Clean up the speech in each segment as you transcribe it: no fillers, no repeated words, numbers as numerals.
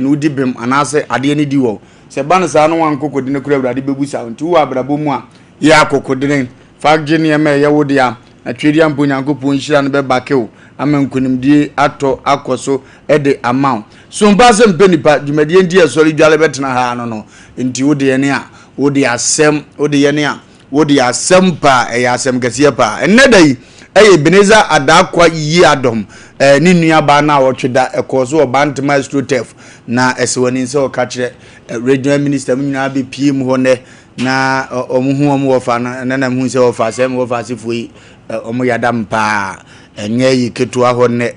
no wodi bem anaasɛ adeɛ no di wɔ. Sɛ ɛba no saa na woankɔ kɔdi no koraa Awurade bɛbu saa. Nti wowɔ abrabɔ mu a, yɛ akokodene. Fa gye nneɛma a ɛyɛ wo dea, na Twedeɛ ampa Onyankopɔn nhyira no bɛbake wo ama nkonimdie atɔ akɔ so de ama wo. So mpa sɛ mpɛ nipa dwumadie nti yɛsɔre dwale bɛtena ha ano no nti wode yɛne a wode asɛm wode yɛne a wode asɛm paa ɛyɛ asɛm kɛseɛ paa. Ɛnnɛ da yi ɛyɛ Ebenezer Adaakwa Yiadom eh, ne nuabaa no a ɔtwe da ɛkɔɔ so wɔ Bantama Astrotef na ɛsɛ w'ani sɛ ɔka kyerɛ eh, regional minister mu nyinaa bɛpie mu hɔ nnɛ na wɔn hu wɔn wɔfa no ɛnɛ na mehu sɛ wɔfa sɛ wɔfa asefoɔ yi wɔn yadam paa ɛnyɛ yi ketewa hɔ nnɛ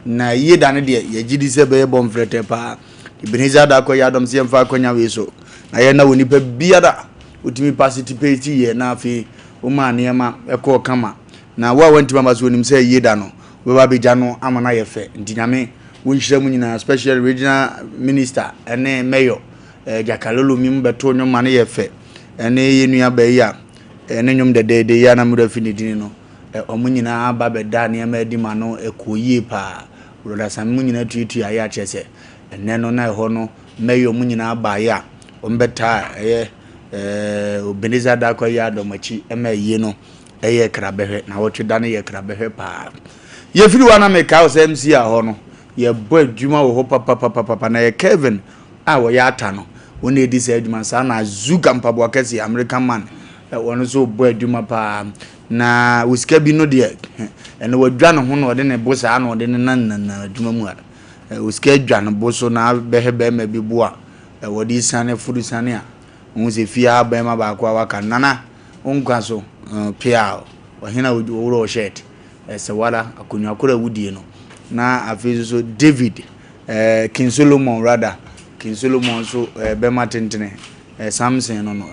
na yie da no deɛ yɛgye di sɛ bɛyɛ bɔ mfrɛtɛ paa Ebenezer Adakɔ yɛ adɔm sɛ yɛmfa akɔnya wei so na yɛn na wɔ nipa biara wotumi participate yɛ na afei womaa nneɛma ɛkɔɔ kama na wo a wantumi aba so onim sɛ yie da no wobɛba abɛgya no ama no ayɛ fɛ nti nyame wo nhyira mu nyinaa special regional minister ɛne mayor Eh, Gyakalolo mi mu bɛto nnwom ma no yɛ fɛ. Ɛne yɛn nua baa yi a ne nnwom dɛdɛɛdɛ yi a na mmerɛ afi ne dini no, wɔn nyinaa ba bɛda nneɛma adi ma no ɛkɔɔ yie paa. Brɔda Same mu nyinaa tuatua ayɛ akyerɛ sɛ ɛnɛ no na ɛhɔ no mɛyɛ wɔn nyinaa baeɛ a wɔn bɛtaa ɛyɛ eh, Obenezer Darko yɛ adɔm akyi ɛma ayie no ɛyɛ krabɛhwɛ na wɔtwe da no yɛ krabɛhwɛ paa. Yɛfiri hɔ a na mekae wo sɛ MC a hɔ no yɛbɔ adwuma wɔ hɔ papapapapa na yɛ Kevin a wɔyɛ ata no, wɔn na edi saa adwuma no. Saa na Azuka mpaboa kɛse, American man, wɔn nso bɔ adwuma paa. Na wɔ sika bi no deɛ, ɛno wadwa ne ho na ɔde ne bo saa na ɔde ne nan nanam adwuma mu a. Wɔ sika adwa ne bo so na bɛhwɛ bɛrima bi bo a wɔde siane foro siane a, wɔn sɛ fie ha bɛrima baako a waka no, nana, wo nkwa so, pia, ɔhene a ɔworɔ shirt, ɛsɛ wara, akonnwa koro a wodie no. Na afei nso David Eh, King Solomon rather, King Solomon nso eh, bɛma tentene, eh, Samson no no,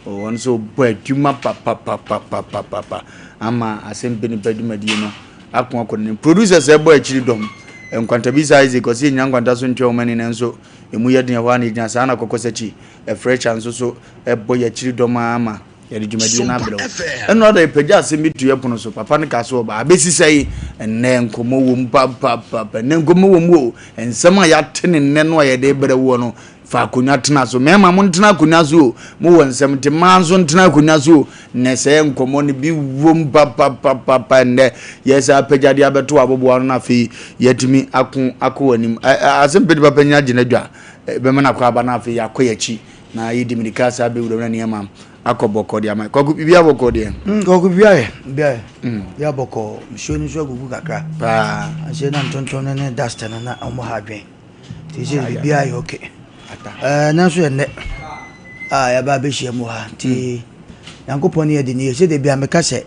wɔn nso bɔ adwuma papapapapapapa ama asɛm pɛ nipa dwumadie no ako akɔ n'anim. Producers ɛbɔ akyiri dɔm, Nkwantabisa Isaac ɔsɛ yɛnyina nkwanta so ntwɛn wɔn ani nanso emu yɛ den ɛhɔ a na egyina saa na Kɔkɔsakyi Ɛfrɛkya nso so ɛbɔ yɛ akyiri dɔm ama Yɛde dwumadie no abrɛ wo. Ɛno ada yɛpagya asɛm bi to yɛ pono so. Papa no kaa sɛ ɔba abɛsi sɛe. Ɛnnɛ nkɔmmɔ wɔ mu papapapa. Ɛnnɛ nkɔmmɔ wɔ mu o. Nsɛm a yɛate ne nnɛ no a yɛde brɛ woɔ no, fa akonnwa tena so. Mmarima mo ntena akonnwa so o. Mowɔ nsɛm nti mmaa nso ntena akonnwa so o. Nnɛ sɛ nkɔmmɔ no bi wɔ mu papapapapa. Ɛnnɛ yɛsɛ apagya de abɛto aboboa no na afei yɛatumi ako akɔ w'anim. Asɛm pɛ nipa panyin agye n'adwa. Bɛma no akɔ aba na afei yɛakɔ yɛakyi. Na yɛdi mirika saa bɛwura mu na nneɛma akɔ bɔkɔɔ de ama. Kwaku, biribi abɔkɔɔ deɛ? Mm, Kwaku, biribi ayɛ, biribi ayɛ. Mm. Biribi abɔkɔɔ. Nsuo no nso agugu kakra. Paa. Nsuo na ntontom no ne dust no na wɔn ha adwene. Nti sɛ biribi ayɛ okay. Ɛɛ nanso yɛ nnɛ a yɛaba abɛhyia mu ha nti mm. Nyankopɔn ne yɛde ne yɛ sɛ de bia meka sɛ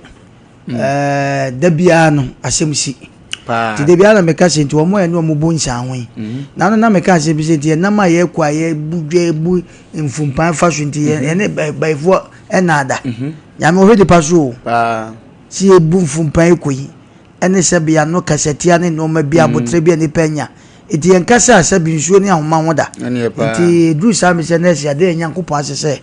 Ɛɛ da biara no asɛm si. Nti da biara na meka sɛ nti wɔn a ɛne wɔn bu nsa ho yi. Mhm. Na no na meka asɛm bi sɛ nti ɛnam a yɛkɔ a yɛbu dwa yɛbu mfumpan fa so nti mhm. yɛne bayifoɔ ɛna ada. Mhm. Nyame ɔhwɛ nipa so o. Sɛ yɛbu mfumpan kɔ yi ɛne sɛ bea no kasatia ne nneɛma bi abotrɛ bi a nipa anya. Nti yɛn kasa a sɛbi nsuo ne ahoma ho da. Nti eduru saa mi sɛ nɛɛse adeɛ yɛ Nyankopɔn ase sɛ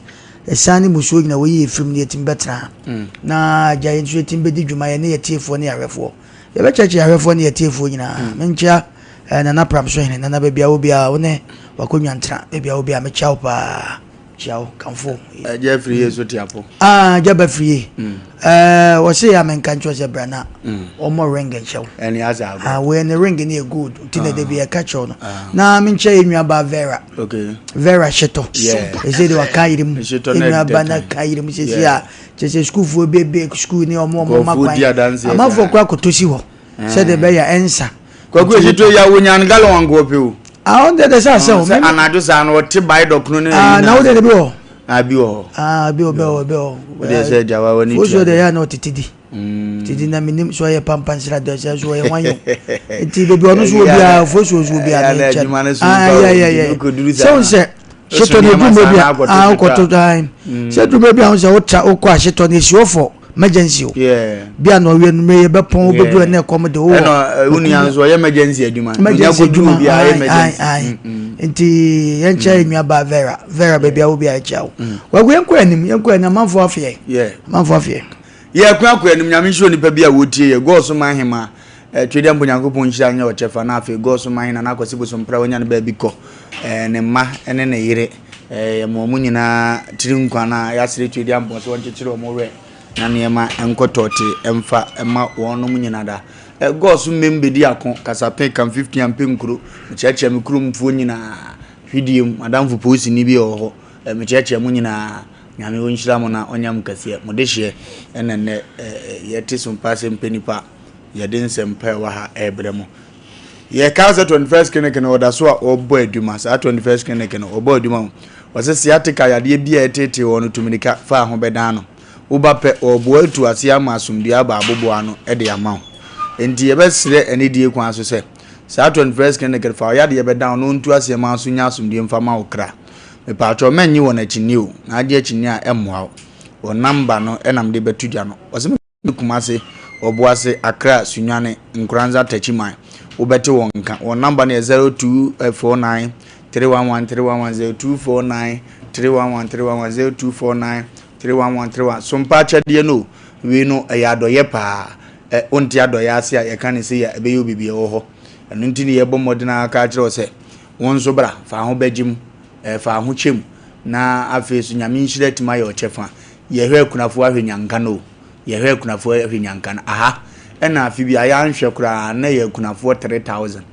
ɛsan ne musuo nyina wɔyi yɛ firim ne yɛtumi bɛtena ha. Mm. Na agya yɛn nso yɛtumi bɛdi dwuma yɛne yɛtiefoɔ ne yɛahwɛfoɔ. Yɛbɛkyerɛkyerɛ yɛahwɛfoɔ ne yɛtiefoɔ nyinaa. Mm. Menkyea eh, Nana Pram so hene, Nana baabi a wɔ biara wo ne wakɔnwa ntena baabi a wɔ biara mekyea wo paa. Kyia wo, kamfo wo. Agya Afriye nso te apɔ. Ah, Agya ba Afriye. Mm. Eh, wɔse ya menka nkyerɛ sɛ bra na mm. wɔmmɔ ring nhyɛ wo. Ɛne asa agorɔ. Ah, wei ne ring ne yɛ gold. Nti na ah. dabi ɛka kyerɛw no. Ah. Na menkyɛ yɛ nua ba Vera. Okay. Vera Hyetɔ. Yeah. Ɛsɛ de waka yere mu. Hyetɔ na nua ba na ka yere mu sɛsi a kyerɛ sɛ sukuufoɔ bebe sukuu ne ɔmo ɔmo ma kwan. Amanfoɔ kora kɔtɔ si hɔ. Sɛdeɛ ɛbɛyɛ ɛnsa. Kwaku Ekyito ya wonya no galon anko ɔpɛ o. Ah, ɔn deɛ sɛ asɛ o. Sɛ anadwo saa no ɔte bae dɔkono ne Ah, na wo deɛ bi wɔ. Ah, bi wɔ hɔ. Ah, bi wɔ bɛ wɔ bɛ wɔ. Wo deɛ sɛ agya wa wani tua. Fosuo deɛ yɛ na ɔtete di. Tete na menim so ɔyɛ pampansira deɛ sɛ so ɔyɛ hwan yo. Nti baabi ɔno so wɔ biara fosuo so wɔ biara ne nkyɛn. Ah, yɛ yɛ yɛ. Sɛ wo sɛ hyetɔ no edu mmerɛ bi a ah wokɔto dan. Sɛ edu mmerɛ bi a wo sɛ wotra wokɔ a hyetɔ no esi hɔ fɔ emergency o bi a na ɔyɛ no meyɛ bɛpɔn wobɛduru ɛna ɛkɔm de wowɔ ɛna wo nua nso ɔyɛ emergency adwuma emergency adwuma ayi ayi mm, mm. nti yɛnkyɛ yɛ nua ba Vera Vera baabi a wo bi a ɛkyɛ wo mm. wagu yɛnkɔ anim yɛnkɔ anim amanfoɔ afeɛ amanfoɔ afeɛ yɛ kwan akɔ anim nyame nhyira nipa bi a wɔtie yɛ gɔɔ so ma ahema Eh, Twedeɛ mpo Nyankopɔn nhyira nyɛ ɔkyɛfa na afei God so man Nana Akwasi Bosompra wanya no baabi kɔ. Eh, ne mma ne ne yere. Eh, yɛma wɔn nyinaa tiri nkwa na yɛasrɛ Twedeɛ mpɔn sɛ wɔnkyekyere wɔn werɛ na nneɛma nkɔ tɔɔte mfa ma wɔnom nyina da. Eh, God so mmem bɛdi ako, kasape, kam 15 ampe nkuro. Mekyerɛkyerɛ me kuromfoɔ nyinaa hwidie mu, madamfo polisini bi wɔ hɔ. Eh, mekyerɛkyerɛ mo nyinaa. Nyame ɔnhyira mo na ɔnyɛ mo kɛseɛ. Mo dehyeɛ ɛna nnɛ eh, yɛte so mpa sɛ mpɛ nipa yɛde nsɛmpa ɛwɔ ha ɛrebrɛ mo. Yɛka sɛ 21st clinic no ɔda so a ɔbɔ adwuma. Saa 21st clinic no ɔbɔ adwuma o. Ɔsɛ sciatica yadeɛ bi a ɛtetee wɔ no tumirika fa ho bɛdan no. Woba pɛ ɔreboa atu aseɛ ama asomdue aba aboboa ano de ama wo. Enti yɛbɛsrɛ anidie kwan so sɛ saa 21st clinic no fa wo yadeɛ bɛdan wo na ɔntu aseɛ ma wo so nya asomdue mfa ma wo kra. Mepaakyɛw mɛnnye wɔn akyinnye o, na agye akyinnye a ɛmmoa wo. Wɔn number no na mede bɛto dwa no. Ɔse me Kumase, Ɔboase, Accra, Sunyani, Nkoranza, Techiman. Wobɛte wɔn nka. Wɔn number no yɛ 0249 311 311 0249 311 311 0249 311 311. Sompa akyɛdeɛ no o, wei no ɛyɛ adɔyɛ paa. Ɛ wonte adɔyɛ ase a yɛka ne sei a ɛbɛyɛ wo biribi ɛwɔ hɔ. Ɛno nti ne yɛbɔ mmɔden ara ka akyerɛ wo sɛ Wo nso bra, fa ho bɛgye mu, eh, fa ho kyɛ mu, na afei so Nyame nhyira atumi ayɛ ɔkyɛfa. Yɛhwɛ akunafoɔ ahwɛ nyanka no o, yɛhwɛ akunafoɔ ahwɛ nyanka no. Aha, ɛna afe bi a yɛanhwɛ koraa na yɛ akunafoɔ 3000.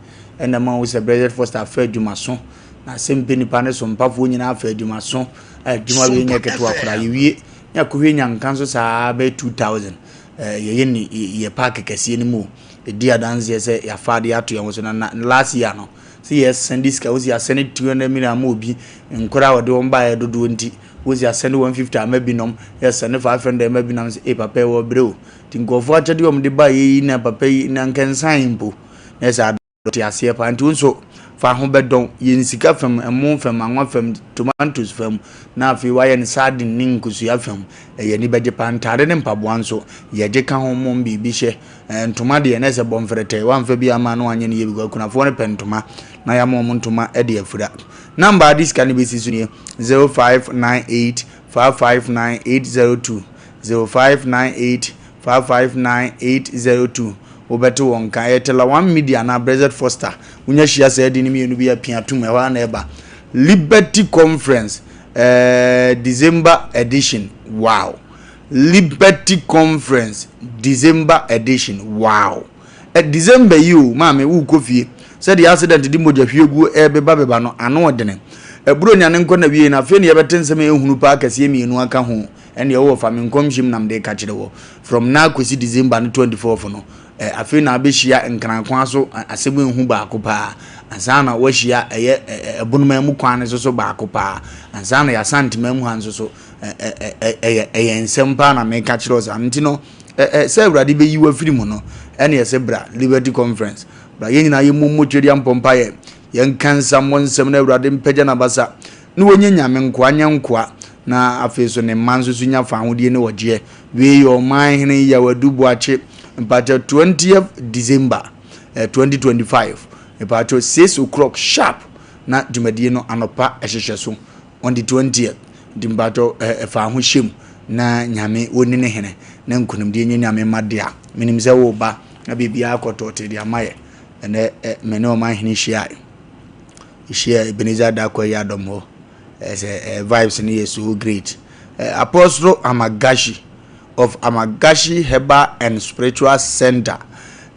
Ɛna ma wo sɛ Brexit Foster afa adwumaso, na asɛm pɛ nipa ne so mpafoɔ nyinaa afa adwumaso. Adwuma wei nyɛ ketewa koraa, yɛwie na yɛakɔhwɛ nyanka nso saa bɛyɛ 2000. Eh, yɛyɛ ne yɛ park kɛseɛ no mu o. Ɛdi adanseɛ sɛ yɛafa adeɛ ato yɛn ho so na na last year no, sɛ yɛsɛnde sika wosi asɛnde 200 million ama obi nkora a wɔde wɔn baeɛ dodoɔ nti wosi asɛnde 150 ama binom yɛsɛnde 500 ama binom sɛ ee papa yi wɔ brɛ o nti nkurɔfoɔ akyɛdeɛ wɔn de baeɛ yi na papa yi na nkɛnsan mpo na ɛsɛ adɔ te aseɛ paa nti wo nso fa ho bɛdɔn yɛn sika fam ɛmo fam anwa fam tomatoes fam na afei wayɛ no sardine ne nkosua fam ɛyɛ ani bɛgye paa ntaade ne mpaboa nso yɛgye ka ho mmom biribi hyɛ Eh, ntoma deɛ na ɛsɛ bɔ mfrɛtɛ wamfa bi ama na wanyɛ no yie because akunafoɔ no pɛ ntoma na yɛama wɔn ntoma de afira. Namba a de sika no bɛsi so nie 0598 559 802 0598 559 802 wobɛte wɔn nka ɛyɛ Tela One Media anaa Brexit Foster wonya hyia saa di no mmienu bi apia tum ɛhɔ ara na ɛba Liberty Conference eh, December edition wow Liberty Conference December edition wow ɛ December yi o maame wokɔ fie sɛdeɛ accident de mogya hwieguo ɛrebeba beba no ano ɔdene ɛburo nya ne nkɔ na wie na afei ne yɛbɛte nsɛm a ɛhunu paa kɛseɛ mmienu aka ho ɛneɛ wowɔ fa me nkɔmhyɛm nam de ka kyerɛ wɔ from now kɔsi December no 24th no ɛ afei na abɛhyia nkrankoa so asɛm ehu baako paa ansa na wahyia ɛyɛ ɛbonoma mu kwan no so so baako paa ansa na yɛasantema mu ha nso so ɛyɛ ɛyɛ nsɛm paa na meka kyerɛ wo saa nti no sɛ awurade bɛyi wo afiri mu no ɛne ɛsɛ bra liberty conference bra yɛn nyinaa yɛmmɔ mmɔ twedeɛ mpɔ mpaeɛ yɛnka nsa mmɔ nsɛm na awurade mpagya n'abasa na wɔnyɛ nyame nkoa nyɛ nkoa na afei so ne mma nso so nya fa ahodie ne ɔgyeɛ wei yɛ ɔman hene yawadu boakye mpakyɛ 20th December 2025 mpakyɛ 6 o'clock sharp na dwumadie no anɔpa ɛhyehyɛ so on the 20th nti mpakyɛw eh, fa ho hyɛ mu na nyame wɔnni ne hene na nkonimdie nyɛ nyame mma dea menim sɛ wo ba na biribiara kɔtɔɔte de ama yɛ ɛnɛ eh, me ne ɔman hene hyiae hyia Ebenezer Darko yi adɔm hɔ ɛsɛ eh, vibes no yɛ so great eh, Apostle Amagashi of Amagashi Herbal and Spiritual Center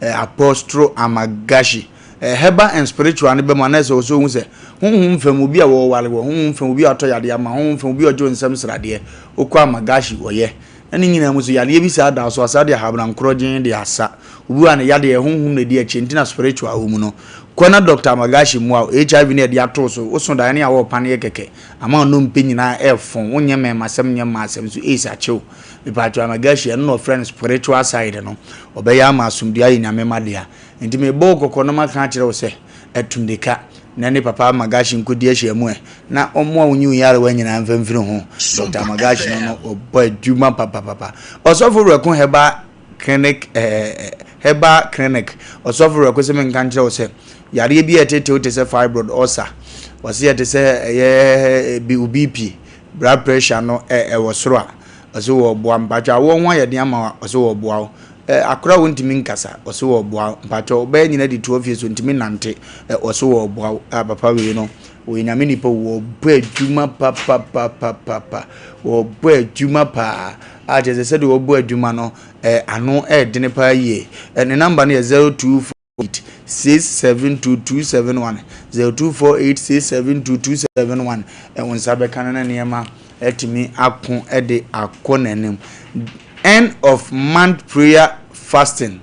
eh, Apostle Amagashi Eh, herbal and spiritual no bɛma na ɛsɛ ɔsɛ ohun sɛ honhom fam obi a wɔware wɔ honhom fam obi a ɔtɔ yadeɛ ama honhom fam obi a ɔgye nsɛm sradeɛ okɔ amagashi wɔyɛ na ne nyinaa mu so yadeɛ bi saa da so asa de ahabran korɔgyen de asa obi a ne yadeɛ honhom na ɛdi akyi nti na spiritual wɔ mu no kɔ na Dr. Amagashi mmoa wo HIV ne ɛde ato so woso daeɛ ne awɔ paneɛ kɛkɛ ama ɔnompe nyinaa ɛfɔn wonyɛ mɛmasɛm nyɛ mmaasɛm so AIDS akyew mepatwo Amagashi ɛno na ɔfrɛ no spiritual side no ɔbɛyɛ ama asomdua ayɛ nyame ma dea Enti mebɔ wo kɔkɔ na maka akyerɛ wo sɛ, Atu mmirika na ne papa Amagashi nkɔdi ahyiamu ɛ, na ɔmmoa wo nyi wo nyarewa nyinaa mfa mfiri ho. Dɔkta Amagashi no no, ɔbɔ adwuma papapapa. Ɔsɔfo Werɛko Herbal Clinic eh, Herbal Clinic, Ɔsɔfo Werɛko sɛ menka nkyerɛ wo sɛ, yareɛ bi a ɛtete wo te sɛ fibroid, ulcer, ɔse ɛte sɛ ɛyɛ bi wo BP, blood pressure no ɛwɔ soro a, ɔse wɔboa. Mpakyɛ awoɔ ho ayɛ den ama wo a, ɔse wɔboa wo. Eh, akora a ɔntumi nkasa, ɔse wɔboa wo. Mpakyɛw, ɔbɛyɛ nyina de 12 years ɔntumi nante, eh, ɔse wɔboa wo. Ah, papa wei no, ɔyɛ nyame nipa o, wɔbɔ adwuma papapapapapa, wɔbɔ adwuma paa. A kyerɛ sɛ sɛdeɛ wɔbɔ adwuma no, eh, ano ɛɛdene paa yie. Eh, ne number no yɛ 024 672 271 0248 672 271. Eh, wo nsa bɛka no na nneɛma atumi ako de akɔ n'anim. End of month prayer fasting,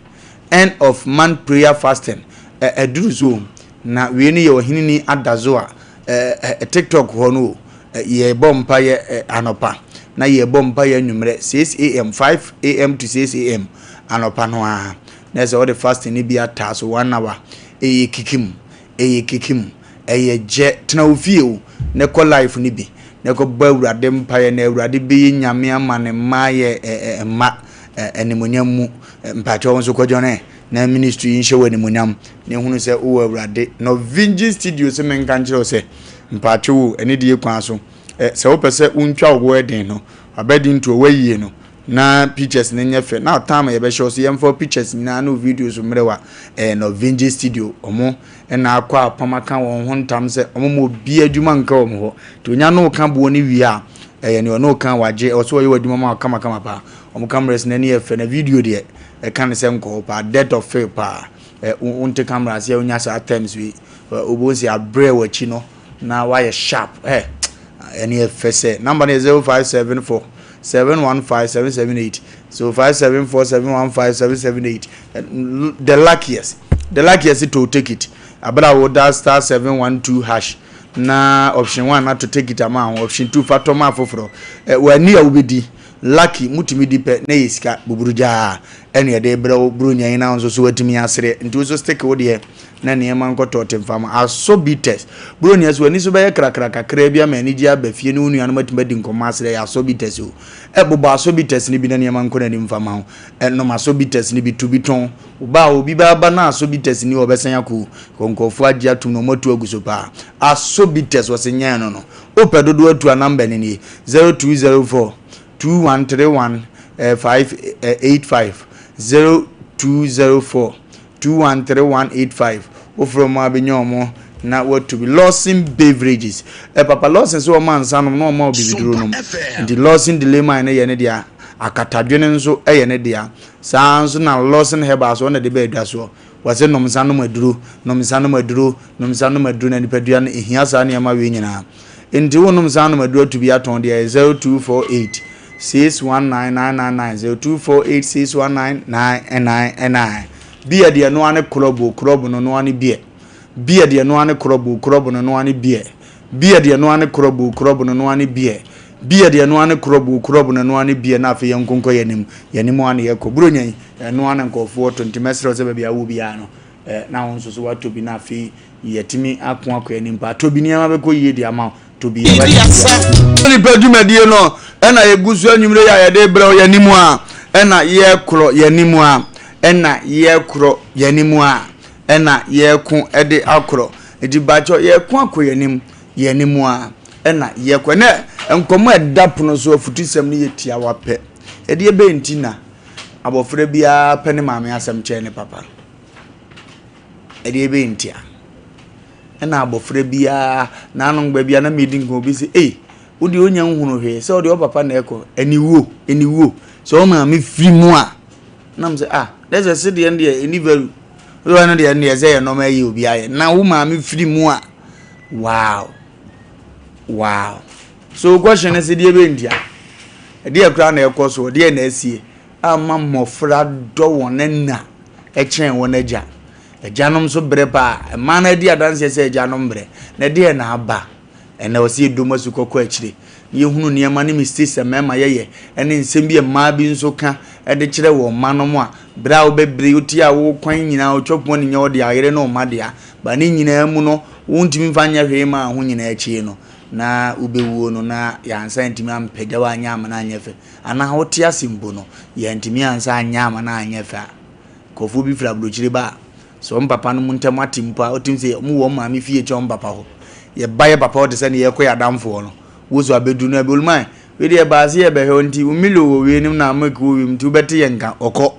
end of month prayer fasting, ɛduru so na wei no yɛ ɔheneni adazo a TikTok hɔ no o, yɛbɔ mpa yɛ anɔpa na yɛbɔ mpa yɛ anwummerɛ 6 am, 5 am to 6 am anɔpa no ara, na ɛsɛ wɔde fasting no bi ataa so one hour. Ɛyɛ kikim, ɛyɛ kikim, ɛyɛ gyɛ. Tena wo fie o na kɔ life no bi na kɔbɔ Awurade mpaeɛ, na Awurade bɛyɛ Nyame ama ne mma ayɛ mma animonyam mu. Mpakyɛ wo nso kɔdwɔne na ministry yi nhyɛ wɔ animonyam na ehunu sɛ wowɔ Awurade. Norwegian Studio sɛ menka nkyerɛ wo sɛ mpakyɛ wo ɛne deɛ kwan so sɛ wopɛ sɛ wontwa wo wedding no abɛdi nto wayie no na pictures no nyɛ fɛ na time yɛbɛhyɛ wo so yɛmfa pictures nyinaa ne videos mmerɛ wa Norwegian Studio, ɔmo ɛna akɔ apam aka wɔn ho ntam sɛ ɔmo ma obi adwuma nka wɔn hɔ. Nti onya ne ɔka boɔ no wie a, ɛyɛ nea ɔne ɔka wagye. Ɛwɔ so ɔyɛ wɔ adwuma ma kamakama paa. Ɔmo cameras n'ani yɛ fɛ, na video deɛ ɛka ne sɛ nkɔɔ paa, depth of field paa. Wonte camera ase a wonya saa terms wei, wobɛhu sɛ abrɛ wɔ akyi no na wayɛ sharp. Ɛne yɛ fɛ sɛ number no yɛ 0574 715 778, 0574 715 778. The luckiest, the luckiest to take it abere a woda *712# na option one na to take it ama ho, option two fa tɔma afoforɔ. W'ani a wobɛdi lucky mutumi di pɛ na yɛ sika buburu gyaa ɛne yɛde brɛ wo buru nyɛn na nso so watumi asere. Nti wo so stick wo deɛ na nneɛma nkɔtɔ te mfama asɔ bitters buro nea so w'ani so bɛyɛ krakra kakra bi ama anigye aba fie ne wo nuanom atumi adi nkɔmmɔ asere. Yɛ asɔ bitters o. Ɛbobɔ asɔ bitters no bi na nneɛma nkɔ n'anim mfama ho. Ɛnom asɔ bitters no bi, to bi tɔn wo a obi bɛaba na asɔ bitters ni ɔbɛsan akɔ nkurɔfoɔ agye atum na ɔmo atu agu so paa. Asɔ bitters wɔsɛ nyɛn no, wopɛ dodoɔ atu a, number no nie: 0204 2131 585, 0204 213185. Wofrɛ mu a bɛnya ɔmo na watu bi. Lawson Beverages, papa Lawson sɛ ɔma nsa nom na ɔma obibiduro nom. Nti Lawson Delayman no yɛ ne dea, akatadwene nso yɛ ne dea. Saa nso na Lawson Herbal so ɔna de bɛɛ adwa soɔ. Wɔsɛ nom nsa nom aduro, nom nsa nom aduro, nom nsa nom aduro, na nipadua no ehia saa nneɛma wei nyinaa. Nti wo nom nsa nom aduro atu bi atɔn deɛ, yɛ 0248 619999, 0248 619999. Beer deɛ noa ne korɔbo korɔbo no noa ne beer. Beer deɛ noa ne korɔbo korɔbo no noa ne beer. Beer deɛ noa ne korɔbo korɔbo no noa ne beer. Beer deɛ noa ne korɔbo korɔbo no noa ne beer. Na afei yɛn nkonkɔ yɛn anim, yɛn anim a na yɛkɔ buronya yi ɛnoa na nkɔfoɔ to. Nti mɛsrɛ sɛ baabi a wɔ biara no na wɔn nso so watɔ bi na afei yɛtumi ako akɔ anim pa. Atɔ bi, nneɛma bɛkɔ yie de ama wo. Tɔ bi, yɛbɛyɛ nipa dwumadie no ɛna yɛgu so anwummerɛ yi a yɛde brɛ yɛn anim a ɛna yɛkorɔ yɛn anim a ɛna yɛkorɔ yɛn anim a ɛna yɛko ɛde akorɔ. Nti bakyɛ yɛko akɔ yɛn anim, yɛn anim a ɛna yɛkɔ. Ɛnɛ nkɔmɔ a ɛda pono so, afutusɛm no yɛ tiawa pɛ. Ɛdeɛ bɛyɛ nti na abɔfra biara pɛ ne maame asɛm kyɛn ne papa? Ɛdeɛ bɛyɛ nti a ɛna abɔfra biara n'ano baabi a na medi nkɔmɔ bi sɛ, ei, wo deɛ onya nhunu hwee sɛ ɔdeɛ ɔpapa na ɛkɔ aniwuo aniwuo sɛ ɔmaame firi mu a, nam sɛ ah, na sɛ sedeɛ no deɛ ɛni value wọ́n no deɛ no deɛ sɛ yɛ nɔɔma yi obi ayɛ na wo maame firi mu a. Wow, so question no sɛ deɛ bɛ ntia ɛdeɛ koraa na ɛkɔ so, ɛdeɛ na asie ama mmɔfra dɔ wɔn ɛna ɛkyɛn wɔn agya. Agyanom nso brɛ paa. Mmaa no adi adanseɛ sɛ agyanom brɛ. Na ɛdeɛ na aba ɛnna ɔsi edom asu kɔkɔ akyire na yɛhunu nneɛma ne mistakes a mmarima yɛyɛ ɛne nsɛm bi a mmaa bi nso ka ɛde kyerɛ wɔn mma nom a berɛ a wobɛbere wotie a wo kwan nyinaa wotwa pɔn ne nyɛ ɔde ayere ne ɔma dea ba ne nyinaa mu no, wontumi mfa nyɛ hwee ma ho nyinaa akyie no na wobɛwuo no na yɛansa ntumi ampagya wo anyɛ ama no anyɛ fɛ, anaa wote ase mpo no yɛntumi ansa anyɛ ama no anyɛ fɛ a, nkurɔfoɔ bi firi aburokyire ba a, sɛ wɔn papa no mu ntam ate mpo a, wotumi sɛ wɔn wɔ wɔn maame fie kyɛ wɔn papa hɔ. Yɛba yɛ papa hɔ te sɛ ne yɛkɔ yɛ adamfoɔ no. Wo so abɛduru no abioluman wei deɛ ɛbaa se yɛbɛhwɛ wo nti wo milo wɔ wei nim na milk wɔ wiem nti wobɛte yɛn nka ɔkɔ.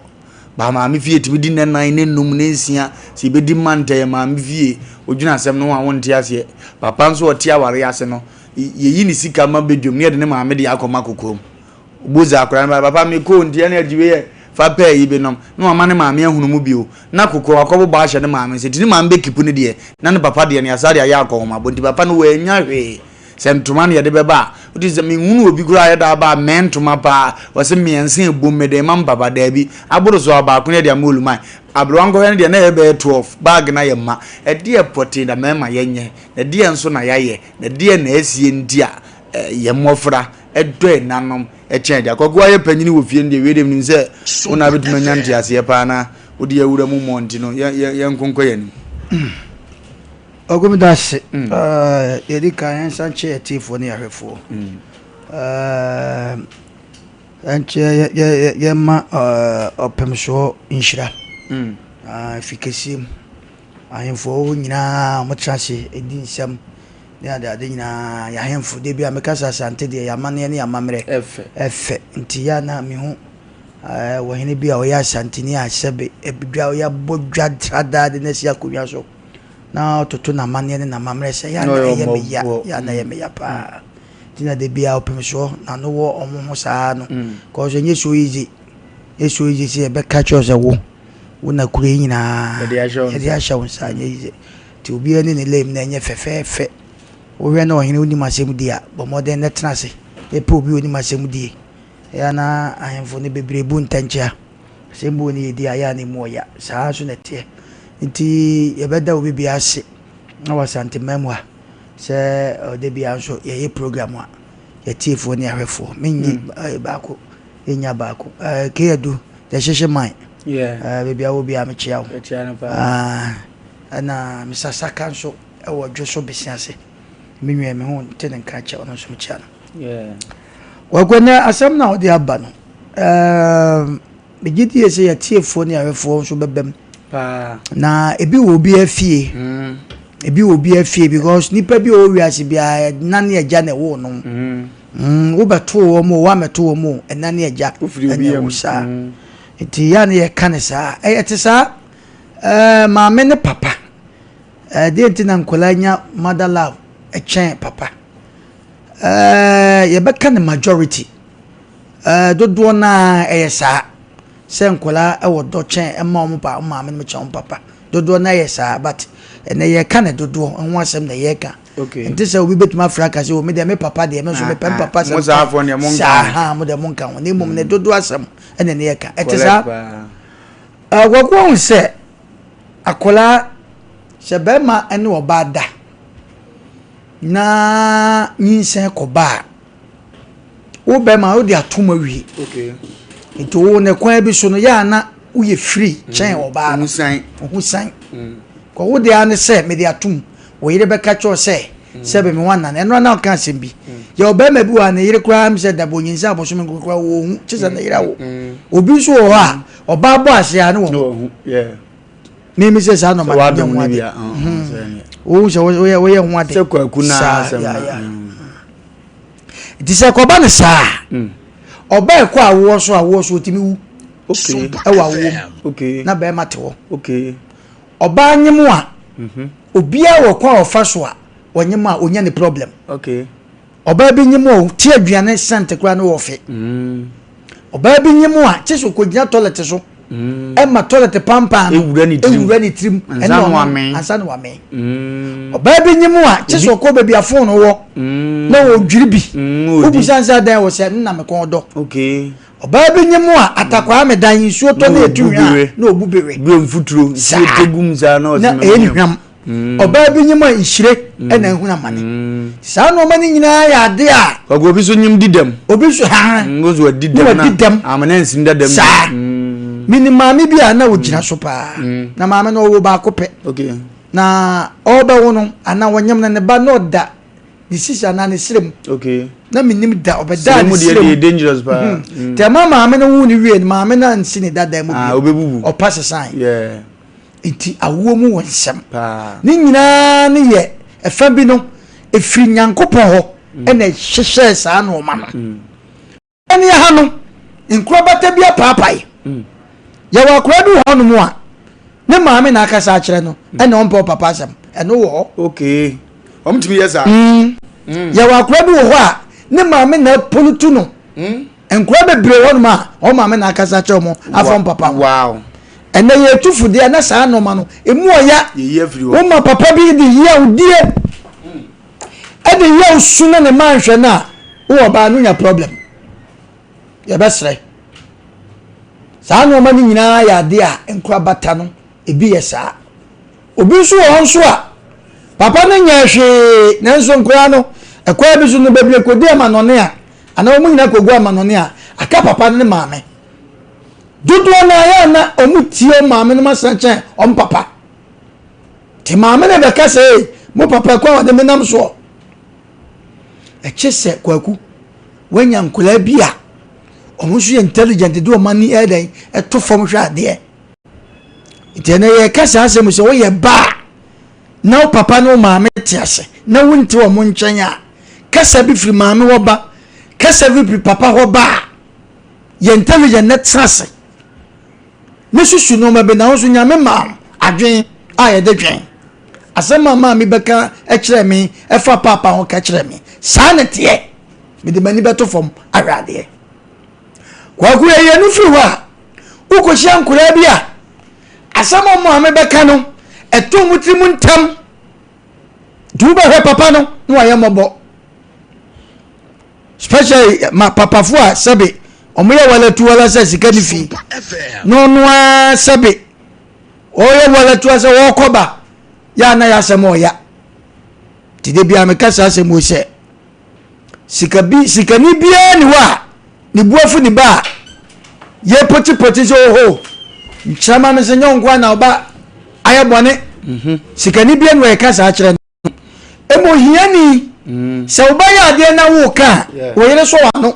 Ba maame fie tumi di nna nan, ne num, ne nsia. Sɛ yɛbɛdi mantɛ yɛ maame fie. Wodwene asɛm no ho a wonte aseɛ. Papa nso ɔte awareɛ ase no, yɛyi ne sika ma badwam ne yɛde ne maame deɛ akɔma kokoam. Obuza akwadaa no ba, papa mekɔ o nti ɛne agye wei yɛ fa pɛɛ yi bi nom. Na wama ne maame ahunu mu bio. Na kokoam akɔbobɔ ahyɛ ne maame nsa nti ne maame bɛkipu ne deɛ na ne papa deɛ no yɛasa de ayɛ akɔnhomabɔ nti papa no wannya hwee. Sɛ ntoma na yɛde bɛba a, wote sɛ menhunu obi koraa a yɛda aba a mmɛn ntoma paa, wɔse mmiɛnsa ɛbom mede rema me papa, daabi, aboro so a baako na yɛde ama Oluman. Aberewa nkɔhwɛ no deɛ na ɛyɛ bɛyɛ 12, bag no ayɛ ma. Ɛdeɛ pɔtee na mmarima yɛnyɛ, na ɛdeɛ nso na yɛayɛ, na ɛdeɛ na asie nti a yɛn mmɔfra dɔ ɛnanom kyɛn agya. Kwaku ayɛ panyini wɔ fie no deɛ wei deɛ menim sɛ wo na wobɛtumi anya nteaseɛ paa na wode awura mu mmɔ nti no yɛnkonkɔ yɛn anim. Ɔgu meda ase. Yɛdi kan yɛnsa nkyɛ atiefoɔ ne ahwɛfoɔ. Ɛnkyɛ yɛma ɔpemsoɔ nhyira. Fi kɛseɛ mu. Ahemfo nyinaa wɔtena ase di nsɛm ne adeade nyinaa. Yɛn ahemfo da bi a meka sɛ Asante deɛ yɛn amanneɛ ne yɛn amammerɛ ɛfɛ. Nti yɛ a na mehu ɔhene bi a ɔyɛ Asanteni a sɛbe dwa yɛabɔ dwa tradaa de no asi akonnwa so. na ɔtoto n'amanneɛ ne n'amammerɛ sɛ yɛ a na ɛyɛ me ya yɛ a na ɛyɛ me ya paa nti na da biara ɔpem soɔ na no wɔ ɔmo ho saa no cause ɛnyɛ so easy ɛnyɛ so easy sɛ yɛbɛka kyerɛ sɛ wo wo na kuro yi nyinaa yɛde ahyɛ wo nsa ɛnyɛ easy nti obiara ne ne lame na ɛnyɛ fɛfɛɛfɛ wohwɛ na ɔhene wonim asɛm di a bɔ mmɔden na tena ase na pɛ obi onim asɛm die ɛyɛ na ahemfo no bebree bu ntɛnkyea Asɛm bi wɔ ne yɛdi a, ɛyɛ a na ɛmu ɔya. Saa ara nso na ɛteɛ. Nti yɛbɛda obi biara ase wɔ Asanteman mu ha sɛ da biara nso yɛyɛ program a yɛtiefoɔ ne ahwɛfoɔ. Menyi mm. Baako, yɛnya baako. Keyadu, the hyehye man. Baabi a wɔ biara mekyea wo. Ɛna Mr. Saka nso wɔ dwo so bese ase. Me nua me ho nte ne nka kyɛ ɔno nso mekyea no. Kwaku ɛnɛ asɛm no a wode aba no Ɛɛm, megye die sɛ yɛatiefoɔ ne ahwɛfoɔ nso bɛbam. Paa. Na ebi wɔ obi afie. Mm. Ebi wɔ obi afie because nipa bi a ɔwɔ wiase biara ɛna ne agya na ɛwɔ no. Mm. Mm, wobɛto wɔn o, woamɛto wɔn o, ɛna ne agya ɛna ɛwɔ saa. Mm. Nti yɛ a ne yɛka ne saa. Ɛyɛ te saa. Ɛɛ maame ne papa. Ɛɛ deɛ nti na nkwadaa nya mother love ɛkyɛn papa. Ɛɛ yɛbɛka ne majority. Ɛɛ dodoɔ no ara ɛyɛ saa. Sɛ nkwadaa wɔ dɔ kyɛn ɛma wɔn pa wɔn maame nom kyɛn wɔn papa. Dodoɔ no ara yɛ saa but ɛnɛ yɛreka no dodoɔ ho asɛm na yɛreka. Okay. Nte sɛ obi bɛtumi afrɛ aka sɛ o me deɛ me papa deɛ me nso mepɛ me papa asɛm. Mo saa afɔ deɛ mo nka ho. Saa ha mo deɛ mo nka ho. Na mmom ne dodoɔ asɛm ɛna ne yɛka. Ɛte saa. Kwaku ahu sɛ akwadaa sɛ bɛrima ne ɔbaa da na nyinsɛn kɔba a. Wo bɛrima wode atom awie. Nti wo ne kwan bi so no yɛ a na woyɛ free mm. kyɛn ɔbaa no. Ohu san. Mm. Kɔ wo deɛ ne sɛ mede atom. Wo yere bɛka kyerɛ sɛ mm. sɛ bɛ me ho anan. Ɛno na ɔka asɛm bi. Yɛ ɔbɛrima bi wɔ a ne yere koraa m sɛ dabo nyinsa abosome nko koraa wɔ hu kye sɛ ne yere awo. Obi nso wɔ hɔ a ɔbaa bɔ ase a ne wɔ ho. Mímí sɛ saa nɔɔma no nyɛ ho ade. Wohu sɛ woyɛ ho ade. Sɛ kwaku na asɛm na. Nti sɛ ɛkɔba no saa a, mm. ɔba ɛkɔ awoɔ so awoɔ so ɔtumi wu ɛwɔ awoɔ mu na bɛrima te hɔ. Ɔbaa nyem a mhm. obiara wɔ kwan a ɔfa so a ɔnyem a ɔnya ne problem. Ɔbaa bi nyem a ɔte aduane sɛnte koraa ne wɔfe. Mm. Ɔbaa bi nyem a kye sɛ ɔkɔgyina toilet so mm. ɛma toilet pampan no ewura ne tirim ewura ne tirim ɛna ɔno ansa na wamee. Mm. Ɔbaa bi nyem a kye sɛ ɔkɔ baabi a fon wɔ mm. na ɔdwiri bi wobusa nsa dan wɔ sɛ nna me kɔn dɔ. Ɔbaa bi nyem a atakwaa me dan nsuo tɔ ne etu hwɛ na obu bewe. Bue mfuturo nsuo tɔ gum saa na ɔsɛ ɛyɛ ne hwam. Mm. Ɔbaa bi nyim a nhyire mm. ɛna ehunu amane. Mm. Saa nneɛma no nyinaa yɛ ade a. Kɔkɔ obi nso nyim di dɛm. Obi nso ha. Obi nso wadi dɛm na dɛm. Amena nsim da dɛm. Saa. Minim maame bi a na ogyina so paa. Na maame no ɔwɔ baako pɛ. Okay. Na ɔbɛwo no anaa ɔnyam no ne ba na ɔda ne sisi anaa ne srɛ mu. Okay. Na menim da ɔbɛda ne srɛ mu. dangerous paa. Tɛ ma maame no wo ne wie no maame no ansi ne dada mu bi. Ah, obebubu. Ɔpa sesan. Yeah. Nti awoɔ mu wɔ nsɛm. Ne nyinaa ne yɛ ɛfa bi no ɛfiri Nyankopɔn hɔ mm. ɛna ɛhyehyɛɛ saa nnoɔma no. Mm. Ɛne ɛha no nkorabata bi apaapae. Mm. Yɛwɔ akwadaa bi wɔ hɔnom a ne maame na akasa akyerɛ no ɛna ɔmpɛ ɔpapa asɛm ɛno wɔ hɔ. Okay wɔn tumi yɛ saa. Yɛwɔ akwadaa bi wɔ hɔ a ne maame na apolutu no. Nkwadaa bebree wɔ hɔnom a wɔn maame na akasa akyerɛ wɔn afa wɔn papa ho. Wow. Ɛnɛ yɛ etu fo deɛ na saa nneɛma no emu ɔya. Yɛyi afiri hɔ. Wɔn ma papa bi de yia odie ɛde yia osu na ne mma nhwɛ no a wowɔ ɔbaa no nya problem. Yɛbɛsrɛ. Saa nneɛma no nyinaa yɛ adeɛ a nkorabata no ebi yɛ saa. Obi nso wɔ hɔ nso a papa no nyɛɛ hwee nanso nkoraa no ɛkwan bi so no bebree kɔdi amanɔne a anaa wɔn nyinaa kɔgu amanɔne a aka papa no ne maame. Dodoɔ no ara yɛ na wɔn tie wɔn maame no asan kyɛn wɔn papa. Te maame no bɛka sɛ ee mo papa kwan a ɔde me nam soɔ. Ɛkyɛ sɛ kwaku wanya nkwadaa bi a wɔn nso yɛ intelligent de wɔn ani ɛyɛ dɛn ɛto fam hwɛ adeɛ. Nti ɛnɛ yɛka saa asɛm sɛ woyɛ ba a na wo papa ne wo maame te ase na wonte wɔn nkyɛn a, kasa bi firi maame hɔ ba, kasa bi firi papa hɔ ba a, yɛ intelligent na tena ase ne susu nneɛma bi na wo nso nyame maa wo adwen a yɛde dwen. Asɛm a maame bɛka kyerɛ me ɛfa paapa ho ka kyerɛ me saa na teɛ mede m'ani bɛto fam ahwɛ adeɛ. Kwaku yɛyɛ no firi hɔ a wokɔhyia nkwadaa bi a asɛm a maame bɛka no ɛto wɔn tiri mu ntɛm nti wobɛhwɛ papa no na wayɛ mmɔbɔ especially ma papafo a sɛbe wɔn yɛ walatu wala sɛ sika ne fi na ɔno ara sɛbe ɔyɛ walatu sɛ wɔrekɔ ba yɛ ana yɛ asɛm ɔya te de bia meka saa asɛm wɔ sɛ Sika bi sikani biara ni hɔ a ne bu afu ne ba a yɛpɔtipɔti sɛ oho nkyerɛ ma me sɛ nyɛ nko na ɔba ayɛ bɔne. Sikani biara ni hɔ a yɛka saa kyerɛ no. Emu hiani sɛ wobɛyɛ adeɛ na woka a wo yere sɔ w'ano.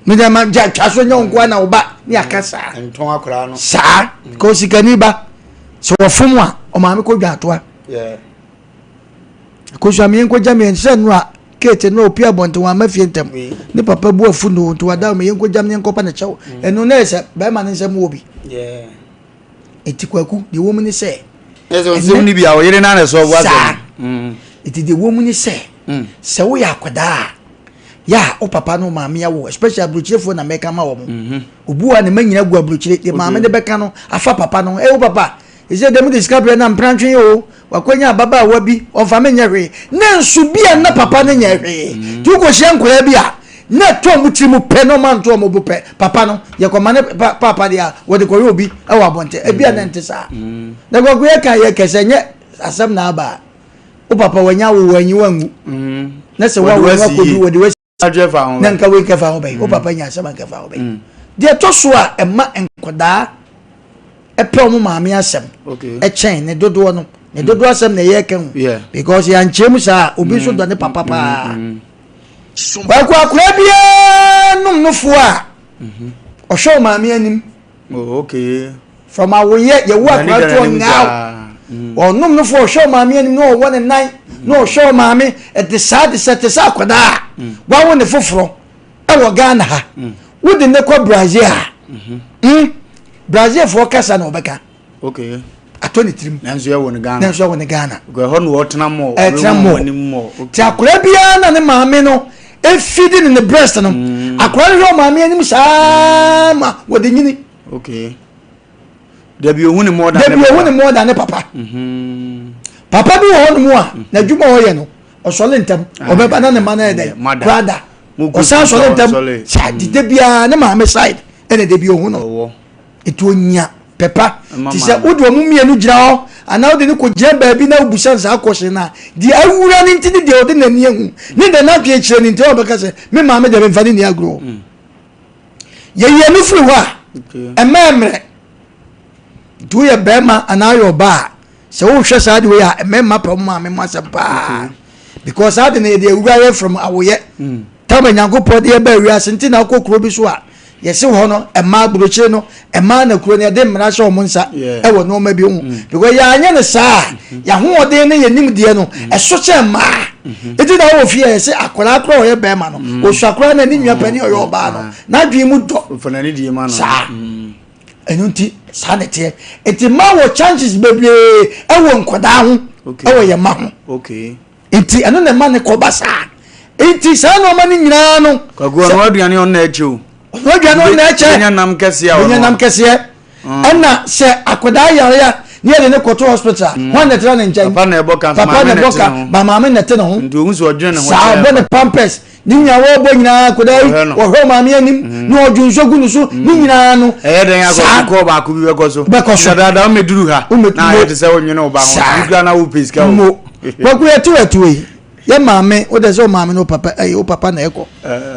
Mede ma gya twa so nyɛ nko na ɔba ne aka saa. Saa ka osikani ba sɛ wɔfom a ɔmaame kɔ dwa atoa. Akosua me yɛnkɔgya me ɛnsɛ nnora Kate nnora opie abɔnten wamma fie ntɛm ne papa bu afu no nti wada me yɛnkɔgya me yɛnkɔpa ne kyɛw ɛno na ɛsɛ bɛrima ne nsɛm wɔ bi ɛti kwaku deɛ wɔ mu ne sɛ ɛsɛ ni bi a ɔyere na na ɛsɛ ɔbu asɛm saa ɛti deɛ wɔ mu ne sɛ sɛ woyɛ akwadaa a yɛ a wo papa ne wo maame awo especially aburokyerefoɔ na mɛka ma wɔn obu a ne ma nyina gu aburokyire deɛ maame ne bɛka no afa papa no ɛwo papa ɛsɛ dɛm de sika brɛ na mprantwe o Wakonya ababaawa bi, ɔmfa me nyɛ hwee. Ne nso bi a na papa no nyɛ hwee. Nti wokɔhyia nkwadaa bi a, na ɛtɔ wɔn tiri mu pɛ na wɔn anto wɔn bo pɛ. Papa no, yɛkɔma ne pa paapa deɛ a, wɔde kɔyɛ obi wɔ abɔnten. Ebi a na ɛnte saa. Na kwaku yɛka yɛ kɛsɛ nyɛ asɛm na aba a, wo papa wanya wo wanyi wanwu. Na sɛ wawo no akɔdu wɔde wasi na nka wei nkɛfa ho bɛyi wo papa nya asɛm nkɛfa ho bɛyi mm. Deɛ ɛtɔ so a ɛma nkɔdaa ɛpɛ wɔn maame asɛm ɛkyɛn ne dodoɔ no ne mm. dodoɔ asɛm na ɛyɛ ɛka ho because yɛankyerɛ mu saa obi nso mm. dɔ ne papa paa. Kwaku akora biara nom nofoɔ a mm-hmm. ɔhwɛ wɔn maame anim. Oh, okay. From awoyɛ yɛwo akwadaa to ɔnyaw. Ɔnom no fo ɔhwɛ ɔmaame anim na ɔwɔ ne nan na ɔhwɛ ɔmaame ɛde saa de sɛ te sɛ akwadaa a wawo ne foforɔ ɛwɔ Ghana ha. Wode ne kɔ Brazil a mm, Brazil foɔ kasa na ɔbɛka. Okay. Atɔ ne tirim. Nanso ɛwɔ ne Ghana. Nanso ɛwɔ ne Ghana. Ɛhɔ na ɔtena mɔ. Ɛtena mɔ. Ti akwadaa biara na ne maame no efidi ne ne breast no. Akwadaa no hwɛ ɔmaame anim saa ma wɔde nyini. Okay. Dabi ohun ne more than ne papa. Dabi ohun ne more than ne papa. Mm-hmm. Papa bi wɔ hɔ nom a mm-hmm. n'adwuma a ɔyɛ no ɔsɔle ntɛm ah, ɔbɛba na ne ma no yɛ dɛ kurada ɔsan sɔle ntɛm saa mm. dide biara ne maame side ɛna dabi ohun no etu onya pɛpa te sɛ wode ɔmo mmienu gyina hɔ anaa wode ne kɔ gyina baabi na wobusa nsaa kɔhyɛ no a deɛ awura ne nti ne deɛ ɔde n'ani ahu ne deɛ n'adwene kyerɛ ne nti ɔbɛka sɛ me maame deɛ memfa ne ni agorɔ. Mm. Yɛyi ɛno firi hɔ a, ɛmma ɛmmerɛ. Nti woyɛ bɛrima anaa woyɛ ɔbaa a, sɛ wohwɛ saa de wei a, mmarima pɛ wɔn maame mu asɛm paa. Because saa de no yɛde awura yɛ from awoyɛ. Tama Nyankopɔn de yɛbaa wiase nti na wokɔ kuro bi so a, yɛse hɔ no mmaa burokyire no mmaa na kuro no yɛde mmara hyɛ wɔn nsa ɛwɔ nneɛma bi ho. Because yɛanyɛ no saa a, yɛahoɔden ne yɛn nimdeɛ no ɛso kyɛn mmaa. Eti na wɔ fie a yɛsɛ akwadaa koraa ɔyɛ bɛrima no mm. osua koraa na ne nua panyin ɔyɛ ɔbaa no mm. n'adwene mu dɔ saa. Ɛno nti saa na ɛteɛ. Nti mmaa wɔ chances bebree ɛwɔ nkwadaa ho, ɛwɔ yɛn mma ho. Nti ɛno na ɛma ne kɔba saa. Nti saa nneɛma no nyinaa no. Kwaku ɔno aduane ɔno na ɛkyɛ o. Ɔno aduane ɔno na ɛkyɛ. Benya nam kɛseɛ a ɔno. Benya nam kɛseɛ. Ɛna sɛ akwadaa yare a ne yɛde ne kɔto hospital a, hwan na ɛtena ne nkyɛn? Papa na ɛbɔ ka, papa na ɛbɔ ka, ba maame na ɛte ne ho. Nti ohun sɛ ɔdwene ne ho. Saa ɔbɔ ne pampers ne nyinaa wɔbɔ nyinaa akwadaa yi wɔhwɛ maame anim mm. na ɔdwo nsuo gu ne so ne mm. nyinaa no. Ɛyɛ dɛn akɔ kɔɔ baako bi bɛkɔ so. Bɛkɔ so. Dadaada womɛduru ha. Na ayɛ te sɛ wonwene wo ba ho. Wokura na wopɛ sika o. Mo kwaku yɛte wɔ atuo yi yɛ maame wo de sɛ wo maame ne wo papa ɛyɛ wo papa na ɛkɔ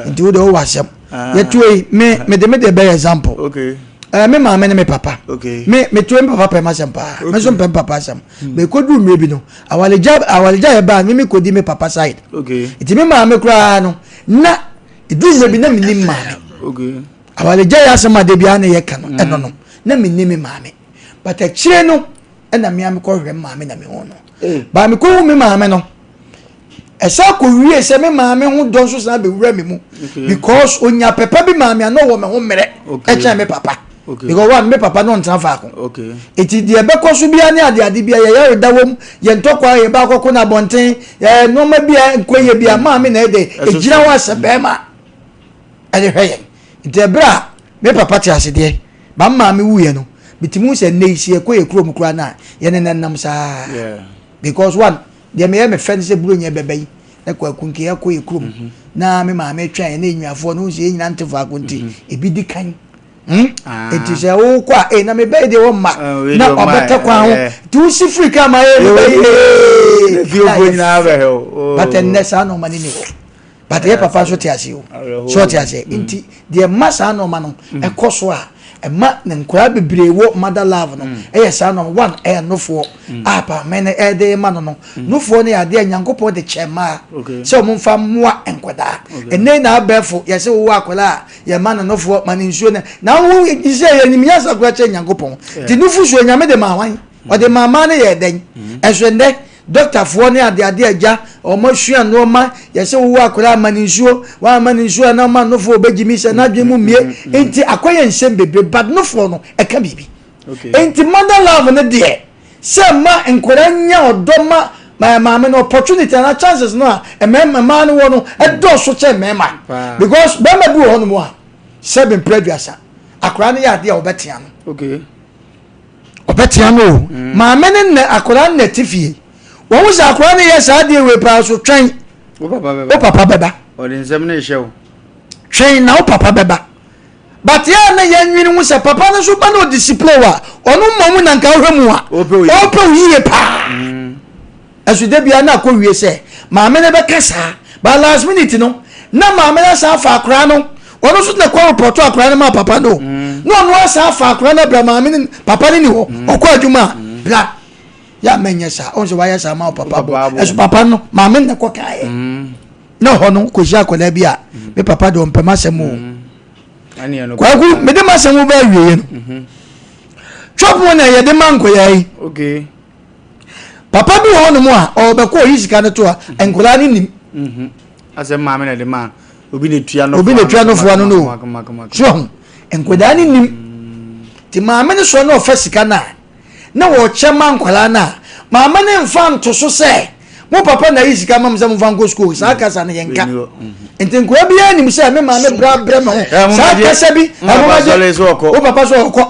nti wo de wowɔ asɛm yɛtuo yi me me de me de bɛyɛ example. Okay. Ɛɛ me maame ne me papa. Okay. Me me tuo me papa pɛ m'asɛm paa. Me nso mpɛ me papa asɛm. Mɛ ekodu mmerɛ bi no awaregya awaregya yɛ baa me me kodi me papa side. Okay. Nti me maame koraa no na edu mmerɛ bi na me nim maame. Okay. Awaregya yɛ asɛm a de bi a na yɛ ka no ɛno no na me nim me maame. But akyire no ɛna me a me kɔ hwɛ me maame na me hu no. Ba me kɔ hu me maame no. Ɛsan kɔ wie sɛ me maame ho dɔ nso san bɛwura me mu because onya pɛpɛ bi maame a na ɔwɔ me ho mmerɛ ɛkyɛn me papa because one me papa no ntena faako eti deɛ ɛbɛkɔ so biara ne ade ade biara yɛ yɛreda wɔm yɛ ntɔkwa yɛ ba akɔko na abɔnten yɛ nneɛma bi a nkɔ yɛ bi a maame na ɛde egyina hɔ asɛ bɛrima ɛde hwɛ yɛn nti ɛberɛ a me papa te ase deɛ ba maame wuiɛ no bitumi sɛ nnɛ yi si ɛkɔ yɛ kurom koraa na yɛne nenam saa because one Deɛ meyɛ me fɛ ne sɛ Buronya bɛba yi na Kwaku nka yɛkɔ yɛ kurom mhm. na me maame twɛn yɛn ne nnuafoɔ no sɛ yɛn nyinaa nte faako nti mhm. ebi di kan hmm? ah. nti sɛ wokɔ a ee na mebɛyɛ deɛ wɔmma ah, na ɔbɛtɛ kwan ho eh. nti wosi firi kaa ma yɛ mebɛyɛ fiefoɔ nyinaa bɛhɛ o but ɛnnɛ saa nɔɔma no ni hɔ but yɛ papa nso te ase o so ɔte ase mm. nti deɛ mma saa nneɛma no mm. ɛkɔ so a ɛma ne nkwadaa bebree wɔ mother love no mm. ɛyɛ saa nneɛma one ɛyɛ nofoɔ a paame no ɛde ma no no nofoɔ no yɛ adeɛ nyankopɔn de kyɛ mmaa sɛ wɔn mfa mmoa nkwadaa ɛnɛ na abɛɛfo yɛsɛ wowɔ akwadaa a yɛma no nofoɔ ma ne nsuo no na wo sɛ yɛ nyim nyansa koraa kyɛ nyankopɔn te nufusuo nyame de ma hwan ɔde ma mmaa no yɛ dɛn ɛso ɛnɛ Dɔktafoɔ ne adeade agya, wɔn asua nnoɔma, yɛsɛ wowɔ akwadaa ma no nsuo, woamma no nsuo a na ɔma nofoɔ ɔbɛgyimi sɛ n'adwene mu mmie, nti akɔyɛ nsɛm bebree but nofoɔ no ɛka biribi. Nti mother love no deɛ sɛ ma nkwadaa nya ɔdɔ ma maame no opportunity anaa chances no a mmarima mmaa no wɔ no ɛdɔɔso kyɛn mmarima because barima bi wɔ hɔnom a sɛbi mpere aduasa akwadaa no yɛ adeɛ a ɔbɛtea no. Okay. Ɔbɛtea no o. Mm. Maame ne nnɛ akwadaa no na ɛte fie. Wɔn ho sɛ akwadaa no yɛ saa adeɛ wei paa so twɛn. Wo papa bɛba. Wo papa bɛba. Ɔde nsɛm no rehyɛ wo. Twɛn na wo papa bɛba. But yɛ a na yɛnwene ho sɛ papa no nso ba na ɔdiscipline wa ɔno mmom na nka wohwɛ mu a ɔpɛ wo yie paa. Mm. Ɛso da biara na akɔ wie sɛ maame no bɛka saa but last minute no na maame no asan afa akwaraa no ɔno nso na kɔ repɔto akwaraa no ma papa no mm. na ɔno asan afa akwaraa no abira maame no papa no ni hɔ mm. ɔkɔ adwuma a mm. bra yɛ a mɛnyɛ saa ɔn sɛ wayɛ saa ma wo papa bɔ ɛso papa no maame no na kɔ kaeɛ na hɔ no kɔhyia akwadaa bi a me papa de ɔmpɛ m'asɛm o kwaku mede m'asɛm bɛ awieɛ no mhm. twɔpo na yɛde ma nkɔyaa yi Papa bi wɔ hɔnom a ɔbɛkɔ ɔyi sika no to a nkwadaa no nim. Mhm. Asɛ maame na ɛde ma obi na etua no. Obi na etua nofoa no no. So ho nkwadaa no nim. Ti maame no sɔ na ɔfa sika no a na wɔkyɛ ma nkwadaa no a maame no nfa nto so sɛ mo papa na ayi sika ma mo sɛ mo nfa nkɔ sukuu saa kasa no yɛn nka. Mhm. Nti nkwadaa biara nim sɛ me maame bra brɛ me ho saa kasa bi. Wo papa sɔ ɔkɔ.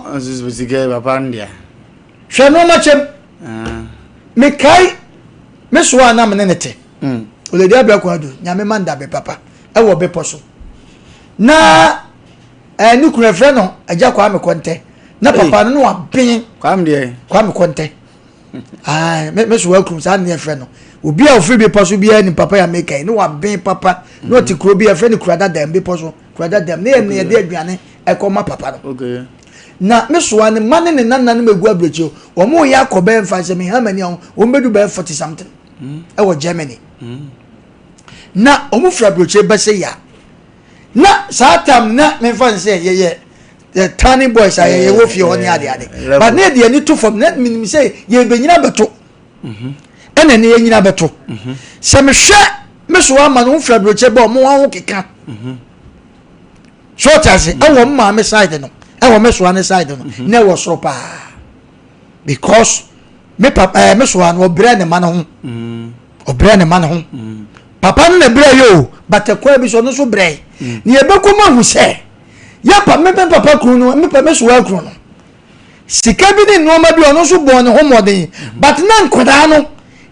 Hwɛ nnoɔma kyɛm. Mekae me soa a na me ne ne te. Mm. Oledi Abrɛ Adu, Nyame ma ndabe papa ɛwɔ bepɔ so. Na eh, ne kunu ɛfrɛ no Agya Kwame Kɔntɛ. Na papa no no waben. Kwame deɛ? Kwame Kɔntɛ. Ah, me me soa kunu saa ne ɛfrɛ no. Obi a ofiri bepɔ so biara nim papa ya meka yi, ne waben papa. Na ɔte kuro bi ɛfrɛ no Kura Dada bepɔ so. Kura Dada ne yɛ ne yɛde aduane ɛkɔ ma papa no. Okay. Na me soa ne mma ne ne nananom egu aburokyire wɔn reyɛ akɔ bɛyɛ nfa sɛ meha m'ani a wɔn bɛdu bɛyɛ 40 something ɛwɔ Germany na wɔn firi aburokyire bɛsɛ ya na saa tam na memfa n sɛ yɛyɛ yɛ tiny boys a yɛyɛ wɔ fie hɔ ne ade ade but ne yɛde ani to fam na menim sɛ yɛbɛnyina bɛto ɛna ne yɛnyina bɛto sɛ mehwɛ me soa ama no wɔn firi aburokyire bɛ wɔn ho keka. So ɔte ase? Ɛwɔ m maame side no. Ɛwɔ me soa ne side no mhm. na ɛwɔ soro paa because me papa ɛɛ me soa no ɔbrɛ ne ma no ho mm. ɔbrɛ ne ma no ho mm. Papa no na brɛ yɛ o, but ɛkwan bi so ɔno nso brɛ mm. Ne yɛbɛkɔ mu ahu sɛ yɛ pa me papa kunu no, me pa me soa kunu no sika bi ne nneɛma bi, ɔno nso bɔɔ ne ho mmɔden, but na nkwadaa no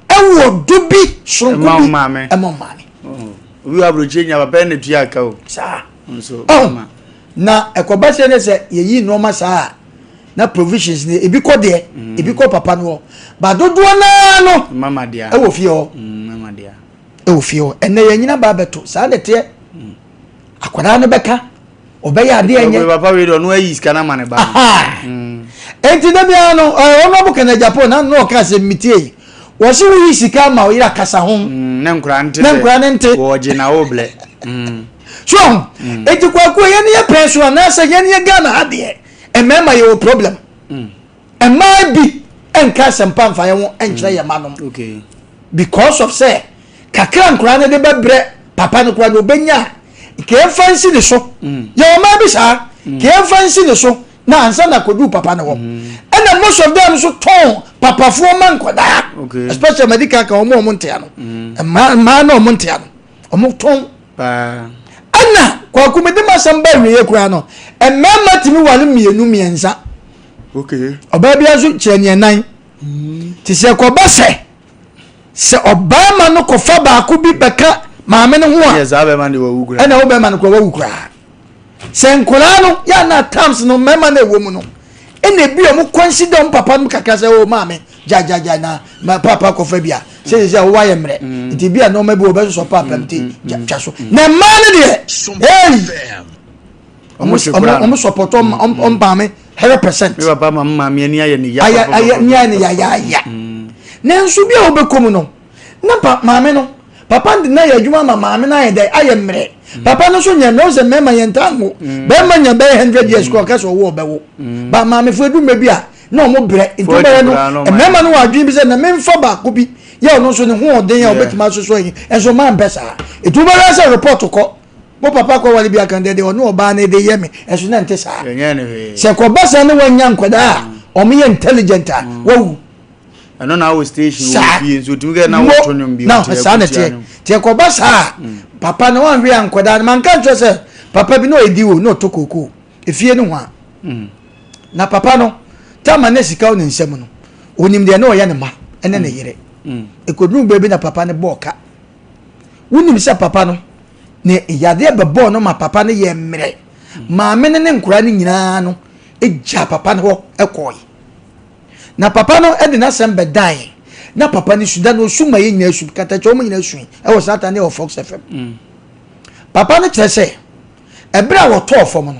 ɛwɔ do bi soronko bi ɛma maame. Oh, obi wɔ aburokyire nya papa na tua aka o. Saa nso. Oh, na ɛkɔba sɛ ne sɛ yɛyi nneɛma saa a na provisions ne ebi kɔ deɛ mm. Ebi kɔ papa no hɔ ba dodoɔ naa no ɛwɔ fie hɔ mm, ɛwɔ fie hɔ. Ɛnna yɛn nyina ba abɛto saa na ɛteɛ mm. Akwadaa no bɛka ɔbɛyɛ adeɛ nyɛ. Papa wei de ɔno ayi sika no ama ne ba. Enti da biara no ɔno abo kana Japan na na ɔka sɛ mmetie yi wɔsi woyi sika ama ɔyere akasa ho. Ne nkora nte. Ne nkora ne nte. Wɔgye na wɔblɛ. So eti kwaku yɛn yɛ pɛn so anaasɛ yɛn yɛ Ghana ha deɛ mmarima yɛ wɔ problem. Mmaa bi nka asɛmpa nfa yɛn ho nkyerɛ yɛn mma nom because of sɛ kakra nkora no de bɛbrɛ papa no koraa na ɔbɛnya a nka yɛmfa nsi ne so mm. Yɛwɔ mmaa bi saa mm. Ka yɛmfa nsi ne so na ansa na kɔduu papa no hɔ mm. Ɛna most of them nso tɔn papafoɔ ma nkɔdaa, especially madi kan ka wɔn a wɔn ntea no, mmaa mmaa na wɔn ntea no wɔn tɔn. Ɛna kwaku mi de ma asɛm ba awieɛ koraa no, mmarima tumi ware mmienu mmiɛnsa, ɔbaa bi nso kyerɛ nea nan te sɛ kɔba sɛ sɛ ɔbarima no kɔfa baako bi bɛka maame no ho a, ɛna wo bɛrima no kora wawu koraa. Sɛ nkwadaa no yɛ ana times no mmarima no ɛwɔ mu no ɛna ebi a wɔn consider wɔn papa no kakra sɛ o oh, maame gyagyagya na ma papa kɔfa bi a sɛ sɛ wɔwɔ ayɛ mmerɛ mm. Nti bi a nneɛma bi wɔ bɛsosɔ papa bi ti mm, mm, twa so na mmaa no deɛ hey ɔmo sɔpɔtɔ ɔmo maame 100%. Mi papa ma maame ani ayɛ ne ya. Ayɛ ayɛ ni ayɛ ne ya ya ya. Nanso bi a wɔbɛkɔ mu no na pa maame no papa de na yɛ adwuma ma maame no ayɛ dɛ ayɛ mmerɛ. Papa no nso nyɛ mmerɛ sɛ mmarima yɛn ntaa nwo. Bɛrima nya bɛyɛ 100 years kɔ ɔka sɛ ɔwɔ ɔbɛwo. Ba maame fo edu mmerɛ bi a na ɔmo brɛ nti ɔbɛyɛ no mmarima no wɔ adwene bi sɛ na memfa baako bi yɛ ɔno nso ne ho ɔden a ɔbɛtumi asosɔ yi nso maa mpɛ saa etu bɛyɛ sɛ report kɔ mo papa kɔ wale bi aka deɛ deɛ ɔne ɔbaa no de yɛ me ɛso na nte saa sɛ kɔba saa ne wanya nkwadaa a ɔmo yɛ intelligent a mm. wawu. Ɛno na awɔ station wɔ fie nso otumi kɛ na wɔto nnwom bi na saa na teɛ teɛ kɔba saa mm. Papa na wanhwɛ a nkwadaa no manka nkyerɛ sɛ papa bi na ɔyɛ di wo na ɔtɔ kookoo efie no ho a mm. Na papa no tama ne sika wɔ ne nsam no onim deɛ na ɔyɛ ne ma ɛne ne yere ekoduru baabi na papa no bɔɔ ka wonim sɛ papa no ne yadeɛ bɛbɔɔ no ma papa no yɛ mmerɛ. Maame no ne nkwadaa no nyinaa no gyaa papa no hɔ kɔɔe. Na papa no de n'asɛm bɛdae. Na papa no su da no osu ma yɛn nyinaa su katakyɛ wɔn nyinaa sui ɛwɔ saa ta ne ɛwɔ Fox FM. Papa no kyerɛ sɛ ɛberɛ a wɔtɔɔ fam no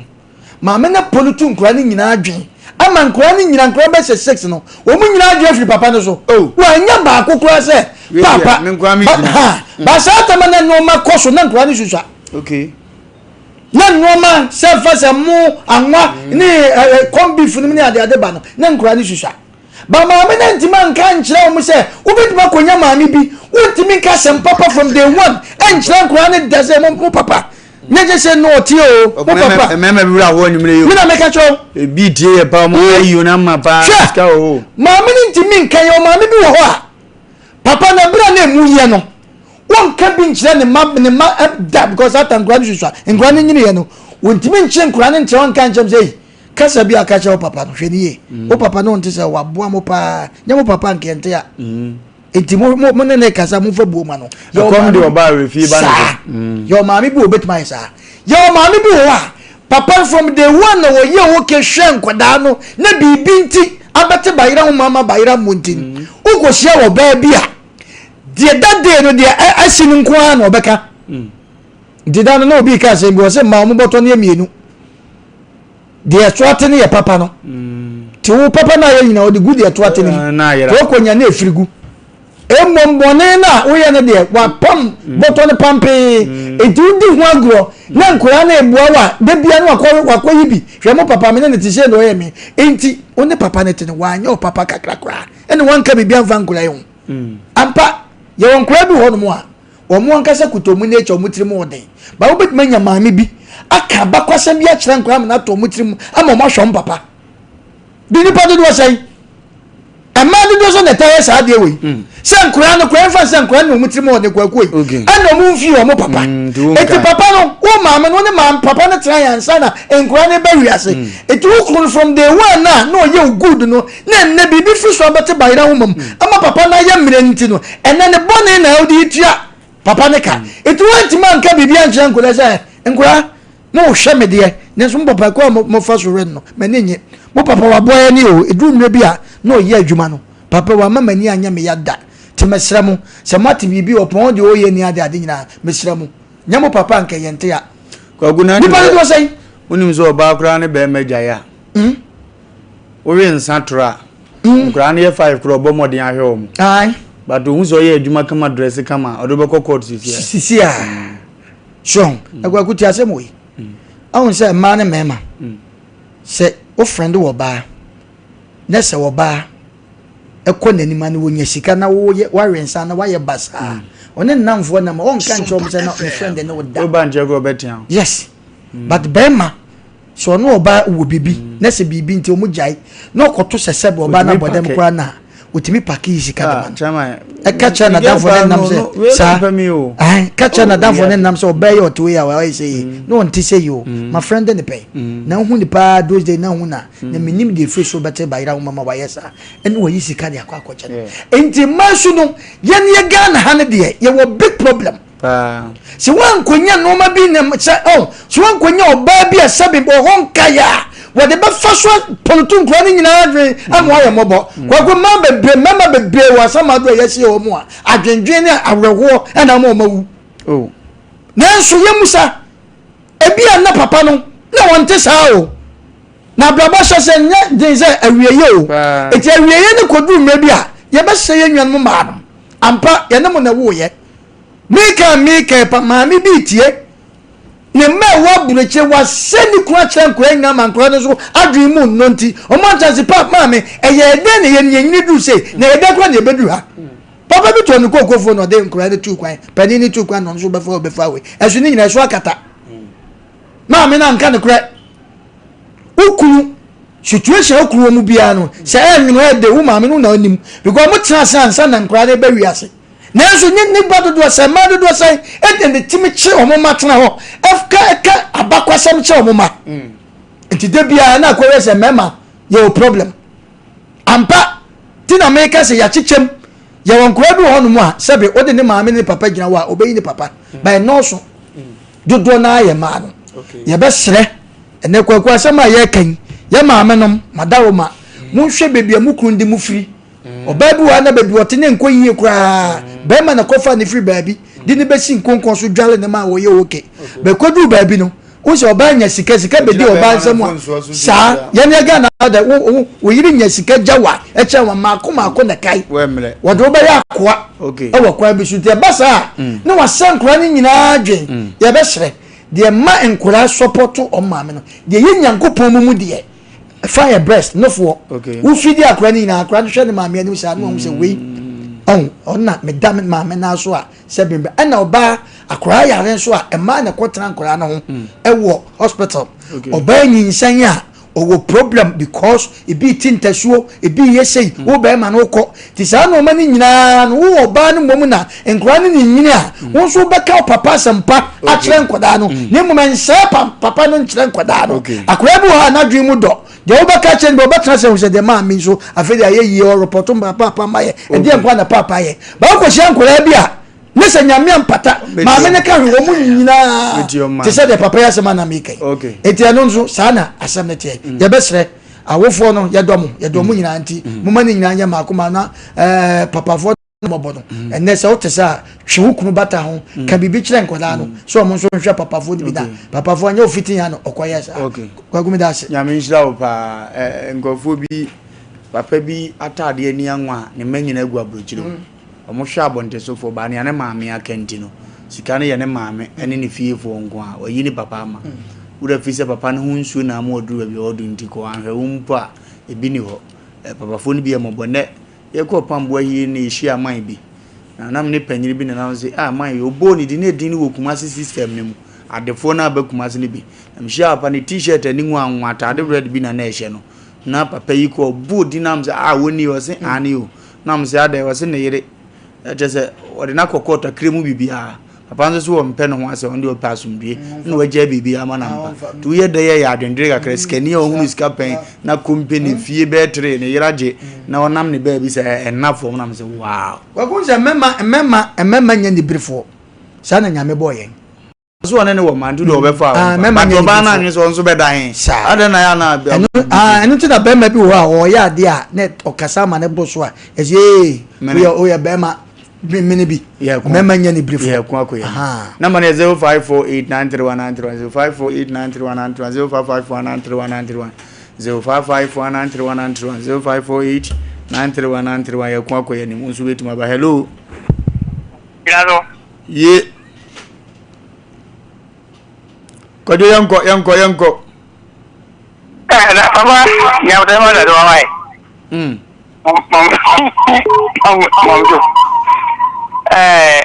Maame no polutu nkwadaa no nyinaa adwene ama nkwadaa no nyinaa, nkwadaa bɛsɛ six no, wɔn nyinaa adwene afiri papa no so. Oh. Wɔanya baako koraa sɛ papa. Ba ha mm. ba saa tama na nneɛma kɔ so na nkwadaa no susua. Okay. Na nneɛma sɛ fa sɛ mo anwa mm. ne ɛɛ corn beef no ne adeade ba no na nkwadaa no susua. Ba maame no ntumi anka nkyerɛ wɔn sɛ wobɛtumi akɔnya maame bi, wontumi nka asɛm papa from day one ɛnkyerɛ nkwadaa no da sɛ mo papa nyɛ kyɛ sɛ no ɔte o mo papa. Mmarima bi wura hɔ anwummerɛ yi o. Mi na meka kyerɛ wo. Ebi tie yɛ paa mo ayi o na ma paa sika o. Maame no ntumi nka yɛ maame bi wɔ hɔ a papa na ebere na emu yɛ no wɔnka bi nkyerɛ ne ma ne ma da because ata nkura no susua nkura no nyini yɛ no wɔntumi nkyerɛ nkura no nkyerɛ wɔnka nkyɛm sɛ yi kasa bi a ka kyerɛ wo papa no hwɛ ne yie mm. Wo papa no nte sɛ waboa mo paa nyɛ mo papa nkɛnte a mm. Nti mo mo mo ne ne kasa mo fa buo ma no. Ɛkɔm de ɔba awerɛfie ba ne so. Mm. Yɛ ɔmaame bi wɔ obetumi ayɛ saa. Yɛ ɔmaame bi wɔ hɔ a papa from day one na wɔyɛ oke hwɛ nkwadaa no na biribi nti abɛte bayera ho mama bayera mu nti mm. Wokɔhyia wɔ baa bi a deɛ that day no deɛ asi no nko ara na ɔbɛka mm. Nti da no na obi ka asɛm bi wɔ sɛ mmaa wɔn bɔtɔ no yɛ mmienu. Deɛ ɛto ate no yɛ papa no te wo papa no ayɛ nyina ɔde gu deɛ ɛto ate no mu eh, te ɔkɔnya na ɛfiri gu. Mmom bɔne no a woyɛ no deɛ wapam mm. bɔtɔ no pampee mm. Enti wodi ho agorɔ na nkoraa no ɛboa wo a da bia no wakɔyi bi hwɛ mo papa me ne ne te sɛ na ɔyɛ me enti wo ne papa no te no wanyɛ wo papa kakra koraa ɛne wanka biribi amfa nkoraa yi ho mm. Ampa yɛwɔ nkoraa bi hɔ nom a wɔn ankasa kuta wɔn nature, wɔn tirim wɔ den. Ba wobɛtumi anya maame bi. aka abakwasɛm bi akyerɛ nkwadaa ama no atɔ wɔn tirim ama wɔn ahwɛ wɔn papa de nipa dodoɔ sɛn mmaa dodoɔ sɛ na ɛta yɛ saa adeɛ wei hmm. sɛ nkwadaa no koraa nfa sɛ nkwadaa no wɔn tirim wɔ ne kwakuo yi ɛna wɔn mfi wɔn papa hmm, eti papa no wo maame no ne maame papa no tena yɛn ansa na nkwadaa no bɛ wiase hmm. eti wo kunu from day one na na ɔyɛ o good no na ɛnɛ biribi firi so abɛte bayerɛ ahoma mu ama papa no ayɛ mmerɛ nti no ɛnɛ ne bɔne na ɔde tua papa ne ka eti wɔntumi anka biribi ankyerɛ nkwadaa sɛ nkwadaa Mo hwɛ me deɛ, nanso mo papa kwan a mo fa so hwɛ no no, m'ani nnye. Mo papa waboa yɛn o, ɛduru mmerɛ bi a na ɔyɛ adwuma no, papa wamma m'ani anyɛ me ya da. Nti mesrɛ mo, sɛ moate biribi, ɔpɔn deɛ ɔyɛ ni ade ade nyinaa, mesrɛ mo, nyɛ mo papa anka yɛnte a. Kwaku na Nipa dodoɔ sɛn? Wonim sɛ ɔbaa koraa ne bɛrima gyae a, wowe nsa toro a, nkwadaa no yɛ five koraa ɔbɔ mmɔden ahwɛ wɔn. Ae. But ohun sɛ ɔyɛ adwuma kama dress kama a, ɔde wo bɛkɔ court sisi a. Sisi a. So ho? Akwaku ti asɛm wei. Ahu sɛ mmaa ne mmarima sɛ wo friend wɔ baa na sɛ ɔbaa ɛkɔ n'anim a na wɔnya sika na woyɛ wawe nsa na wayɛ basaa ɔne nnamfoɔ nam a ɔnka nkyerɛ wɔn sɛ na ne friend ne wo da. Woba nkyɛn kora ɔbɛtea wo. Yes. But bɛrima Sɛ ɔne ɔbaa wɔ biribi mm. na sɛ biribi nti ɔmo gyae na ɔkɔto sɛ sɛbi ɔbaa no abɔ dɛm koraa na ɔtumi pake yi sika de ma no ɛka kyerɛ n'adamfo ne nam sɛ saa ka kyerɛ n'adamfo ne nam sɛ ɔbaa yi ɔte wei a ɔyɛ sɛ yi mm. na ɔnte sɛ yi o mm. ma friend ne pɛn na ohu ne paa those days na ohu na na menim deɛ efiri so bɛte bayera ho mama wayɛ saa ɛne wayi sika de akɔ akɔkyɛ no nti mmaa su no yɛn yɛ Ghana ha no deɛ yɛwɔ big problem. Paa. Sɛ woankonya nnoɔma bi na sɛ oh, sɛ woankonya ɔbaa bi a sɛbe wɔ hɔ nkaeɛ a wɔde bɛfa so apɔnto nkura no nyinaa adwene ama wɔayɛ mmɔbɔ. Mm. Kwaku mmaa bebree mmarima bebree wɔ asamado a yɛasie wɔn a adwendwen ne awerɛhoɔ ɛna ama wɔn awu. Oh. Nanso yɛmmusa ebi a na papa no na wɔnte saa o. Na abrabɔ hyɛ sɛ nyɛ den sɛ awieeɛ o. Enti awieeɛ no kɔduru mmerɛ bi a yɛbɛsɛ yɛn nuanom mmaa no. Ampa yɛne mo na ɛwoeɛ. Meka meka pa maame bi retie ne mma ɛwɔ aburokyire wasɛ ne kunu akyerɛ nkwadaa nyinaa ma nkwadaa no nso adwene mu nnɔ nti wɔn ankyɛn se pa maame ɛyɛ dɛn na yɛn yɛnyini duru sei na ɛyɛ dɛn koraa na yɛbɛduru ha papa bi tɔɔ ne kookofoɔ na ɔde nkwadaa no tuu kwan panin no tuu kwan na ɔno nso bɛfa ɔbɛfa wei ɛso ne nyinaa ɛso akata maame no anka ne korɛ wo kunu situation wo kunu wɔ mu biara no sɛ ɛnwono ɛde wo maame no na ɔnim because wɔn tena ase ansa na nkwadaa no bɛ wiase. Nanso nye nnipa dodoɔ sɛn, mmaa dodoɔ sɛn ɛna ne tumi kye wɔn mma tena hɔ ɛka ɛka abakwasɛm kyerɛ wɔn mma. Mm. Nti da biara na akɔyɛ sɛ mmarima yɛwɔ problem. Ampa ti na meka sɛ yɛakyekyɛm yɛwɔ nkwadaa bi wɔ hɔnom a sɛbe wode ne maame ne ne papa gyina hɔ a ɔbɛyi ne papa mm. ba ɛnɔɔso mm. dodoɔ no ara yɛ mmaa no. Yɛbɛsrɛ ɛnɛ kwaku asɛm a yɛreka yi yɛ maame nom madaroma monhwɛ baabi a mo kunu de mo firi Ɔbaa bi wɔ ha na baabi ɔte ne nkɔ yie koraa. Bɛrima na kɔfa ne firi baabi de ne bɛsi nkonkɔn so dwale ne ma wɔyɛ oke. Bɛkɔduru baabi no, wohu sɛ ɔbaa nya sika, sika bɛdi ɔbaa nsam a, saa yɛn yɛ Ghana da wo wo wo yere nya sika gya wa ɛkyɛn wɔn maako maako na kae. Wɔde wo bɛyɛ akoa ɛwɔ kwan bi so nti ɛba saa a mm. na wasɛ nkora no nyinaa dwen mm. yɛbɛsrɛ deɛ ma nkora sɔpɔto ɔmo maame no deɛ yɛ Nyankopɔn mu mu deɛ fa yɛ breast nofoɔ wofi di akora no nyinaa akora no hwɛ ne maame anim saa ne wɔn sɛ wei ɔn ɔna meda me maame nan so a sɛ bɛnbɛn ɛna ɔbaa akora yare nso a mmaa na ɛkɔtena nkora no ho mm. ɛwɔ hospital ɔbaa nyinsɛn a ɔwɔ problem because ebi ti ntasuo ebi yɛ sei mm. wo bɛrima no kɔ te saa nneɛma no nyinaa no wo ɔbaa no mmom na nkora no nyini a mm. wo nso wobɛka papa asɛmpa akyerɛ nkwadaa no mm. na mmom ɛnsɛe papa no nkyerɛ nkwadaa no akwadaa bi wɔ hɔ a n'adwene mu dɔ deɛ wobɛka kyerɛ no bɛ wobɛtena sɛ hu sɛ deɛ maa mi nso afei deɛ ayɛ yie ɔrepɔto mpa paapa ma yɛ ɛdeɛ nkwa na paapa yɛ ba wokɔhyia nkwadaa bi a ne sɛ nyame ampata maame no ka hwe wɔ mu nyinaa te sɛ deɛ papa yɛ asɛm a na meka yi enti ɛno nso saa na asɛm no teɛ mm. yɛbɛsrɛ awofoɔ no yɛdɔ mo yɛdɔ mo nyinaa nti moma no nyinaa nyɛ maako ma na ɛɛ papafoɔ mmɔbɔ no mm. ɛnɛ sɛ wote sɛ a twe wo kunu bata ho mm. ka biribi kyerɛ nkwadaa no mm. sɛ ɔmo nso nhwɛ papafoɔ no bi na papafoɔ nyɛ ofiti ya no ɔkɔyɛ saa kwaku mi da ase. Nyame nhyira wo paa nkurɔfoɔ bi papa bi ataadeɛ ani anwa a ne mma nyinaa agu aburokyire o ɔmo hwɛ abɔntensofoɔ baa nea ne maame aka nti no sika no yɛ ne maame ɛne ne fiefoɔ nko a wayi ne papa ama wura fi sɛ papa no ho nsuo na ama ɔduru baabi a ɔdu nti kɔ anhwɛ wo mpo a ebi ni hɔ papafoɔ no bi yɛ mmɔbɔ nnɛ Yɛkɔɔ Pamboa yie no yɛhyiaa man bi. Na na me ne panyin bi na na ɔse ah man yi ɔbɔɔ ne din na edin no wɔ Kumasi system no mu. Adefoɔ no aba Kumasi no bi. Na mehyiaa papa ne t-shirt ani nwanwa, ataade red bi na na ɛhyɛ no. Na papa yi kɔ ɔbɔɔ din na mesɛ ah woni ɔse aane o. Na mesɛ adɛn ɔse ne yere kyerɛ sɛ ɔde no akɔ kɔɔto akra mu biribiara. Papa nso so ɔmpɛ ne ho asɛm ɔno deɛ ɔpɛ asomdwie na wagyae biribiara ama no ampa. Nti woyɛ dɛ yɛ yɛ adwendwene kakra sikani a ɔhunu sika pɛn na kompani fie bɛyɛ tere ne yere agye na ɔnam ne baabi sɛ ɛnna fam na mesɛ wow. Kwaku sɛ mmɛma mmɛma mmɛma nyɛ niberefoɔ saa na nyame bɔɔ yɛn. Ɔsɛ ɔne ne wɔ mma nti deɛ ɔbɛfa a ɔmfa. But ɔbaa no anwene sɛ ɔno nso bɛda he. Adɛn na yɛ a na ɛno ah, ɛno nti na bɛrima bi wɔ hɔ a ɔyɛ adeɛ a na ɔkasa ama ne bo so a ɛsɛ ee woyɛ woyɛ bɛrima mene bi mmarima nyɛ ne birifo. Yɛ ko akɔ yɛ. Number no yɛ 0548931931 0548931931 0554931931 0554931931 0548931931 yɛ ko akɔ yɛ nim nso bɛtumi aba hello. Ye. Kwadwo yɛnkɔ yɛnkɔ yɛnkɔ. Ɛɛ na papa nyamutɛ ma dada wa ye. Mɔmuso ɛɛ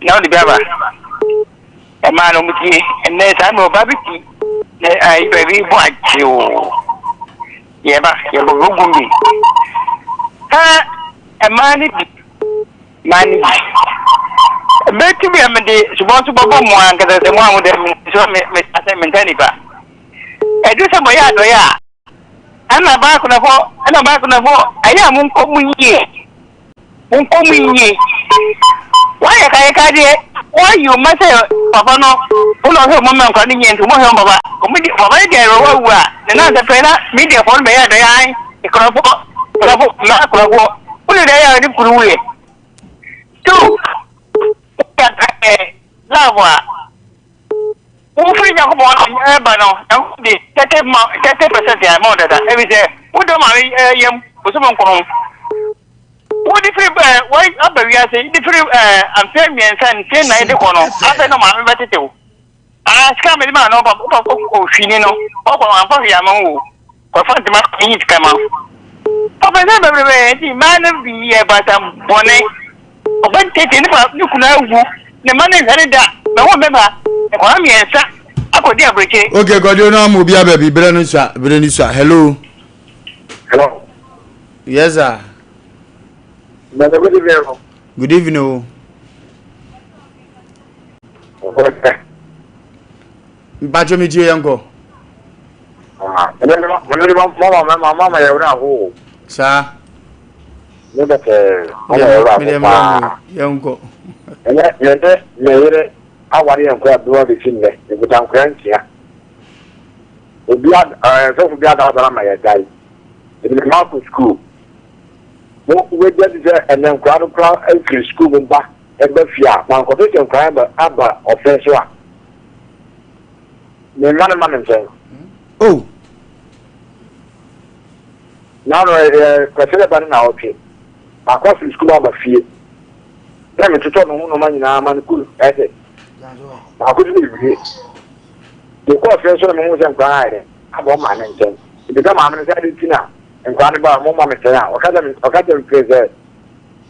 na ɔde bi aba ɛmaa na ɔmo tie ɛnɛ saa na ɔba bi ti na ayi baabi bɔ akyi o yɛ ba yɛ bɔ ogum bi ɛɛ ɛmaa ne bi. M'ani gye. Bere ti bi a mede subɔn so bɔbɔ mo ankasa sɛ mo a mo dɛ me nso me me asɛ me nta nipa. Ɛdu sɛ moyɛ adɔeɛ a, ɛna baakonafo ɛna baakonafo ɛyɛ a monkɔ mu yie. Monkɔ mu yie. Woayɛ kayeka deɛ woayi wo mma sɛ papa no wo na ɔhwɛ wɔn mma nkwa no nyɛ nti wɔhwɛ wɔn papa. Wɔn di papa no deɛ wawu a ne nan sɛ pɛn na mediafoɔ no bɛyɛ adɔeɛ an nkurɔfoɔ nkurɔfoɔ mma nkurɔfoɔ. Wone dɛ yɛ a ne kunu wuiɛ. Two, woyɛ eh, love a wofiri Nyankopɔn no ɛba no, Nyankopɔn de 30 ma 30% a ɛma wo dada. Ɛfiri sɛ wodɔ maame eh, yam bosome nkron. Wode firi eh, wɔ aba wiase de firi eh, mfeɛ mmiɛnsa mfeɛ nnan de kɔ no, afei na maame bɛtete wo. Ah, sika a mede maa no ɔba ɔba ɔhwini no ɔkɔ amfa hwee ama wo kɔfa ntoma yi sika ma ɔpɛ sɛ bebrebe nti mmaa no bi yɛ basa bɔne ɔbɛ tete ne pa ne kunu awu ne mma no nhwɛ ne da na wɔn bɛba nkwadaa mmiɛnsa akɔdi aburokye. Okay, Kwadwo no ama obi aba bi berɛ no sua berɛ no sua hello. Hello. Yes sir. Brother, good evening. Good evening o. Mpatsɔ mi tie yɛn kɔ. Saa. Ne bɛtɛ mama yɛ wura ho paa. Yɛn kɔ. Ɛnɛ yɛn ne me yere aware yɛn kora bere abɛsi nnɛ nkuta nkora nsia. Obi a sɔfo bi adaadaa ma yɛ dae. Ebi ne ma akɔ sukuu. Mo wɛgya ti sɛ ɛnɛ nkora no kora afiri sukuu mu ba. Ɛba fie a, mankɔto sɛ nkwadaa aba aba ɔfɛn so a, me mma no mma me nkyɛn. Oh. Na no ɛyɛ kwasida ba ne naawɔtwe. Baako afiri sukuu aba fie. Na metotɔ ne ho nneɛma nyinaa ma no kuru ɛsɛ. Baako nso bɛwie. Mekɔ ɔfɛn so na mehu sɛ nkwadaa no ayɛ dɛ aba wɔn maame nkyɛn. Mebisa maame no sɛ adɛn nti na nkwadaa no ba a wɔmma me nkyɛn a, ɔka kyerɛ me ɔka kyerɛ me pere sɛ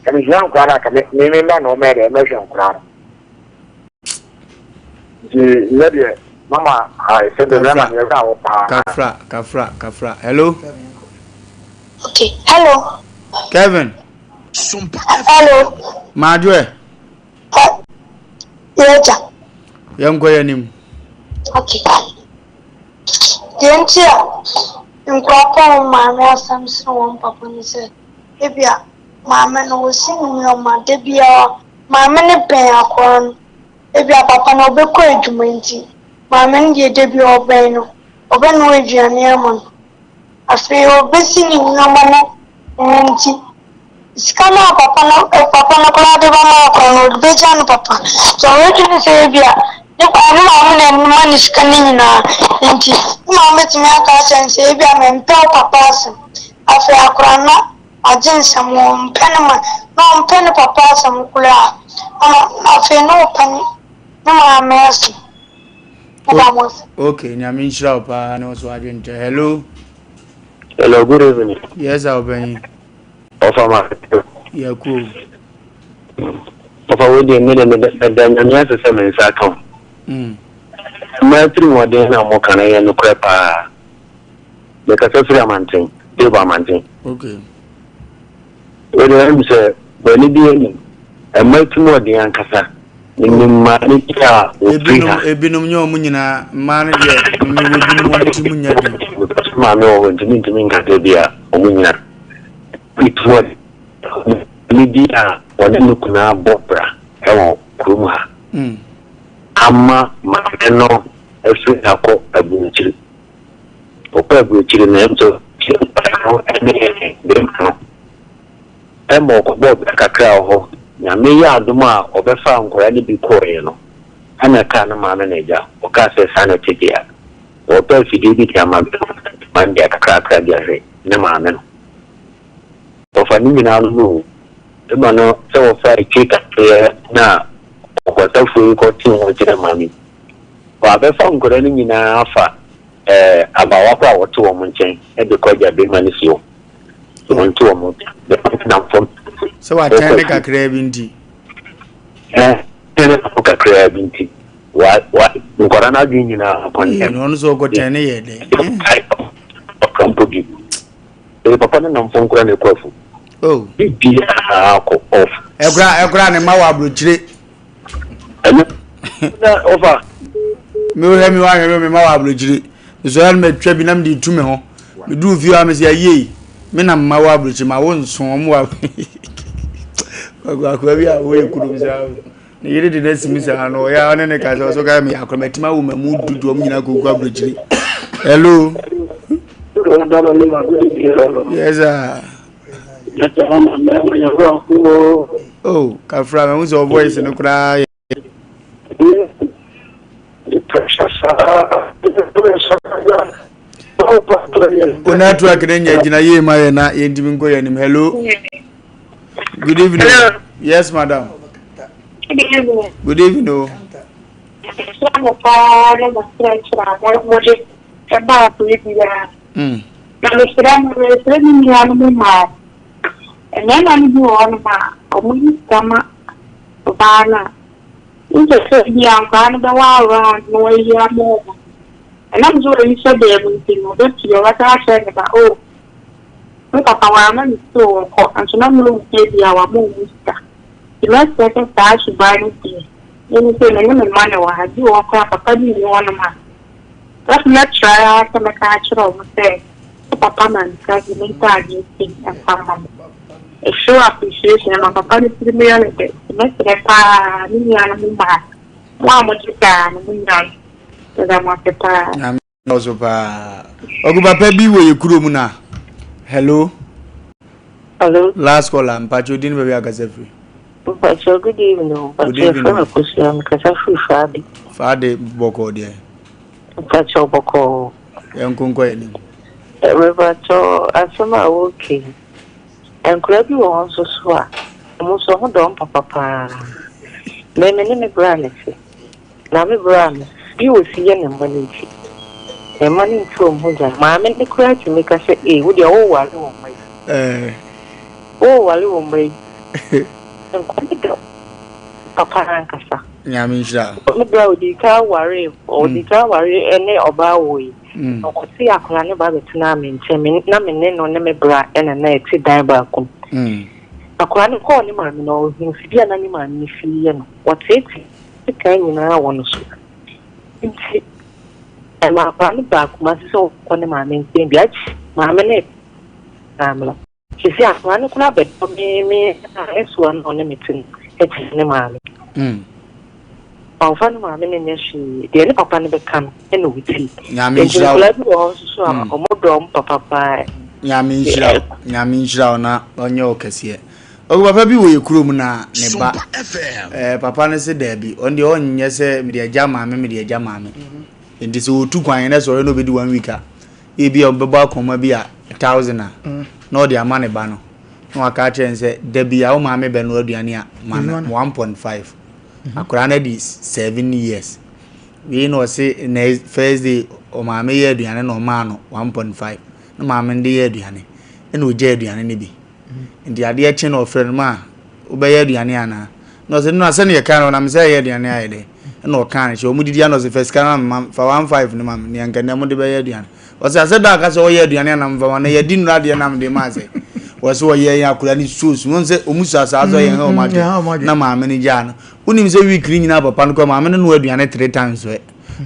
Ka me hia nkora no a ka me me me mma na ɔmɛyɛ dɛ mɛhwɛ nkora no. Nti nyɛ deɛ mama ae sɛ deɛ mɛma no yɛwerɛ awɔ paa. Kafra kafra kafra hello. Okay hello. Kevin. Hello. Maadwoɛ. Yɛgya. Yɛnkɔ yɛn anim. Okay. Deɛ nti a nkora pɔn maame asɛm sene wɔn papa ne sɛ. Ebia maame no osi no nneɛma da biara, maame no bɛn akwadaa no. Ebia papa no ɔbɛkɔ adwuma nti, maame no deɛ da biara ɔbɛn no, ɔbɛnoa aduane ama no. Afei ɔbɛsi ne nneɛma no ɛno nti, sika no a papa no papa no koraa de bɛma akwadaa no, ɔde bɛgya ne papa. Nti ɔbɛdwene sɛ ebia ne papa ne maame na ɛma no sika no nyinaa nti, ne maame bɛtumi aka akyerɛ no sɛ ebia mempɛ wo papa asɛm. Afei akora no agye nsɛm, ɔmpɛ ne ma, na ɔmpɛ ne papa asɛm koraa, ama afei na ɔpɛ ne ne maame asɛm. Meda mo ase. Okay, nyame nhyira wo paa ne wo so adwenkyɛ. Hello. Hello, good evening. Yes, sir, ɔpanyin. Ɔfa ma. Yɛkuo. Ɔfa wo deɛ me de meda nyame ase sɛ me nsa aka wo. Mmaa atirimuɔden no a moka no ɛyɛ nokorɛ paa. Mekasa firi Amanten, Debo Amanten. Okay. Wei deɛ ɛm sɛ bɔne bi anim. Mmaa atirimuɔden ankasa. Menim maame bi a wɔfiri ha. Ebinom nyɛ wɔn nyinaa mmaa no deɛ mewɔ ebinom wɔn ti mu nyɛ den. Mepɛ maame wɔ hɔ nti mentumi nka sɛ bi a wɔn nyinaa. Atirimuɔden. Maame bi a ɔne ne kunu abɔ bra wɔ kurom ha ama maame no afiri ha kɔ aburokyiri. Ɔkɔ aburokyiri no, ɛm sɛ ɔkyerɛ nkwadaa no ne bɛrima no ma ɔkɔbɔɔ bra kakra wɔ hɔ. Nyame yɛ adom a ɔbɛfaa nkwadaa no bi kɔeɛ no, ɛna ɛkaa ne maame no agya. Ɔkaa sɛ saa na ɛte deɛ a, ɔrepɛ afidie bi de ama bɛrima no de akakrakra de ahwɛ ne maame no. Wɔfa ne nyinaa no mu o. Ema no sɛ wɔfa akyiri kakraa bi na ɔkwatafoɔ yi kɔtee ho kyerɛ maame yi. Wɔabɛfa nkwadaa no nyinaa afa ɛɛ abaawa koro a wɔte wɔn nkyɛn de kɔ agya barima no fie hɔ. Wɔnte wɔn nkyɛn. Barima no nam fam. Sɛ watɛn ne kakraa bi nti. Ɛɛ tɛn ne kakraa bi nti. Wa wa nkwadaa no adwene nyinaa kɔ ntɛm. Ɔno nso ɔkɔtɛn ne yɛ dɛ. Ɔkra mpo bi. Ɛyɛ papa ne namfo nkora na ɛkɔ afu. Oh. Biribiara kɔ off. Ɛkora ɛkora ne mma wɔ aburokyire. Ɛno na ɔfa. Mi wohwɛ mi wahwɛ mi mma wɔ aburokyire. Mesɔre no matwa bi na mede tu me ho. Meduru fie hɔ a mesɛ ayie yi. Me na mma wɔ aburokyire ma wo nso wɔn wɔ akoa bi a wɔyɛ kurom saa. Ne yere de no asi mu saa no ɔyɛ a ɔne ne ka sɛ ɔsɛ ɔka meyɛ akora matumi awo ma mu dudu ɔmo nyinaa kɔgu aburokyiri. Hello. Yes sir. Oh, kafra me hu sɛ voice no koraa yɛ. O network ne nyɛ gyina yie ma yɛ na yɛntumi nkɔ yɛn anim. Hello. Good evening. Hello. Yes, madam. Good evening. Good evening. Oh. Na mesrɛ mo, mesrɛ me nuanom mmaa, mmarima no bi wɔ hɔnom a, wɔyi sika ma ɔbaa no a, wosɛ sɛ bi a nkwadaa no bɛwɔ around na wɔayi ama wɔn. Ɛnam sɛ wɔyi hyɛ dan mu nti no, ɔbɛpie, ɔbɛka akyerɛ ne ba, oh, Me papa wamma me sika o, ɔkɔ, nso na mehu sɛ ebia wama wɔn sika. Nti mɛsrɛ sɛ saa suban no deɛ, me sei me ne me mma na ɛwɔ ha, bi wɔ hɔ koraa a papa bi nni hɔnom a, mɛso mɛtrae ara sɛ mɛka akyerɛ wɔn sɛ wo papa ma me sika nti mentɔ adeɛ sei mfa mma mo. It show appreciation, ɛma papa no tirim yɛ no dɛ. Nti mɛsrɛ paa me nuanom mmaa, mo a mote saa no monnyae. Meda mo ase paa. Dɔɔso paa. Ɔgu papa bi wɔ yɛ kurom na. Hello. Hello. Last caller, mpacho din baabi akasa firi. Mpacho good evening. Good Mpacho efrɛ evening. me Kosua, mekasa firi Faade. Faade bɔkɔɔ deɛ. Mpacho bɔkɔɔ. Yɛn nko nkɔ yɛn anim. Mepacho asɛm a woka yi, nkwadaa bi wɔ hɔ nso so a, wɔn nso wɔn dɔ wɔn papa paa. Me me ne me bra na ɛte. Na me bra no, deɛ ɔsi yɛ ne mma no nti, ne mma no ntu wɔn ho gya. Maame no koraa tumi ka sɛ, Ee, wo deɛ woreware wo mma yi. Woreware wo mma yi. Nkwa ne dɔ papa no ankasa. Nyame nhyira wo. Me bra ɔdii kan waree, ɔdii kan waree ne ɔbaa wɔ yi. Ɔkɔtee akwadaa no ba bɛtenaa me nkyɛn, me na me ne no ne me bra na na ɛte dan baako mu. Akwadaa no kɔɔ ne maame no, ɔhuu fidie a na ne maame no fie yɛ no, wɔteetee. Sekan nyinaa wɔ no so. Nti, ɛmaa akwadaa no baa Kumasi sɛ ɔkɔ ne maame nkyɛn bi. Akyi, maame no maame no. Sisi akwadaa no koraa bɛdɔ me me a ɛsoa no ɔne me te no ɛte ne maame. Ɔmfa ne maame no nyɛ hwee. Deɛ ne papa no bɛka no ɛna ɔtie. Nyame Nti nhyira wo. nkwadaa bi wɔ hɔ nso so a wɔdɔ wɔn papa paa. Nyame nhyira wo. Nyame nhyira wo na ɔnyɛ wo kɛseɛ. Ɔgu papa bi wɔ yɛ kurom na ne ba ɛɛ papa no se daabi ɔno deɛ ɔnyɛ sɛ mede agya maame mede agya maame nti sɛ ɔtu kwan na sɛ ɔyɛ na ɔbɛdi one week a ebi a ɔbɛbɔ akɔnma bi a thousand a na ɔde ama ne ba no na waka akyerɛ no sɛ da bi a wo maame bɛnoa aduane a ma no 1.5 akwadaa no adi 7 years. Wei na ɔse na first day ɔmaame yɛ aduane na ɔmaa no 1.5 na maame no de yɛ aduane ɛna ɔgya aduane no bi. Nti adeɛ kye na ɔfrɛ no, ma wobɛyɛ aduane anaa? Na ɔsɛ no sɛdeɛ yɛka no nam sɛ ɛyɛ aduane ayɛ dɛ. Ɛna ɔkaa no hyɛ wɔn didi ano ɔsɛ fa sika no ma fa 15 no ma me nea nka nea mode bɛyɛ aduane. Ɔsɛ asɛ da aka sɛ ɔyɛ aduane anam fa ma na yɛdi nnura adeɛ nam de ma sɛ. Wɔsɛ ɔyɛ yɛn akora ne soos wɔn sɛ wɔn su asaa sɛ yɛn hɛ wɔn adwene na maame no gyaa no. Wonim sɛ week no nyinaa papa no kɔ maame no noa aduane three times ɛ.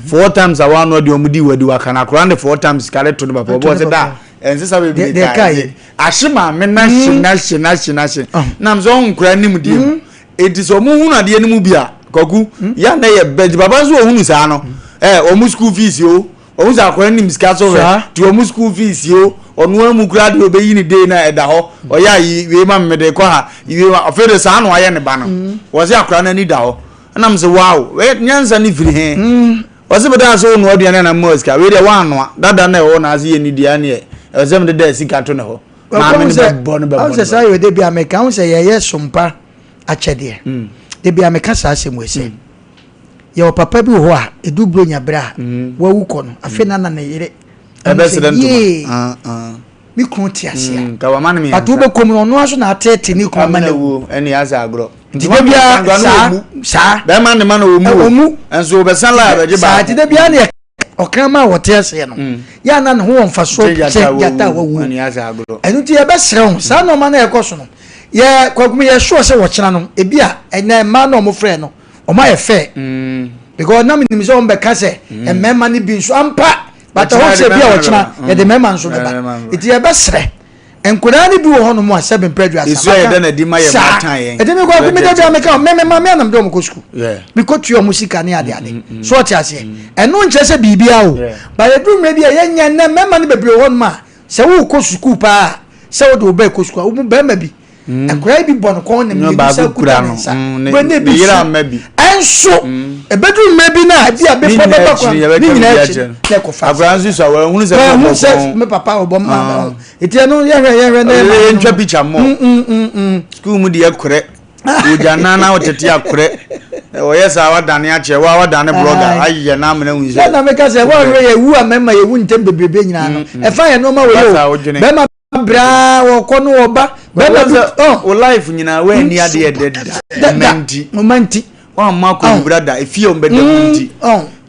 Four times a wɔanoa deɛ wɔn di wadi waka no akora no de four times sika de to ne papa ɔbɔ ɔsɛ da ɛnsesa bebree kaa ahye maame no ahye no ahye no ahye no ahye nam sɛ ɔho nkora nim deɛ mu eti sɛ ɔmo hunu adeɛ no mu bi a kwaku ya na yɛ bɛ nti papa nso ɔhunu saa no ɛ ɔmo school fees o ɔmo sɛ akora nim sika so hwɛ ti ɔmo school fees o ɔno amu kura deɛ ɔbɛyi ne day na ɛda hɔ ɔyɛ ayi wei ma mmede kɔ ha wei ma afei de saa na wayɛ ne ba no wɔsɛ akora no ani da hɔ ɛnam sɛ wow nyansa ne firi he Ɔse medaa sɛ wonoa aduane anaa mema wo sika wei deɛ woannoa dada na ɛwɔ na ase yɛ nidi aneɛ ɛwɔ sɛ mede da sika to ne hɔ maame no bɛbɔ no bɛbɔ no sɛ saa yɛ de bia meka ho sɛ yɛyɛ sompa akyɛdeɛ mm. de bia meka saa asɛm wei sɛ mm. yɛwɔ papa bi wɔ hɔ a ɛdu buronya berɛ a mm. wawu kɔ no afei na na ne yere ɛbɛsrɛ ntoma ah, ah. Me kunu te ase a mm, but wobɛkɔ mu no ɔno aso na atete ne kunu ama no awu ɛne asɛ agorɔ nti da biara saa saa bɛrima ne ma na ɔmu ɔmu nso wɔbɛsan la abɛgye baako saa nti da biara ne ɔkraman a wɔte aseɛ no mm. yɛ ana ne ho wɔ mfasoɔ sɛ gyata a wawu ɛno nti yɛbɛsrɛ ho saa nneɛma no ɛkɔ so no yɛ kwakum yɛ sure sɛ wɔkyena no ebi a ɛnɛ mmaa na wɔn frɛ no wɔn ayɛ fɛ mm. because nam nim sɛ wɔn bɛka sɛ mmarima no bi nso ampa But ɛhɔ sɛ bi a ɔkyena mm. yɛde mmarima nso bɛba nti yɛbɛsrɛ nkwadaa no bi wɔ hɔnom a sɛbe mpɛ aduasa esu ayɛ dɛ na di ma yɛ ma tan yɛn ɛdi mi kɔ ɛdi mi dɛ bi a mi ka mɛ mɛ ma mi anam de wɔn kɔ sukuu mi kɔ tua wɔn sika ne ade ade mm, mm, so ɔte aseɛ ɛno nkyerɛ sɛ biribi a o ba yɛ duru mmerɛ bi a yɛnyɛ nnɛ mmarima no bebree wɔ hɔnom a sɛ wokɔ sukuu paa sɛ wode wo ba kɔ sukuu a wo barima bi Mm. Akwadaa bi bɔ no kɔn na mmienu nsa kuta ne nsa. Mm, ne ne bi yere ama bi. Ɛnso mm. ebeduru mmerɛ bi na ebi a bepɔ bɛba kwan ne nyinaa akyi na ɛkɔ fa. Akwadaa nso sɔ wɔn ehunu sɛ wɔn sɛ me papa ɔbɔ mma ah. eti ɛno yɛhwɛ yɛhwɛ na ɛma. Yɛn ntwa picture mɔ. Sukuu mu deɛ korɛ. Ogya nan na ɔtete akorɛ. Ɔyɛ saa wadane akyɛ wa wadane blogger ayɛ na amena hu sɛ. Ɛna meka sɛ wɔn ahwɛ yɛ wu a mɛma yɛ wu ntɛm bebrebe nyinaa no ɛfa yɛ nneɛma wɔ yɛ o bɛma braa wɔkɔ no wɔba bɛma bi ɔ wo life nyinaa woanni adeɛ dɛ da ɔma nti ɔma nti wɔamma akɔwura da efie a ɔmbɛda mu nti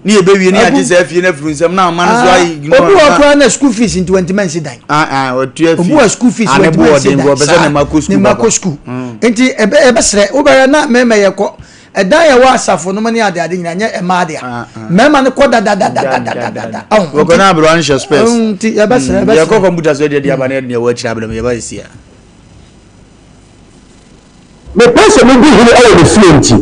ne yɛbɛwie ne yɛagye saa fie no afiri nsɛm na ama no so ayi ignore obi wɔ koraa na school fees nti wɔntumi ansi dan ɔtua obi wɔ school fees wɔntumi ansi dan saa ne ma kɔ school nti ɛbɛsrɛ wobɛyɛ na mɛmɛ yɛkɔ Ɛdan a ɛwɔ asafo no mu ne adeade nyinaa nyɛ mmaa dea. Ah, ah. Mmarima no kɔ dadadadadadada. Wɔkɔ na aberewa no hyɛ spɛs. Nti yɛbɛsrɛ yɛbɛsrɛ. Yɛkɔ kɔmputa so deɛ deɛ aba ne yɛde ɛwɔ akyire abɛdɛm yɛba ɛsi a. Mepɛ sɛ medi hene wɔ me fie nti,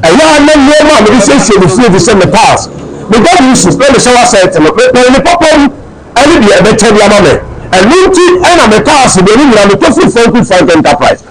ɛyɛ a na nneɛma a mede siesie me fie te sɛ me tiles, me WCs, ne me shower set no, mepɛn ne papa mu ne deɛ ɛbɛkyɛ de ama me. Ɛno nti na me tiles deɛ ne nyinaa metɔ firi Franco Frank Enterprise.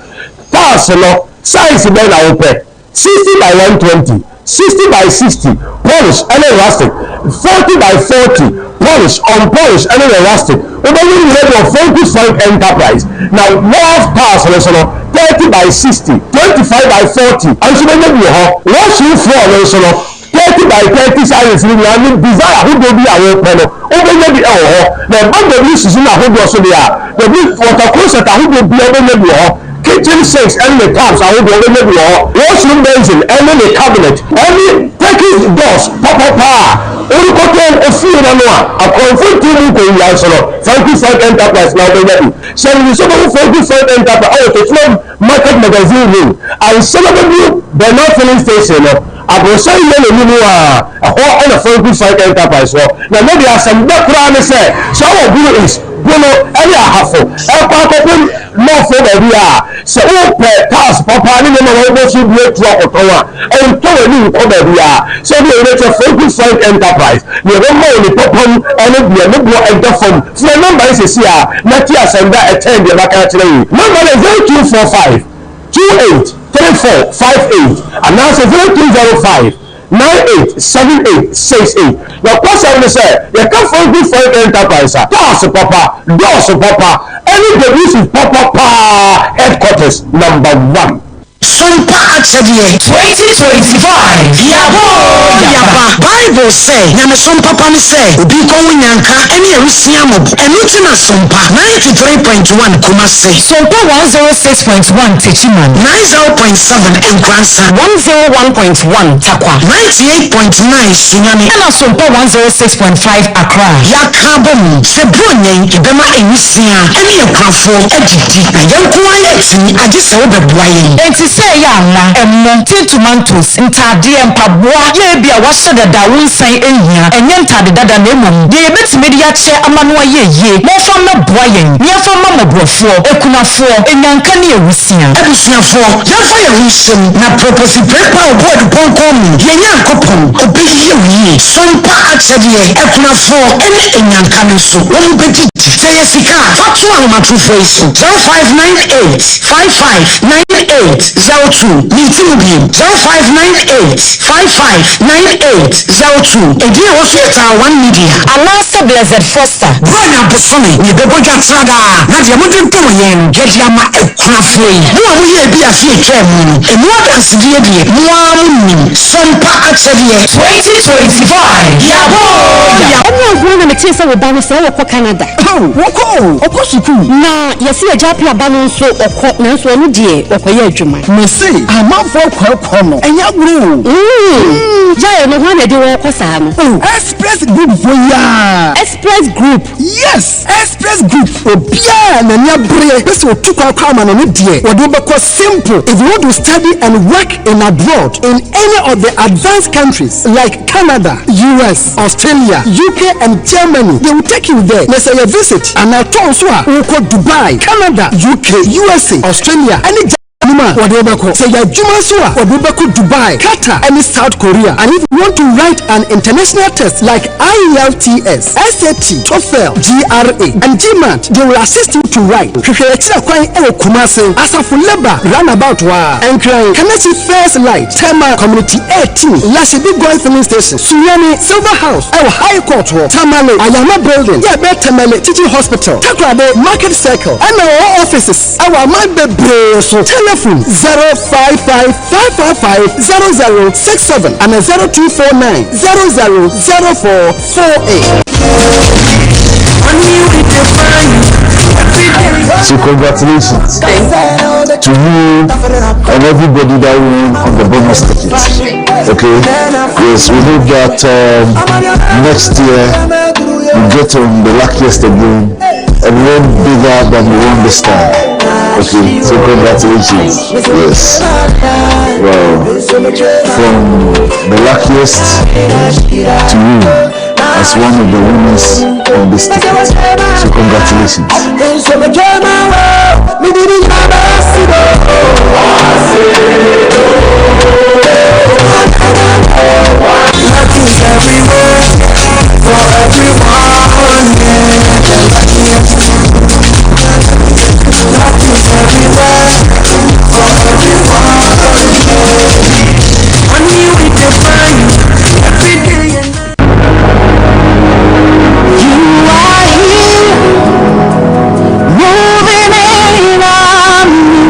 Tiles no, Size bɛn na wopɛ? 60 by 120, 60 by 60, polish ne rustic, 40 by 40, polish, unpolish ne the rustic. Wobɛnya ne nyinaa bi wɔ Franco Frank Enterprise. Na wharf tiles no nso no, 30 by 60, 25 by 40 nso wobɛnya bi wɔ hɔ. Washroom floor no nso no, 30 by 30 sizes no nyinaa ne design ahodoɔ bi a wopɛ no, wobɛnya bi wɔ hɔ. Na ɛba WCC no ahodoɔ so deɛ a, W water closet ahodoɔ biara wobɛnya bi wɔ hɔ, kitchen sinks ne ne taps ahodoɔ wobɛnya bi wɔ hɔ, washroom basin ne ne cabinet ne Turkish doors papapa a worekɔtɔ ofie no ano a akorɔmfo nte mu nkɔwia nso no, Franco Frank Enterprise na wobɛnya bi. Hyɛ no nso wobɛhu Franco Frank Enterprise wɔ Techiman Market Magazine Road ansa na wobɛduru Bernard Filling Station no. Aborosan yɛ n'anim a, ɛhɔ na Franco Frank Enterprise wɔ. Na ne deɛ asɛm dɛ koraa ne sɛ, sɛ wowɔ Bono East, Bono ne Ahafo ɛkɔ akɔpem North hɔ baabi a, sɛ wopɛ tiles papa ne nneɛma a wɔbɔ so bi atu akɔtɔn a, ntɔ w'ani nkɔ baabiara. Sɛ wode w'ani bɛkyerɛ Franco Frank Enterprise, deɛ ɛbɛma wo ne papa mu ne deɛ ne boɔ da fam. Frɛ nɔmba yi seesei ara na te asɛm dɛ a ɛkyɛn deɛ maka akyerɛ wo yi. Nɔmba no yɛ 0245. 28 34 58 anaasɛ 0205 98 78 68. Nokwasɛm ne sɛ, yɛka Franco Frank Enterprise a, cars papa, doors papa, ɛne WC papa paa headquarters number one. Sompa akyɛdeɛ 2025 Yaba oo yaba. Bible sɛ, Nyamesom papa ne sɛ obi nkɔwo nnyanka ne awisiaa mmɔbɔ. Ɛno nti na Sompa 93.1 Kumasi. Sompa 106.1 Techiman. 90.7 Nkoransa. 101.1 Tarkwa. 98.9 Sunyani. Ɛna Sompa 106.5 Accra. Yɛaka abom sɛ Buronya yi yɛbɛma awisiaa ne akunafoɔ adidi. Na yɛn nko ara yɛntumi, agye sɛ wobɛboa yɛn. Enti sɛ ɛyɛ anwa, ɛmo, tin tomatoes, ntaadeɛ, mpaboa, yɛ ebia woahyɛ dada a wonsan nhia, ɛnyɛ ntaade dada na mmom deɛ yɛbɛtumi de akyɛ ama no ayɛ yie, momfa mmɛboa yɛn na yɛmfa mma mmɔborɔfoɔ, akunafoɔ, nnyanka ne awusia. Abusuafoɔ, yɛmfa yɛn ho nhyɛ mu na prɔpɔsi prepa ɔbɔ adupɔnkɔn mu, yɛn Nyankopɔn, ɔbɛyɛ wo yie. Sompa akyɛdeɛ, akunafoɔ ne nnyanka no nso, wɔn bɛdidi. Sɛ ɛyɛ sika a, fa to ahomatorofoɔ yi so, 0598 55 98 02. Menti mu bio, 0598 55 98 02. Edin a ɛwɔ so yɛ Taa One Media. Anaasɛ Blessed Foster. Buronya bosome, yɛbɛbɔ dwa tra daa, na deɛ mode dom yɛn no, yɛde ama akunafoɔ yi. Mo a moyɛɛ bi afe a ɛtwaa mu no, ɛmu adansedie deɛ, mo ara monim. Sompa akyɛdeɛ. 2025, Yɛabɔ oo, yɛabɔ. Ɛne agorɔ na metee sɛ wo ba no sɛ ɔkɔ Canada. Oh, wɔkɔ o, ɔkɔ sukuu. Na yɛse agya Appiah ba no nso ɔkɔ nanso ɔno deɛ ɔkɔyɛ adwuma. Mese amanfoɔ kɔɛkɔ no ɛnyɛ agorɔ o. Mm, gyae no hwan na ɛde wɔn kɔ saa no? Oh, Express Group foɔ yi aa. Express Group? Yes, Express Group. Obiara a n'ani abereɛ pɛ sɛ ɔtu kwan kɔ amanɔne deɛ, wɔde wo bɛkɔ simple. If you want to study and work in abroad in any of the advanced countries like Canada, US, Australia, UK and Germany, they will take you there. Na sɛ ɛyɛ visit anaa tour nso a, wokɔ Dubai, Canada, UK, USA, Australia ɛne Germany mu a, wɔde wo bɛkɔ. Sɛ ɛyɛ adwuma nso a, wɔde wo bɛkɔ Dubai, Qatar ɛne South Korea. And if you want to write an international test like IELTS, SAT, TOEFL, GRA and GMAT, they will assist you to write. Hwehwɛ yɛn akyiri kwan wɔ Kumasi, Asafo Labour roundabout hɔ ara, Nkran, Kaneshie First Light, Tema Community 18, Lashibi Goil Filling Station, Sunyani, Silver House ɛwɔ High Court hɔ, Tamale, Ayama Building, yɛ ɛbɛn Tamale Teaching Hospital, Takoradi, Market Circle, ɛna wɔwɔ offices ɛwɔ aman bebree so. Telephone 055 555 0067 ana 0249 00 0448. So congratulations to you and everybody that won on the bonus ticket. Okay? Yes, we hope that um, next year you get on the luckiest again and win bigger than you won this time. Okay, so congratulations. Yes. Well, from the luckiest to you as one of the winners on this ticket. So congratulations.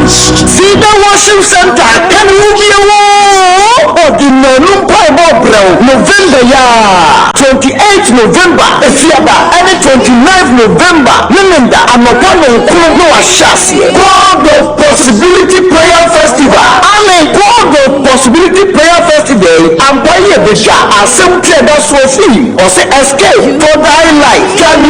Cedar Worship Center ka ne ho bio oo, ɔde nnanu mpaebɔ rebrɛ wo November yi ara, 28 November, Efiada, ɛne 29 November, Memenda, anɔpa nnonkron na wɔahyɛ aseɛ. God of Possibility Prayer Festival, Amen! God of Possibility Prayer Festival yi, ampa yi ɛbɛdwa, asɛm ti a ɛda soɔ firi, ɔse Escape for thy life, dwane.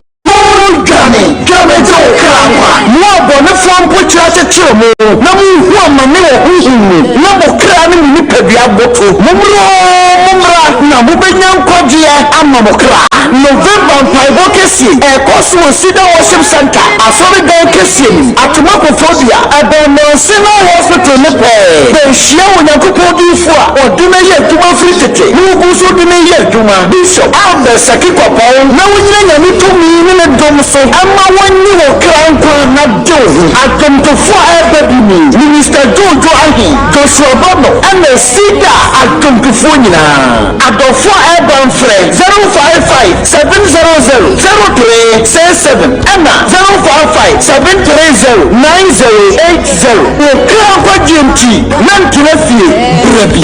Dwane, dwane gye wo kra nkwa. Mo abɔnefoɔ mpokyerɛ akyekyere mo, na morehu amane wɔ honhom mu, na mo kra ne mo nipadua aboto. Mommra oo, mommra, na mobɛnya nkwagyeɛ ama mo kra. November Mpaebɔ Kɛseɛ yi ɛrekɔ so wɔ Cedar Worship Center Asɔredan Kɛseɛ no mu, Atoma Koforidua, ɛbɛn Mount Sinai Hospital no pɛɛ. Bɛnhyia Onyankopɔn diyifoɔ a ɔde no ayɛ adwuma firi tete na ɔgu so de no reyɛ adwuma, Bishop Albert Saki Kwapong, na wonyina Nyame tumi ne ne dom so ma wɔnyi wo kra nkwa na de wo ho. Adwomtofoɔ a ɛreba bi ni, Minister Jojo Ahi, Joshua Bono ɛna Cedar adwomtofoɔ nyinaa. Adɔfoɔ a ɛreba mfrɛ 055 700 0367 ɛna 055 730 9080. Wo kra nkwagyeɛ nti, mɛntena fie berɛ bi.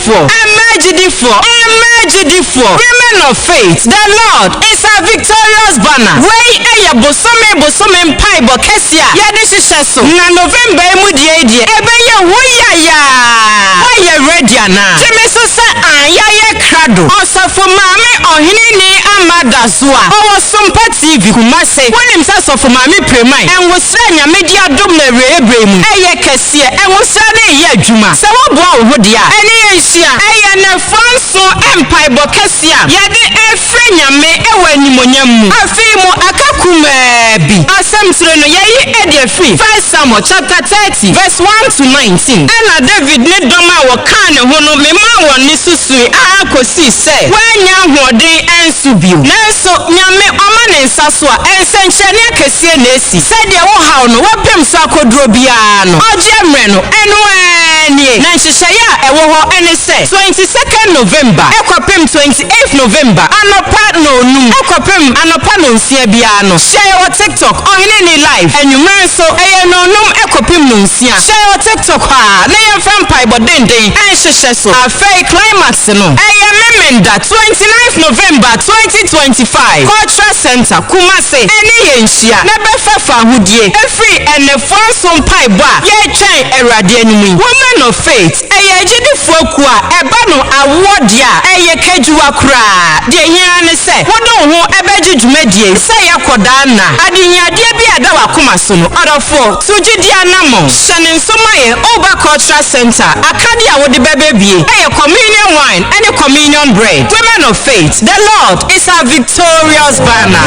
Agyidifoɔ, mmaa agyidifoɔ, mmaa agyidifoɔ, Women of Faith, the Lord is our victorious banner. Wei yɛ bosome bosome mpaebɔ kɛseɛ a yɛde hyehyɛ so, na November yi mu deɛ yi deɛ, ɛbɛyɛ hu yayaa! Woayɛ ready anaa? Gye me so sɛ aane, yɛayɛ krado. Ɔsɔfo Maame Ɔheneni Ama Dazoa, ɔwɔ Sompa TV, Kumase. Wonim sɛ Sɔfo Maame Preman, Nwosra a Nyame de adom no awieɛ berɛ yi mu, ɛyɛ kɛseɛ. Nwosra no reyɛ adwuma. Sɛ woboa wo ho deɛ a, ɛne yɛn nhyia. Ɛyɛ nnafua nson mpaebɔ kɛseɛ a yɛde refrɛ Nyame wɔ animuonyam mu. Afe yi mu aka kumaa bi. Asɛmtire no, yɛayi adi afiri First Samuel chapter 30 verse 1 to 19. Ɛnna Dawid ne dɔm a wɔkaa ne ho no memaa wɔn nne so sui ara kosii sɛ wɔannya ahoɔden ansu bio. Nanso Nyame ɔma ne nsa so a, nsɛnkyerɛnne akɛseɛ na esi. Sɛdeɛ wo haw no wapem so akoduro biara no, ɔgyeɛ mmerɛ no, ɛno ara nie. Na nhyehyɛeɛ a ɛwɔ hɔ ne sɛ, 22nd November kɔpem 28th November anɔpa nnɔnnum kɔpem anɔpa nnɔnsia biara no, hyia yɛ wɔ TikTok, Ɔhene Nni Live. Anwummerɛ nso, ɛyɛ nnɔnnum kɔpem nnɔnsia. Hyia yɛ wɔ TikTok hɔ ara na yɛmfa mpaebɔ denden nhyehyɛ so. Afei climax no, ɛyɛ Memenda, 29th November 2025, Cultural Centre, Kumasi, ɛne yɛn nhyia na bɛfa fahodie ɛfiri ɛnnɛfoa nso mpaebɔ a yɛretwɛn Awurade anim yi. Women of Faith, ɛyɛ agyidifoɔ kuo a ɛba no awoɔ deɛ a, ɛyɛ kadwuwa koraa. Deɛ ɛhia ara ne sɛ wode wo ho bɛgye dwumadie yi sɛ ɛyɛ kɔdaa nna. Adehiadeɛ bi a ɛda w'akoma so no, ɔdɔfoɔ, tu gyidie anammɔn. Hyɛ no nso ma yɛn Oba Cultural Centre akadeɛ a wode bɛba bie yɛ Communion Wine ne Communion Bread. Women of Faith, the Lord is our victorious banner.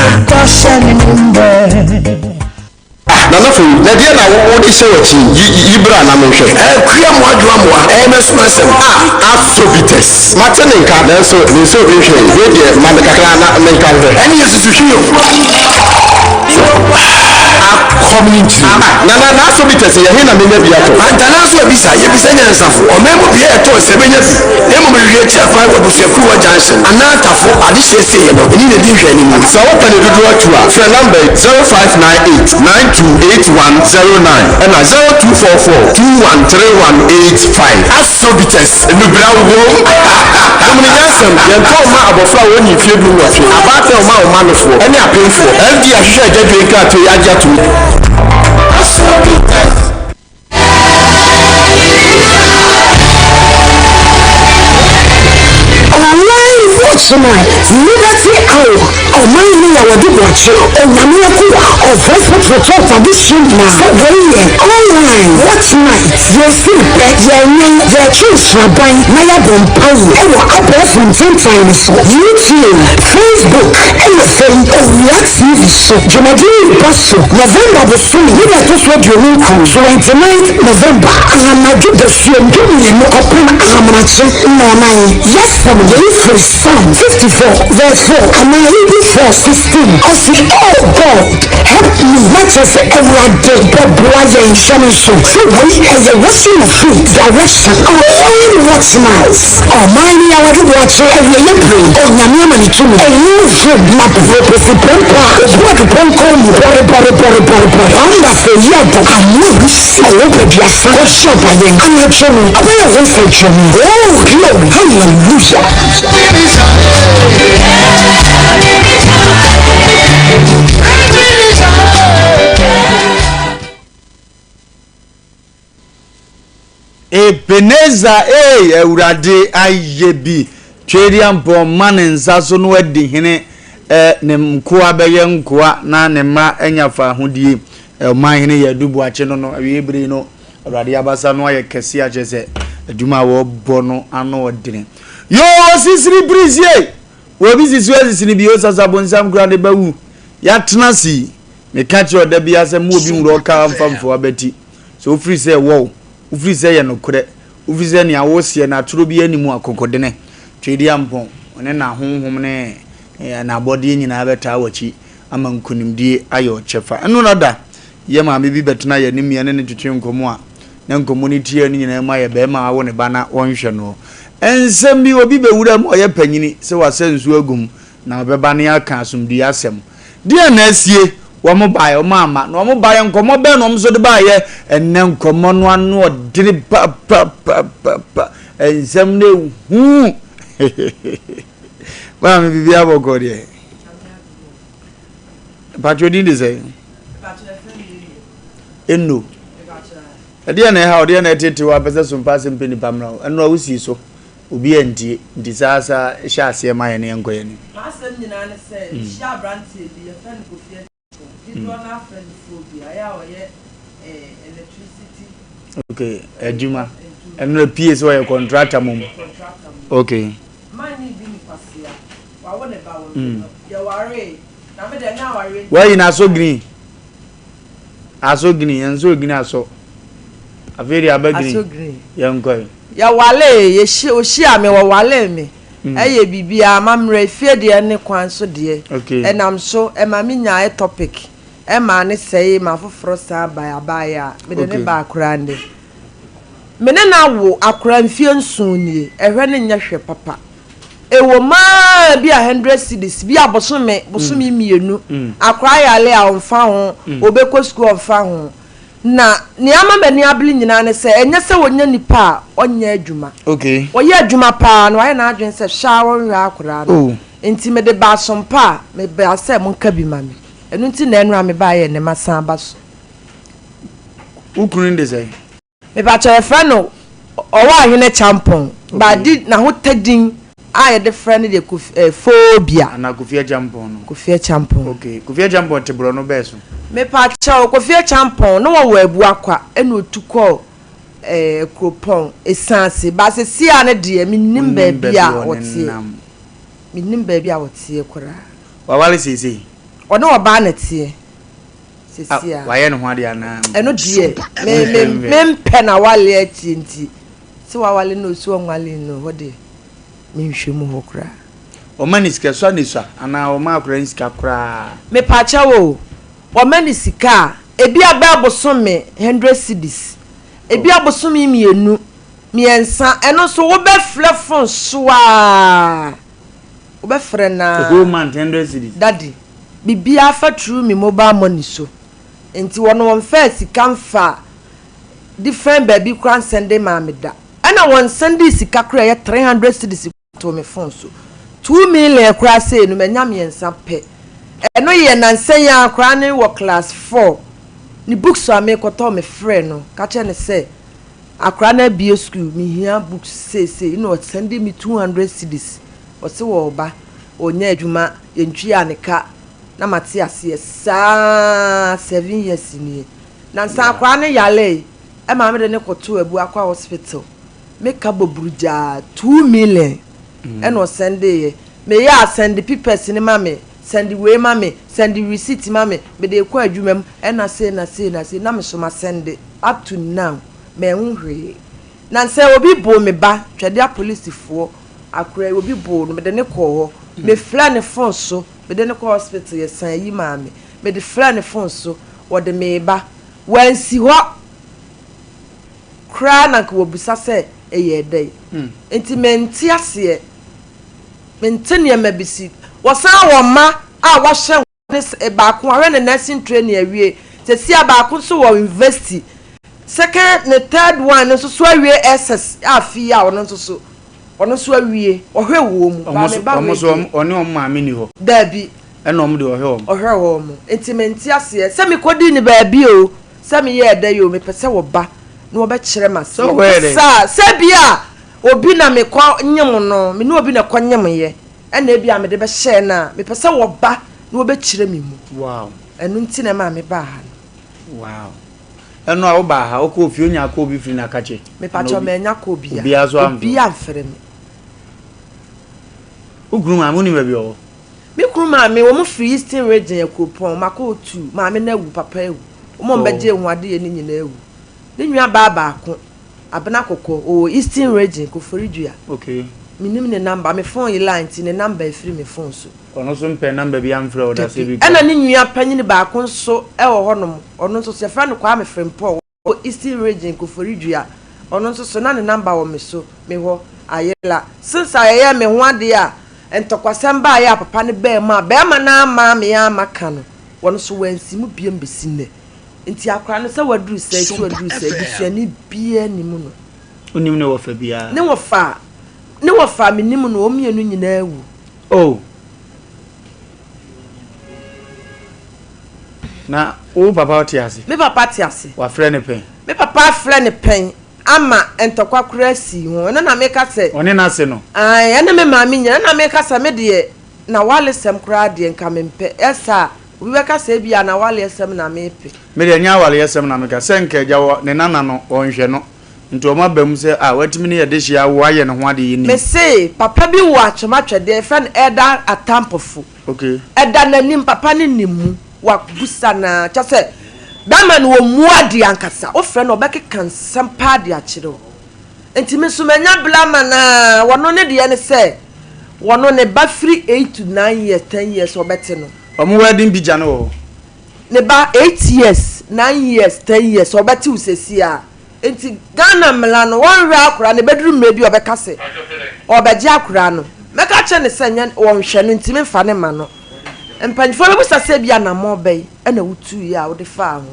Ah, Nana Foyi, na deɛ na wode hyɛ w'akyi yi, yi bra na menhwɛ. Eh, Kua mmoa dwoa mmoa, ɛyɛ m'asum asɛm. Ah, Afrobites, mate ne nka, nanso mensɛ obi nhwɛe. Wei deɛ, ma me kakra na menka nhwɛ. Ɛne yɛ susuhwi o. Akɔm ne nkyiri. Ah, Nana, na Afrobites yɛ he na menya bi atɔ? Antanaa nso abisa, yɛbisa nyansafo. Ɔman mu bea a ɛtɔɔ sɛ bɛnya bi, na mmom hwehwɛ akyiri akwan wɔ Abusuakuruwa Junction anaa Tafo adehyeɛ sieɛ no, ɛni na ɛdi nhwɛanimu. Sɛ wopɛ ne dodoɔ atu a, frɛ nɔmba yi, 0598 928109 ɛna 0244 213185. Afrobites, nnubra wom. Nom no nyansam, yɛntɔn mma abɔfra a wɔnni mfeɛ dunwɔtwe, abaatan a wɔma wɔn mma nofoɔ, ɛne apemfoɔ. FDA ahwehwɛ agyadwie nkratoɔ yi agye atom. Afrobites. Online Watchman, Liberty Hour, Ɔman no yɛ wɔde boakye, Onyame akoa, Ɔfɛfo Trɔtrɔ Adesua nyinaa sɛ wei yɛ Online Watch Night, Yɛsi pɛ, yɛnwɛn, yɛtwe nsraban na yɛabɔ mpaeɛ wɔ abɛɛfo ntentan no so, YouTube, Facebook ɛna afei Owia TV so. Dwumadie yi reba so November bosome ne da ɛtɔ so 29, 29th November, anadwo dasuom dumienu kɔpem ahamanakye nnɔnnan. Yɛsɛm yei firi Psalm 54 verse 4 anaa Hebrew 4, 16. Ɔse, Oh God, help me, na kyerɛ sɛ Awurade bɛboa yɛn. Hyɛ no nso sɛ wei ɛyɛ washing of feet direction. Online watch night. Ɔman yi awɔde boakye awieɛ bere Onyame ama ne tumi ɛyi vim na brɛpɛsi prɛmpɛ a obu adupɔnkɔ mu bɔre bɔre bɔre bɔre bɔre Wanda fɛ yi adɔ amoa bi si ɔwɔ bɛduasa kɔhyɛ ɔbayɛn anadwo no abɛyɛ ho nsɛnkyerɛnne Oh glory hallelujah. Ebenezer ei, Awurade ayɛ bi. Tweaduampɔn ma ne nsa so na wadi hene, eh, ne nkoa bɛyɛ nkoa na ne mma anya fahodie. Eh, ɔman hene yɛ adu boakye no no, awiei bere yi no, Awurade abasa no ayɛ kɛse akyerɛ sɛ adwuma a wɔbɔ no ano ɔdene. Yoo, osisiri pirisie! Obi sisi asisi bi, osasa bonsam koraa de bɛwu. Yɛatena ase yi, meka kyerɛ ɔda biara sɛ mo obi nwura ɔka mfa mfa wabati. Sɛ wofiri sɛ ɛwɔ wo, wofiri sɛ ɛyɛ nokorɛ, wofiri sɛ nea woseɛ no atorɔ biara nni mu a, kokodene, Tweaduampɔn, ɔne n'ahonhom ne n'abɔdeɛ nyinaa bɛtaa w'akyi ama nkonimdie ayɛ wo kyɛfa. Ɛno na da yɛ maame bi bɛtena yɛn anim yɛne no twetwe nkɔmmɔ a, na nkɔmmɔ no tiaa no nyinaa mu ayɛ barima a awo ne ba na wɔnhwɛ no. Nsɛm bi, obi bɛwura mu ɔyɛ panyini sɛ wasa nsuo agu mu Na ɔbɛba na yɛaka asomdwoeɛ asɛm. Deɛn na asie? Wɔn baeɛ, wɔn amma. Na wɔn baeɛ, nkɔmmɔ bɛn na wɔn nso de baeɛ? Ɛnnɛ nkɔmmɔ no ano ɔdene papapapapa. Nsɛm no ehu. Maame biribi abɔkɔ deɛ. Mpatwa odin de sɛ? Eno. Ɛdeɛ na ɛha ɔdeɛ na ɛtete wɔ apɛ sɛ sompa asɛm pɛ nipa mmra wo. Ɛno a wosi so. Obi antie nti saa saa hyɛ aseɛ ma yɛn yɛnkɔ yɛn anim. M'asɛm nyinaa ne sɛ, mehyia aberanteɛ bi, yɛfrɛ no Kofi Acheampong, dodoɔ no ara frɛ no Phobia, ɛyɛ a ɔyɛ eh, electricity. Okay, adwuma. Ɛno pie sɛ ɔyɛ contractor mom. Contractor mom. Okay. Man ne di ne kwasea, wawo ne ba wɔn mm. no, yɛwaree, na me deɛ na awareɛ nti. Wayi na asɔ green. Asɔ green, yɛn nso green asɔ. Afei deɛ aba green. Asɔ green. Yɛn kɔ yi. Yɛwalee, yɛhyia, ɔhyiaa me, wɔwalee me. Ɛyɛ biribiara, amammerɛ, efie deɛ ne kwan so deɛ. Ɛnam so, ɛma me nyaa etopic, ɛmaa ne sɛee ma afoforɔ san bae, abaeɛ a, mede ne baa koraa nnɛ. Me ne no awo akora mfeɛ nson nie, ɛhwɛ no nyɛ hwɛ papa. Ɛwom ara bi a hundred cedis, bi a bosome, bosome mmienu, akora yare a ɔmfa ho, ɔbɛkɔ sukuu ɔmfa ho. Na nea ama m'ani abere nyinaa ne sɛ, ɛnyɛ sɛ ɔnyɛ nipa a ɔnyɛ adwuma. Ɔyɛ adwuma paa na wayɛ n'adwene sɛ hwɛ ara ɔnhwɛ akwadaa no. Oh. Nti mede baa Sompa a, mebaa sɛ monka bi ma me. Ɛno nti na ɛnora mebaeɛ ɛnnɛ masan aba so. Wo kunu no de sɛn? Mepakyɛw yɛfrɛ no Ɔwɔahene Kyampɔn but di n'ahotɛ din a yɛde frɛ no deɛ Kofi eh, Phobia. Anaa Kofi Akyampɔn no. Kofi Akyampɔn. Okay, Kofi Akyampɔn te borɔno bɛɛ so? Mepakyɛw, Kofi Akyampɔn na wɔwɔ Abuakwa ɛna otu kɔɔ eh, Kuropɔn, Esaase but seesei a no deɛ mennim Wonnim baabi baabi a a ɔteɛ. ɔnenam. Mennim baabi a ɔteɛ koraa. Waware seesei? Ɔne ɔbaa na ɛteɛ. Ah, Seesei a. wayɛ ne ho adeɛ anaa? Ɛno deɛ, me, me, mempɛ n'awale atie nti, sɛ wawale no o, sɛ ɔnwale no o, hɔ deɛ, menhwɛ mu hɔ koraa. Ɔma ne sika, sua ne sua, anaa ɔma akwadaa no sika koraa? Mepaakyɛw o, ɔma ne sika a, ebi a bɛɛ bosome hundred cedis, ebi a bosome mmienu, mmiɛnsa, ɛno nso wobɛfrɛ phone so ara, wobɛfrɛ no The ara. whole month, hundred cedis? Daddy. Biribiara fa through me mobile money so nti wɔn wɔnfaa sika nfaa different baabi koraa nsɛnde maa me da ɛna wɔn sɛndee sika koraa ɛyɛ 300 cedis too me phone so 2 million koraa sei no manya mmiɛnsa pɛ ɛno yɛ nansa yi ara koraa ne wɔ class 4 ne books a mekɔtɔ me frɛ no ka kyerɛ no sɛ akora no abie school mehia books seesei na ɔsɛnde me 200 cedis ɔse wɔɔba ɔnyɛ adwuma yɛntuaa ne ka na mate aseɛ saa 7 years nie. Nansa akwadaa no yaree ɛma mede no kɔtoo Abuakwa hospital me ka bɔ burugyaa 2 million ɛna ɔsɛndeeɛ. Meyɛ a sɛnde pipɛs no ma me, sɛnde wei ma me, sɛnde receipt ma me, mede rekɔ adwuma mu ɛna sei na sei na sei na me so masɛnde up to now manhu hwee. Nansa obi boo me ba Twɛdeɛ apolisifoɔ Akora yi obi boo no mede no kɔɔ hɔ me frɛɛ no phone so mede no kɔɔ hospital yɛ san yi maa me mede frɛɛ no phone so wɔde me reba wansi hɔ koraa na nka wɔbisa sɛ ɛyɛɛ dɛn nti mente aseɛ mente nneɛma bi si wɔsan wɔ mma a wɔahyɛ Ne baako wahwɛ ne nursing training awie. Seesei a baako nso wɔ university. Second ne third one no nso so awie SS afe yi a ɔno nso so ɔno nso awie. Ɔhwɛ wɔn mu. Wɔn Ba so me ba wɔn wei so deɛ. ɔne wɔn maame ni hɔ. Daabi. Ɛna wɔn de ɔhwɛ wɔn. Ɔhwɛ wɔn. Nti mente aseɛ. Sɛ mekɔdii no baabi o, sɛ meyɛɛ dɛ o, mepɛ sɛ wɔba na wɔbɛkyerɛ me Sɛ aseɛ. wokɔyɛɛ dɛn? Saa sɛ bi a obi na mekɔ nyem no, me ne obi na ɛkɔ nyemyɛ. Ɛna ebia mede bɛhyɛɛ no a, mepɛ sɛ wɔba na wɔbɛkyerɛ me mu. Wow. Ɛno nti na ɛmaa mebaa ha no. Wow. Ɛno a wobaa ha, wokɔɔ fie, wonyaa call bi firi Nakakye? Mepakyɛw, mannya call biara. Obiara nso amfrɛ wo? Obiara amfrɛ me. Wo kunu maame, wonim baabi a ɔwɔ? Me kunu maame, wɔn firi Eastern Region, Akuropɔn. Makɔ hɔ tuu. Maame no awu, papa awu. Wɔn a wɔbɛgyee ho adeyɛ no nyinaa awu. Ne nuabaa baako. Abena Kɔkɔ, ɔwɔ Eastern Region, Koforidua. Okay. Mennim ne number, me phone yerae nti ne number afiri me phone so. Ɔno nso mpɛ number bi amfrɛ wo da sɛ Dabi. bi kura. Ɛna ne nua panyini baako nso wɔ hɔnom, ɔno nso so yɛfrɛ no Kwame Frimpong, ɔwɔ Eastern Region, Koforidua. Ɔno nso so na ne number wɔ me so, me hɔ, ayera. Since a yɛyɛɛ me ho adeɛ a ntɔkwasɛm baeɛ a papa no baa mu a barima no amma me amma ka no, ɔno nso wansi mu biom bɛsi nnɛ. Nti akora no sɛ waduru sɛɛ sɛ waduru sɛɛ busuani biaa nnim no. Wonim ne wɔfa biara? Ne wɔfa ne wɔfa a menim no, wɔn mmienu nyinaa awu. Oh. Na wo papa te ase? Me papa te ase. Wafrɛ no pɛn? Me papa afrɛ no pɛn ama ntɔkwa koraa sii ho. Ɛno na meka sɛ. Ɔne n'ase no? Ae, ɛne me maame nyinaa. Ɛno na meka sɛ me deɛ, n'awalesɛm koraa deɛ nka mempɛ. Ɛsa a, obi bɛka sɛ ebia n'awaleɛsɛm na mepɛ. Me deɛ ɛnyɛ awaleɛsɛm na meka. Sɛ nka agya wɔ ne nana no, ɔnhwɛ no. Nti wɔn aba mu sɛ, ah, watumi ne yɛ dehyeɛ awo ayɛ ne ho adeɛ yɛnim. Mese, papa bi wɔ Atwom Atwɛdeɛ, yɛfrɛ no Elder Atampofo. Okay. Ɛda n'anim, papa no nim mu, wabusa no ara, kyerɛ sɛ, bɛrima no ɔmmu adeɛ ankasa, wofrɛ no a ɔbɛkeka nsɛm paa de akyerɛ wo. Nti me nso manya bere ama no ara, wɔno ne deɛ ne sɛ, wɔno ne ba firi eight to nine years, ten years ɔbɛte no. Wɔn wedding picture no wɔ hɔ? Ne ba eight years, nine years, ten years ɔbɛte wo seesei ara. Nti Ghana mmara no wɔnhwɛ akwadaa no ɛbɛduru mmerɛ bi ɔbɛka sɛ ɔrebɛgye akwadaa no. Mɛka akyerɛ no sɛ nyɛ wɔnhwɛ no nti memfa no mma no. Mpanyinfoɔ bɛbisa sɛ ebia anammɔn bɛn na wotuiɛ a wode faa ho.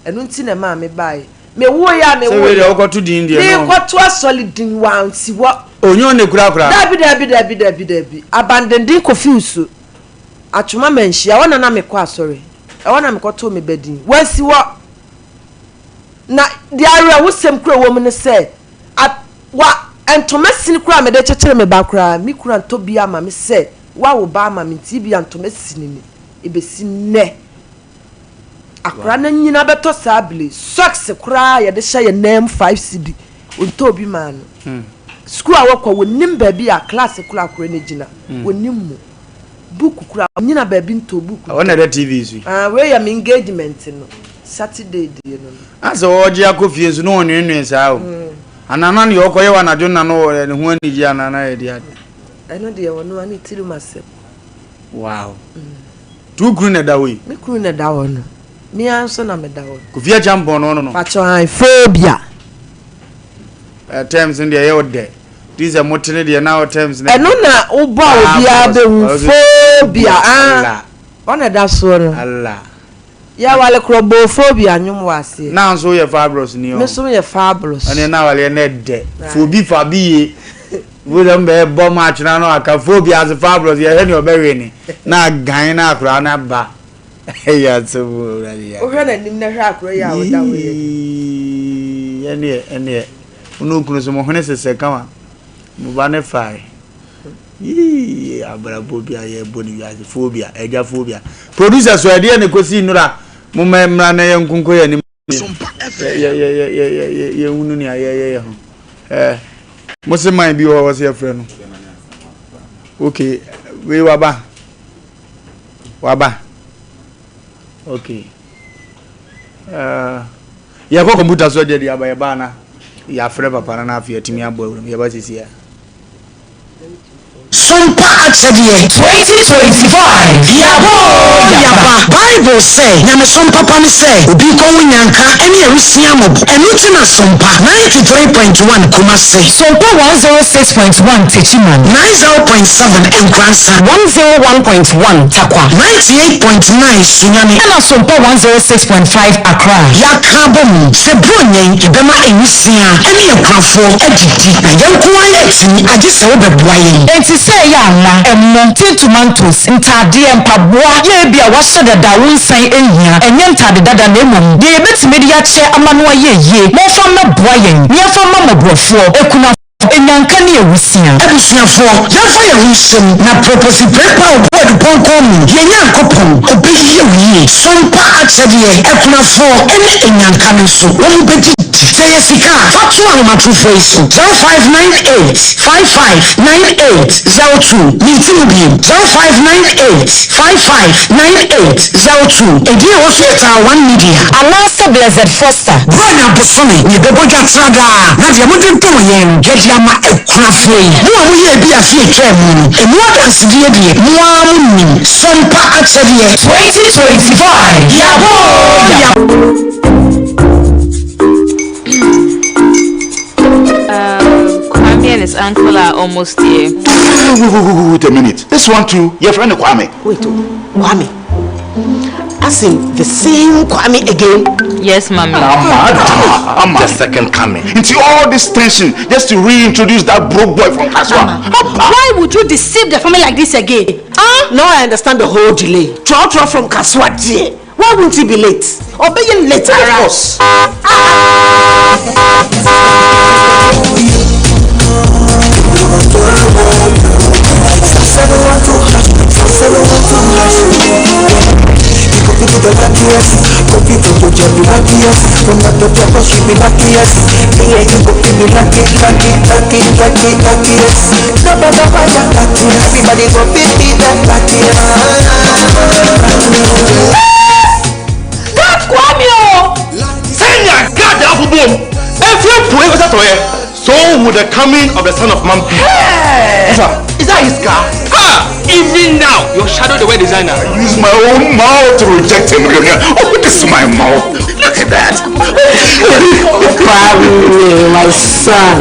Ɛno nti na ɛmaa mebaeɛ. Mewoeɛ a Sɛ wei deɛ mewoeɛ. wokɔto din deɛ no. Merekɔto asɔre din wansi hɔ. Oh nyɛ ɔne kura akwadaa no. Daabi daabi daabi daabi daabi. Abandenden Kofi Nsu. Atwoma manhyia. Ɛhɔ na na mekɔ asɔre. Ɛhɔ na mekɔtoo me ba din. Wansi hɔ. Na deɛ awerɛhosɛm kura wɔ mu ne sɛ, a, wa, ntoma sini koraa a mede kyekyere me ba koraa, me kunu antɔ bi ama me sɛ, woawo ba ama me nti ebia ntoma sini ni. Ebesi nnɛ, akwadaa no anyin abɛtɔ saa bere yi, socks koraa a yɛde hyɛ yɛn nan mu five cedi, ɔntɔɔ bi maa no. Sukuu a wɔkɔ, wɔnnim baabi a class koraa akwadaa no gyina, wɔnnim mu. Book koraa, ɔnnyina baabi ntɔ book da. Ɛhɔ na ɛda TV so yi. Ah, wei yɛ me engagement no, Saturday deɛ no no. Asɛ ɔregye akɔ fie nso na ɔnwenwen saa o. Anaa na deɛ ɔkɔyɛ wɔ anadwo nna no wɔ ne ho anigye anaa na yɛde ade. Ɛno deɛ ɔno ara ne tirim asɛm. Wow. Nti wo kunu na ɛda hɔ yi? Me kunu na ɛda hɔ no. Me ara nso na meda hɔ no. Kofi Acheampong no ɔno no? Pakyɛ ae, phobia. Eh, terms no deɛ ɛyɛ wo dɛ. Ti sɛ mo tene deɛ na terms no. Ɛno na wobɔ a obiara bɛhu phobia ah. Ɔna ɛda soɔ no. Allah. Yɛ wale korɔ bɔɔ phobia nwom wɔ aseɛ. Na nso woyɛ fabulous ni ɔ. Me nso meyɛ fabulous. Ɛne na waleɛ na ɛdɛ. Phobi fa bi ye. Wo sɛ mbɛyɛ bɔ match na no aka phobia ase fabulous yɛhwɛ nea ɔbɛwe ne. Na agan na akora no aba. Ɛyɛ asɛm o awurade yɛ. Wohwɛ n'anim na hwɛ akora yi a ɔda hɔ yi anim. Ɛneɛ ɛneɛ. Wo ne wo kunu so mo hwene sesɛ kama. Mo ba ne fae. Yii abrabɔ bi a yɛbɔ ne wiase phobia agya phobia. Producer so ɛdeɛ ne kɔsi nnora mo mɛ mmra na yɛn nkonko yɛn anim. Yɛ yɛ hunu nea yɛyɛ yɛ ho. Ɛɛ mo se man bi wɔ hɔ sɛ yɛfrɛ no. Okay wei waba waba okay. Uh, yɛkɔ kɔmputa so deɛ deɛ aba yɛba na yɛafrɛ papa no na afei atumi abɔ awuram yɛba sisi a. Sompa akyɛdeɛ. 2025 Yɛaba oo yɛaba. Bible sɛ, Nyamesom papa ne sɛ obi rekɔ ho nyanka ne awisia mmɔbɔ. Ɛno nti na Sompa 93.1 Kumasi. Sompa 106.1 Techiman. 90.7 Nkoransa. 101.1 Tarkwa. 98.9 Sunyani. Ɛna Sompa 106.5 Accra. Yɛaka abom sɛ Buronya yi yɛbɛma awisiaa ne akunafoɔ adidi na yɛn nko ara yɛntumi agye sɛ wobɛboa yɛn. Enti sɛ ɛyɛ anwa, ɛmo, tin tomatoes, ntaadeɛ, mpaboa, yɛ ebia woahyɛ dada a wonsan nhia, ɛnyɛ ntaade dada na mmom deɛ yɛbɛtumi de akyɛ ama no ayɛ yie, momfa mmɛboa yɛn na yɛmfa mma mmɔborɔfoɔ, akunafoɔ, Enyanka ne awusia. Abusuafoɔ, yɛmfa yɛn ho nhyɛ mu na proposi prepa wo board pɔnkɔn mu, yɛn Nyankopɔn, ɔbɛyɛ wo yie. Sompa akyɛdeɛ, akunafoɔ ne enyanka no nso, wɔn bɛdidi. Sɛ ɛyɛ sika a, fa to ahomatorofoɔ yi so, 0598 55 98 02. Menti mu bio, 0598 55 98 02. Edin a ɛwɔ so yɛ Taa One Media. Anaasɛ Blessed Foster. Buronya bosome na yɛbɛbɔ dwa tra daa, na deɛ mode dom yɛn no, yɛde ama akunafoɔ yi. Mo a moyɛɛ bi afe a ɛtwaa mu no, ɛmu adansedie deɛ, mo ara monim. Sompa akyɛdeɛ. 2025 Yɛabɔ oo yɛabɔ. Um, Kwame and his uncle are almost here. Wait a minute. This one too, your friend Kwame. Wait, oh, Kwame. As in the same Kwame again? Yes, mommy. Ama, the second coming. Into all this tension just to reintroduce that broke boy from Kaswa. Why would you deceive the family like this again? Huh? Now I understand the whole delay. Trotro from Kaswa, dear. Why won't he be late? Or be late, of course. Everybody go be that That Kwame o! Sɛnea Gad abobom efiri apuei kɔsi atɔeɛ, so will the coming of the Son of Man be. Hey! Is that his car? Ha! Even now, your shadow the web designer. I use my own mouth to reject him. Oh, this is my mouth. Look at that. Kwame, my son.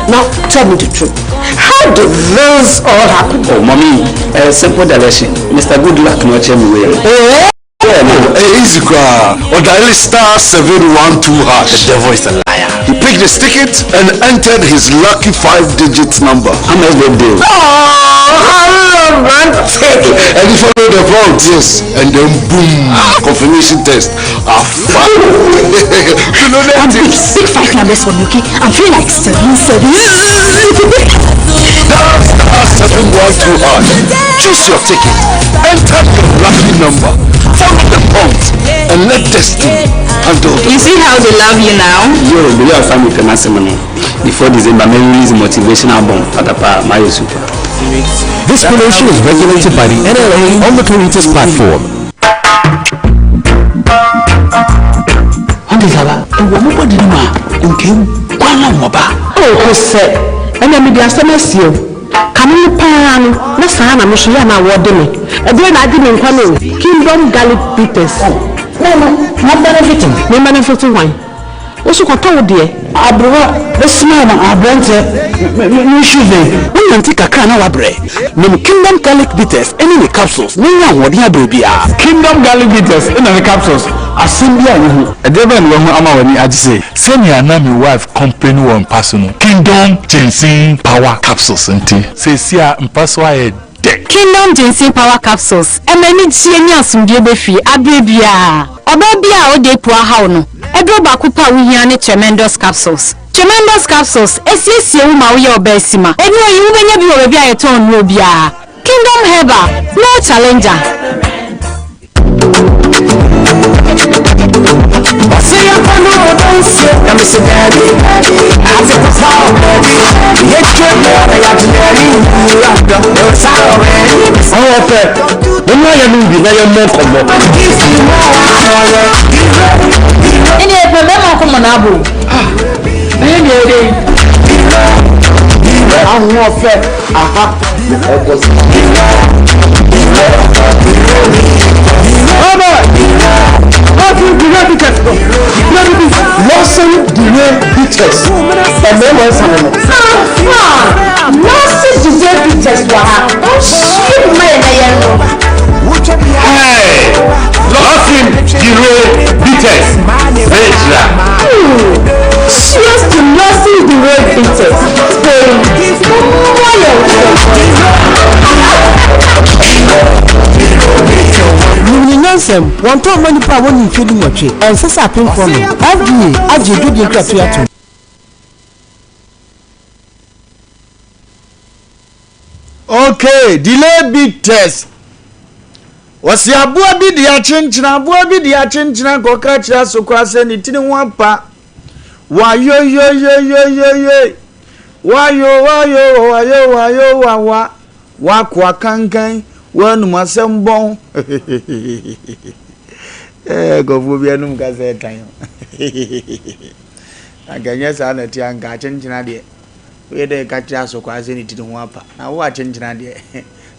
Now, tell me the truth. How did this all happen? Oh, mommy, a simple direction. Mr. Goodluck, no me way. Eh? Yeah, no, eh, easy cry. Or dial star 712 hash. The devil is a liar. He picked his ticket and entered his lucky five-digit number. How much they do? Oh, how romantic. And he followed the prompt, yes. And then boom, confirmation test. Ah, fuck. You know that Big, big five numbers for me, okay? I'm feeling like seven, seven. Dial star 712 hash. Choose your ticket. Enter your lucky number. Follow the prompt and let destiny handle the You see how they love you now? Yo, believe I found me famous money. Before December, may release motivation album. Patapa, Mario Super. This promotion is regulated by the NLA on the Caritas platform. Ɔde ɛwɔ mo bɔde no mu a nkem kwan na wɔba. Oh, sɛ ɛna mede asɛm asi o. Kane no paa no, na saa na me so yɛ na wɔde me. Ɛdeɛ na agye me nkwa no o. Kingdom Garlic Bitters. No, no, na benefiting. Me benefiting hwan? Wo so kɔtɔ wo deɛ. Aberewa bɛsima ma aberanteɛ me nhwi vɛn. Wonante kakra na wabrɛ. Nom Kingdom Garlic Bitters ne ne capsules na nya ahoɔden abrɛ biara. Kingdom Garlic Bitters ne ne capsules, asɛm biara nni ho. Ɛdeɛ bɛn na wahu ama w'ani agye sei? Sɛnea na me wife complain wɔ mpa so no, Kingdom Ginseng Power Capsules nti, seesei a mpa so ayɛ dɛ. Kingdom Ginseng Power Capsules ɛma anigyeɛ ne asomdwoeɛ ba fie aberɛ biara. Ɔbaa biara a ɔda apu ahaw no, aduro baako pɛ a wohia ne Tremendous Capsules. Tremendous Capsules ɛsiesie wo ma woyɛ ɔbaa sima. Nnuro yi wobɛnya bi wɔ baabi a yɛtɔn nnuro biara. Kingdom Herbal, no challenger. Ɔwɔ pɛ, momma yɛnom bi na yɛmmɔ nkɔmmɔ. Ɛnni ɛpɛ bɛrima nkɔmmɔ na abo. Ɛyɛ deɛ ɛdɛ yi. Ahoɔfɛ aha na ɛkɔ so. Lawson Dure Bitters, mmarima nsa no no. Aha! Lawson Dure Bitters wɔ ha. Ɔnhyie mu ma yɛn na yɛn no. Hey! Lawson Dure Bitters, Bejra. Cheers to Lawson Dure Bitters. Stay. Nim nyansam, wɔntɔn mma nnipa a wɔnni mfeɛ dunwɔtwe, ɛnsɛ sɛ apemfoɔ nom. FDA agye adwadie nkratoɔ yi atom. Okay, delay bit test. Wɔsi aboa bi de akyenkyena, aboa bi de akyenkyena kɔka kyerɛ asokwa sɛ ne tiri ho apa. Wayoyoyoyoyoyoy. Wayo wayo wayo wayo wawa. Wakoa kankan, wanum asɛm bɔn. Eh, nkurɔfoɔ bi anum kasa ɛtan. Anka nyɛ saa na ɛte anka akyenkyena deɛ. Woyɛ dɛ ka kyerɛ asokwa sɛ ne tiri ho apa. Na wo akyenkyena deɛ,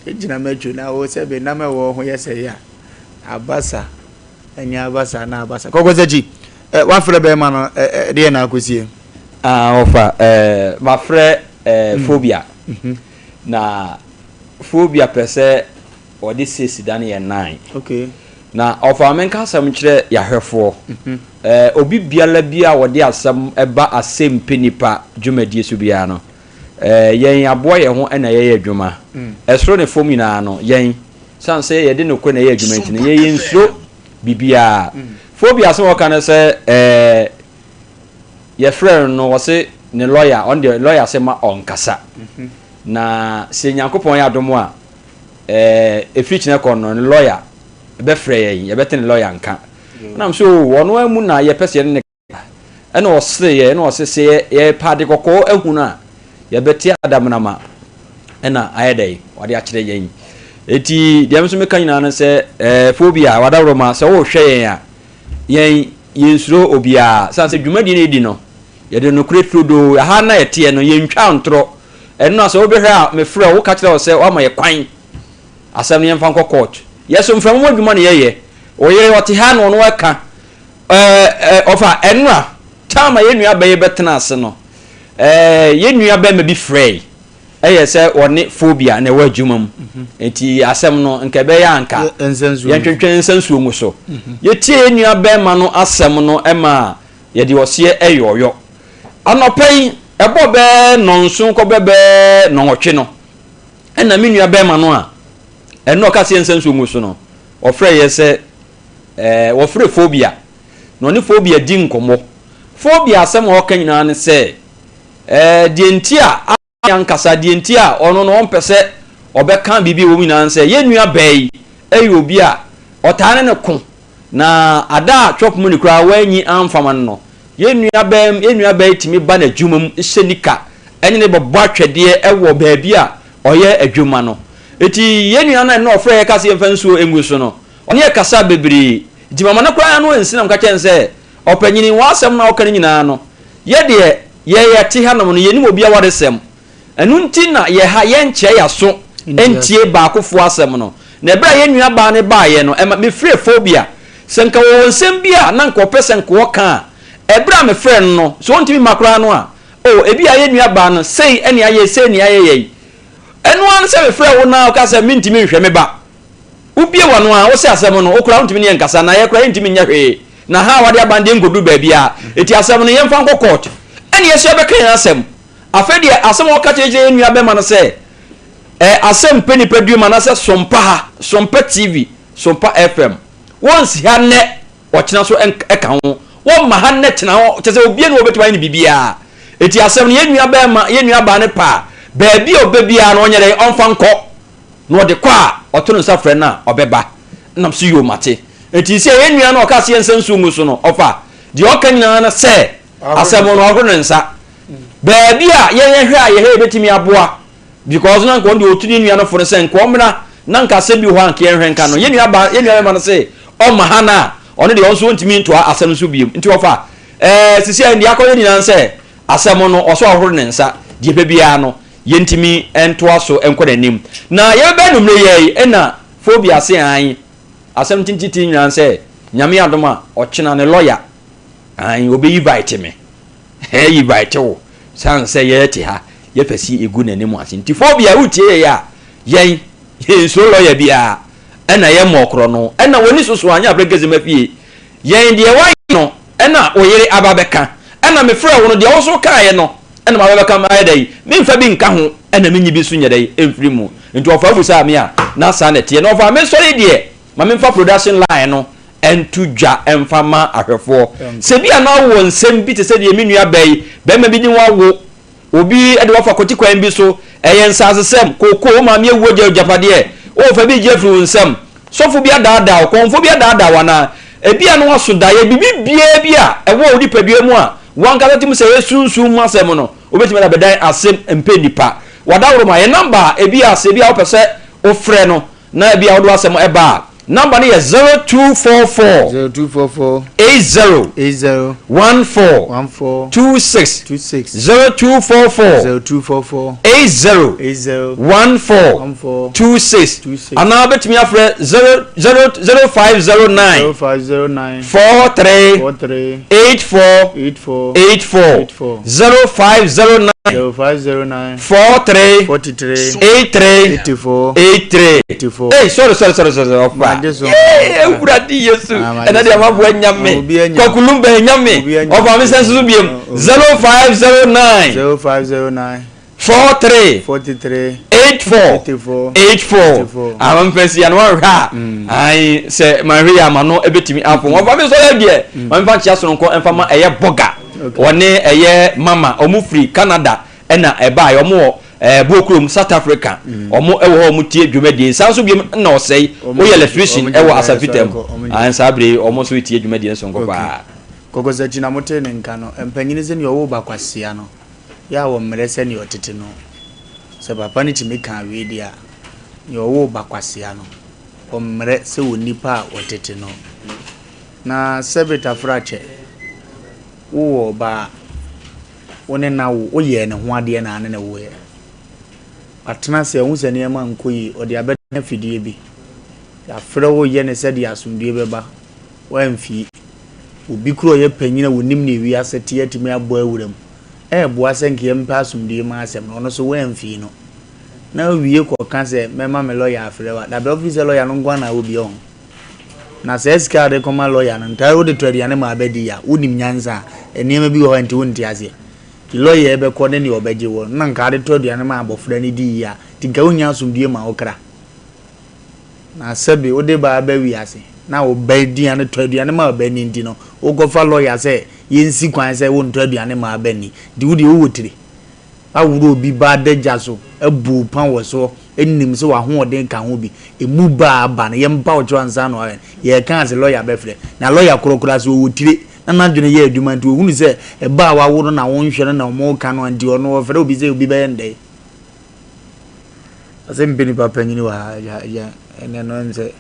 kyenkyena matwo na wo sɛ be nam ɛwɔ ho yɛ sɛ yɛ a. Abasa. Ɛnyɛ abasa na abasa. Kɔkɔ sɛkyi, ɛ wafrɛ bɛrima no ɛ ɛ deɛ na akɔsie. Ah, ɔfa ɛɛ mafrɛ ɛɛ phobia. Na phobia pɛ sɛ ɔde six da no yɛ nine. Okay. Na ɔfa menka asɛm nkyerɛ yɛahwɛfoɔ. Ɛɛ obi biara bi a ɔde asɛm ɛba asɛmpɛ nipa dwumadie so biara no, ɛɛ yɛn aboa yɛn ho ɛna yɛyɛ adwuma. Ɛsoro ne fam nyinaa no yɛn sane sɛ yɛde nokorɛ na ɛyɛ adwuma nti no yɛn yɛnsuro biribiara. Phobia asɛm a ɔka no sɛ ɛɛ yɛfrɛ no no ɔse ne lawyer ɔno deɛ lawyer se ma ɔnkasa. Na sɛ Nyankopɔn yɛ adom a ɛɛ ɛfiri kyena kɔ no ne lawyer bɛfrɛ yɛn yɛbɛte ne lawyer nka. Ɛna mese oo ɔno ara mu na yɛpɛ sɛ yɛne no Ɛna ɔsereeɛ, ɛna ɔse, sɛ yɛrepɛ ade kɔkɔɔ ahunu a, yɛbɛte adamonama ɛna ayɛ dɛn, wade akyerɛ yɛn. Eti deɛ nso meka nyinaa no sɛ, ɛɛ phobia, wadaworoma, sɛ wohwɛ yɛn a, yɛn yɛnsuro obiara. Sane sɛ dwumadie no yɛdi no, yɛde nokorɛ turodoo, ɛha na yɛteɛ no, yɛntwa ntorɔ. Ɛno a sɛ wobɛhwɛ a, mefrɛ wo, woka kyerɛ wo sɛ woama yɛ kwan, asɛm no yɛmfa nkɔ court. Yɛso mframa mu adwuma na yɛyɛ. Wo yere ɔte ha na ɔno ɛka, Ɛɛ, ɔfa ɛnora, time a yɛn nua bɛyɛ bɛtena ase no, ɛɛ, yɛn nua bɛrima bi frɛe, ɛyɛ sɛ ɔne phobia na ɛwɔ adwuma mu. Nti asɛm no, nka ɛbɛyɛ a nka yɛntwentwɛn nsa nsuo ngu so. Yɛtie yɛn nua bɛrima no asɛm no ma yɛde ɔseɛ ɛyɔɔyɔ. Anɔpa yi, ɛbɔ bɛɛ nnɔnson kɔbɛ bɛɛ nnɔnwɔtwe no, ɛna me nua bɛrima no a ɛno ɔka sɛ yɛnsa nsuo ngu so no, ɔfrɛ yɛ sɛ Ɛɛ, wɔfrɛ Phobia, na ɔne Phobia di nkɔmmɔ. Phobia asɛm a ɔka nyinaa ne sɛ, ɛɛ, deɛ nti a ankasa, deɛ nti a ɔno no ɔmpɛ sɛ ɔbɛka biribi a ɛwɔ mu nyinaa ne sɛ, yɛn nua baa yi yɛ obi a ɔtaa ne no ko, na ada a chop money koraa wanyi amfama no no, yɛn nua baa yɛn nua baa yi tumi ba n'adwuma mu hyɛ nika ne no bɛbɔ atwɛdeɛ wɔ baabi a ɔyɛ adwuma no. Enti yɛn nua no a ɛnnɛ ɔfrɛ yɛn ka sɛ yɛmfa nsuo ngu so no, Ɔne yɛ kasaa bebree, nti mama no koraa ano ansi na meka kyerɛɛ no sɛ, Ɔpanyini, w'asɛm no a woka no nyinaa no, yɛ deɛ yɛ yɛte hanom no, yɛnnim obi awaresɛm. Ɛno nti na yɛ ha, yɛnkyerɛ y'aso ntie baakofoɔ asɛm no. Na ɛberɛ a yɛn nua baa no baeɛ no, ɛma mefrɛɛ Phobia. Sɛ nka ɔwɔ nsɛm bi a na nka ɔpɛ sɛ nka ɔka a, ɛberɛ a mefrɛɛ no no, sɛ ɔntumi mma koraa no a, oh, ebia yɛn nua baa no, sei ne ayɛ, sei ne ayɛ yɛi. Ɛno ara ne sɛ mefrɛɛ wo no ara wokaa sɛ mentumi nhwɛ me ba. Wobue w'ano a, wose asɛm no, wo koraa wontumi ne yɛn nkasa, na yɛ koraa yɛntumi nyɛ hwee, na ha a wode aba no deɛ ɛnkɔduru baabiara, enti asɛm no yɛmfa nkɔ court, ɛne yɛn nso yɛbɛka yɛn asɛm. Afei deɛ asɛm a wɔka kyerɛkyerɛ yɛn nua bɛma no sɛ, ɛ asɛm mpɛ nipa duom anaasɛ Sompa ha, Sompa TV, Sompa FM, wɔnsi ha nnɛ, ɔkyena so ɛka ho, wɔmma ha nnɛ kyena hɔ, kyɛ sɛ obie ne wɔbɛtumi ayɛ no biribiara. Enti asɛm no yɛn nua bɛma, yɛn nua baa no pɛ a, baabi a ɔbɛ biara no ɔnyɛ dɛn, ɔmfa nkɔ. Na ɔde kɔ a, ɔto ne nsa frɛ no a, ɔbɛba. Ɛna mese, Yoo, mate. Enti sɛ yɛn nua no a ɔkaa sɛ yɛnsa nsuo ngu so no, ɔfa. Deɛ ɔka nyinaa ne sɛ, asɛm no, ɔhoro ne nsa. Baabi a yɛn yɛhwɛ a yɛhwɛ yɛbɛtumi aboa, because na nka ɔno deɛ ɔtu ne nua no fo no sɛ nka ɔmmra na nka asɛm bi wɔ hɔ a nka yɛnhwɛ nka no. Yɛn nua ba, yɛn nua bɛma no se ɔmma ha no a, ɔno deɛ ɔno nso ɔntumi ntoa asɛm no so biom. Nti ɔfa, ɛɛ, sisi a deɛ akɔyɛ nyinaa ne sɛ, asɛm no, ɔsɛ ɔhoro ne nsa. Deɛ ɛpɛ biara no, yɛntumi ntoa so nkɔ n'anim. Na yɛbɛba anwummerɛ yi ara yi na phobia se aane, asɛm tententen nyinaa ne sɛ Nyame adom a ɔkyena ne lawyer aane ɔbɛyivite me, ɛyivite wo, sane sɛ yɛte ha yɛpɛ se yɛgu n'anim ase. Nti phobia wotie yɛn a, yɛn yɛnsuro lawyer biara, ɛna yɛmmɔɔ korɔno, ɛna w'ani soso anyɛ aberɛ ma fie. Yɛn deɛ woayɛ no ɛna wo yere aba bɛka, ɛna mefrɛɛ wo no deɛ wo nso wokaeɛ no ɛna maba bɛka mayɛ dɛn, memfa bi nka ho ɛna menyi bi nso nyɛ dɛn mfiri mu. Nti ɔfaa busaa me a na saa na ɛteɛ. Na ɔfaa me sɔre deɛ ma memfa production line no nto dwa mfa ma ahwɛfoɔ. Sɛ bi a na wowɔ nsɛm bi te sɛ deɛ me nua baa yi, barima bi ne wo awo, Obi de wo afa kwati kwan bi so, ɛyɛ nsasesɛm, kookoo, wo maame awu agya agyapadeɛ, oh, fa bi gye afiri wo nsam. Sɔfo bi adaadaa wo, kɔmfoɔ bi adaadaa wo anaa? Ebia na woaso daeɛ, biribi biara bi a ɛwɔ wo nipadua mu a w'ankasa te mu sɛ ɛyɛ sunsum mu asɛm no, wobɛtumi de abɛdan asɛm mpɛ nnipa. W'adaworoma, yɛn nɔmba a ebia sɛ ebia wopɛ sɛ wofrɛ no na ebia wode w'asɛm ba a, Number no yɛ 0244. 0244. 80. 80. 14. 14. 26. 26. 0244. 0244. 80. 80. 14. 14. 26. 26. Anaa wobɛtumi afrɛ 0 0 0509. 0509. 43. 43. 84. 84. 84. 84. 0509. 0509. 43. 43. 83. 84. 83. 84. Hey, sorry, sorry, sorry, sorry, ɔfa. Magye so. Ee, Awurade Yesu. Ah, magye Ɛnɛ deɛ so. amaboa nyame. Obi anya. Kwakulum bɛn nyame. Obi anya. Ɔfa mi sɛ nso biem. 0509. 0509. 43. 43. 84. 84. 84. 84. Àwọn mpɛsi ano ahwɛ a. Ayi sɛ mahwɛ yi ama no ebetumi afɔ. Ɔfa mi sɔrɔ deɛ. Maame fa nkyia soronko ɛnfa ma ɛyɛ bɔga. Wɔne ɛyɛ mama ɔmo firi Canada ɛna ɛbaa yɛ ɔmo wɔ ɛɛ Buokurom South Africa. Ɔmo ɛwɔ hɔ ɔmo tie dwumadie. Saa nso biem ɛna ɔsɛe. Woyɛ electrician ɛwɔ Asafitam. Ayi saa bere yi ɔmo nso tie dwumadie no soronko paa. Kɔkɔsakyi na motee ne nka no, mpanyini sɛ nea ɔwoo ba kwasea no, yɛ a wɔmmrɛ sɛ nea ɔtete no. Sɛ papa no tumi ka wei deɛ a, nea ɔwoo ba kwasea no, ɔmmrɛ sɛ onipa a ɔtete no. Na sɛbe tafrakyɛ, wowɔ ɔba a, wo ne no awo, woyɛɛ ne ho adeɛ na ne no woeɛ. Watena ase, ahu sɛ nneɛma nkɔ yie, ɔde abɛdan afidie bi. Yɛafrɛ wo reyɛ no sɛdeɛ asomdwoeɛ bɛba, woamfie. Obi koraa a ɔyɛ panyin a onim nea wiase te atumi abɔ awura mu reboa sɛ nka yɛmpɛ asomdwoe mma asɛm no, ɔno nso woamfii no. Na owie kɔka sɛ, Mɛma me lɔya afrɛ wo a, dabɛn wofii sɛ lɔya no nko ara na awɔ bi ɔho? Na saa sika a wode kɔma lɔya no, ntaa wode tɔ aduane ma abɛdi a, wonim nyansa a, nneɛma bi wɔ hɔ a nti wonte aseɛ. Nti lɔya yi bɛkɔ ne nea ɔbɛgye wɔ no, na nka wode tɔ aduane ma abɔfra no di yie a, nti nka wonnya asomdwoe ma wo kra. Na sɛbe wode ba aba wiase na wo ba aduane tɔ aduane ma ɔba ni nti no wokɔfa lɔya sɛ yɛnsi kwan sɛ wontɔ aduane ma aba ni nti wo deɛ wowɔ tiri aworɔ obi ba adagya so abu wo pa wɔ soɔ nim sɛ w'ahoɔden ka ho bi ɛmu ba a aba no yɛmpa wo kyɛw ansa na wayɛ yɛka ase lɔya bɛfrɛ na lɔya korɔ koraa sɛ ɔwɔ tire na n'adwene yɛ adwuma nti ɔhunu sɛ ɛba a wawo no na wonhwɛ no na wɔka no a nti ɔno ɔfrɛ obi sɛ obi bɛyɛ no dɛn. Ɔsɛ mepɛ nipa panyin wɔ ha agya agya ɛnɛ no ɛm sɛ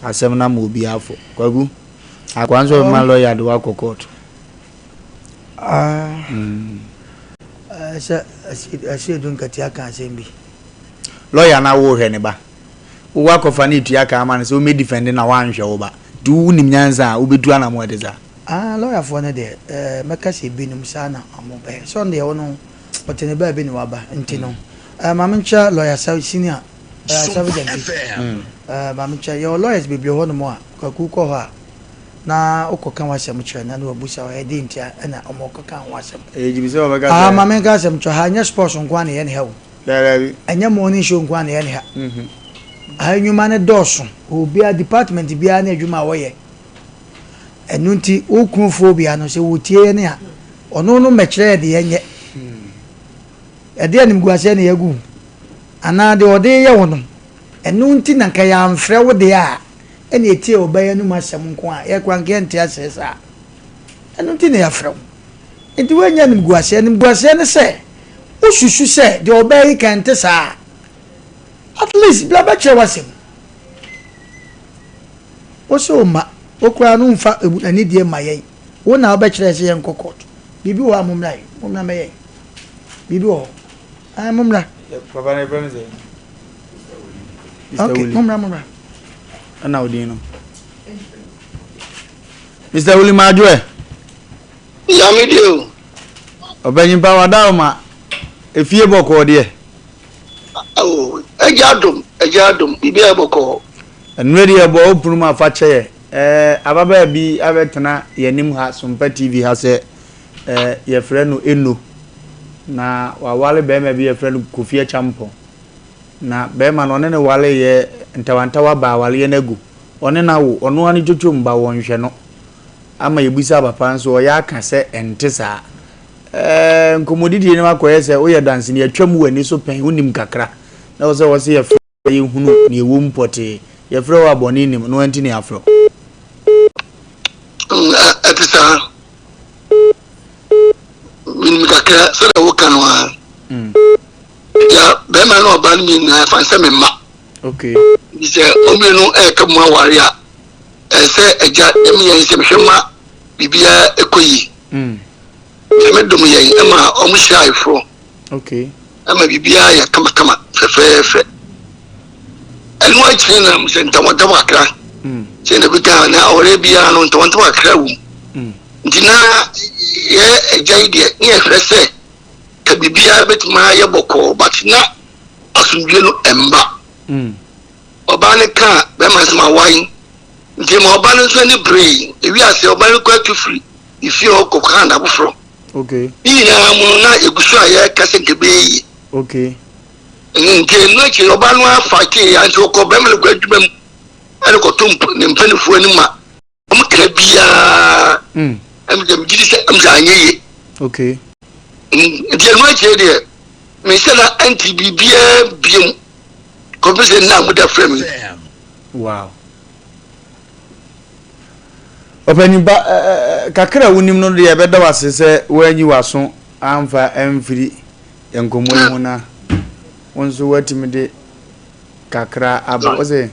asɛm no ama obi afɔ kwaku akoa nso ɔbɛma lɔya de wakɔ court. Ah, mm. Sɛ Asiedu Nketia ka asɛm bi. Lɔya no awo hwɛ ne ba. Wowɔ akɔfa no etua ka ama no sɛ ɔmmɛ defend na wanhwɛ wo ba. Nti wonim nyansa a wobɛtu anamɔ ɛte saa. Ah, lɔyafoɔ no deɛ, eh, mɛka sɛ ebinom saa na wɔbɛyɛ. Sɛ ɔno deɛ ɔno ɔte ne baabi na waba nti no eh, ma menkyɛ lawyer sa senior lawyer Safo Gyamfi eh, ma menkyɛ yɛwɔ lawyers bebree hɔ nom a kwaku kɔ hɔ a na wokɔka w'asɛm kyerɛ no na wabusa wo ɛdeɛn nti a ɛna ɔmo kɔka ho asɛm. Ɛyɛ gyimi sɛ wɔbɛka Ah, sɛ. ma menka asɛm kyerɛ ha ɛnyɛ sports nko ara na ɛyɛ ne ha o. Daabi. Ɛnyɛ morning show nko ara na ɛyɛ ne ha. Ha nnwuma no dɔɔso. Obiara department biara ne adwuma a wɔyɛ. Ɛno nti wo kunu phobia no sɛ wotie yɛn a ɔno no mmɛkyerɛ yɛ deɛ yɛnyɛ. Ɛde animguaseɛ na yɛagu wo anaa deɛ ɔde reyɛ wo no ɛno nti na nka yɛamfrɛ wo deɛ a ɛna ɛtie ɔbaa yi anum asɛm nko a yɛ koraa nka yɛnte aseɛ saa. Ɛno nti na yɛafrɛ wo. Nti woannya animguaseɛ. Animguaseɛ ne sɛ wosusu sɛ deɛ ɔbaa yi ka ɛnte saa a at least bra bɛkyerɛ w'asɛm. Wo se wo mma, wo koraa no womfa anidie mma yɛn. Wo na wobɛkyerɛ yɛn sɛ yɛnkɔ court. Biribi wɔ hɔ a mommra yi, mommra mmɛyɛ yi. Biribi wɔ hɔ. Ae, mommra. Papa no yɛfrɛ no sɛ? Mr. Okay, Wuli. mommra, mommra. Ɛna wo din no? Mr. Wuli Madwoɛ. Nyame deɛ o. Ɔpanyimpa wada wo ma efie bɔkɔɔ deɛ. Oh, agya adom, agya adom, biribiara bɔkɔɔ. Ɛnora deɛ yɛbɔ wo pono mu a fa kyɛ yɛ. Ɛɛ ababaa bi abɛtena yɛn anim ha Sompa TV ha sɛ ɛɛ yɛfrɛ no Eno. Na wawale barima bi yɛfrɛ no Kofi Acheampong. Na barima no ɔne no waleeɛ ntawantawa baa awaleɛ no agu. Ɔne no awo, ɔno ara ne twotwom ba wɔnhwɛ no. Ama yɛbisaa papa nso ɔyɛ aka sɛ ɛnte saa. Ɛɛ nkɔmmɔdidie no akɔyɛ sɛ woyɛ danseni atwam w'ani so pɛn wonim kakra. Na wɔ sɛ wɔ sɛ yɛfrɛ yɛhunu nea ɛwɔ mu pɔtee. Yɛfrɛ wo a bɔne nnim, no ara nti na yɛafrɛ wo. Ɛte saa. Menim kakra sɛdeɛ woka no ara. Ya bɛrima ne ɔbaa no nyinaa ɛfa sɛ me mma. Okay. Nti sɛ wɔn mmienu ɛreka mu aware a, ɛsɛ sɛ agya ɛmi yɛn nsɛm hwɛ ma biribiara ɛkɔ yie. Mm. Nyame dom yɛn ɛma wɔn hyira ayeforɔ. Okay. Ɛma biribiara yɛ kamakama fɛfɛɛfɛ. Ɛno akyire na sɛ ntawantawa kakra. Mm. Sɛ na bi ka na aware biara no ntawantawa kakra wom. Mm. Nti na yɛ agya yi deɛ ne yɛhwɛ sɛ ka biribiara bɛtumi ayɛ bɔkɔɔ but na asomdwie no ɛmba. Mm. Ɔbaa no kaa bɛrima no sɛ mawae nti ma ɔbaa no nso ani beree. Ewi ase ɔbaa no kɔ atu firi ne fie hɔ kɔkaa n'afoforɔ. Okay. Ne nyinaa mu no na yɛgu so a yɛreka sɛ nka ɛbɛyɛ yie. Okay. Nti ɛno akyi ɔbaa no afa tee ya nti ɔkɔ bɛrima no kɔ adwuma mu ɛne kɔto ne mpanimfoɔ anim a wɔn kra biara ɛmu sɛ megye di sɛ ɛmu sɛ anyɛ yie. Okay. Nti ɛno akyire deɛ mehyɛ da ɛnti biribiara biom kɔpem sɛ nna a moda frɛ me. Wow. Ɔpanin ba kakra a wonim no deɛ ɛbɛda wo ase sɛ woanyi w'aso amfa amfiri nkɔmmɔ yi ho na wo nso woatumi de kakra aba. Wo se?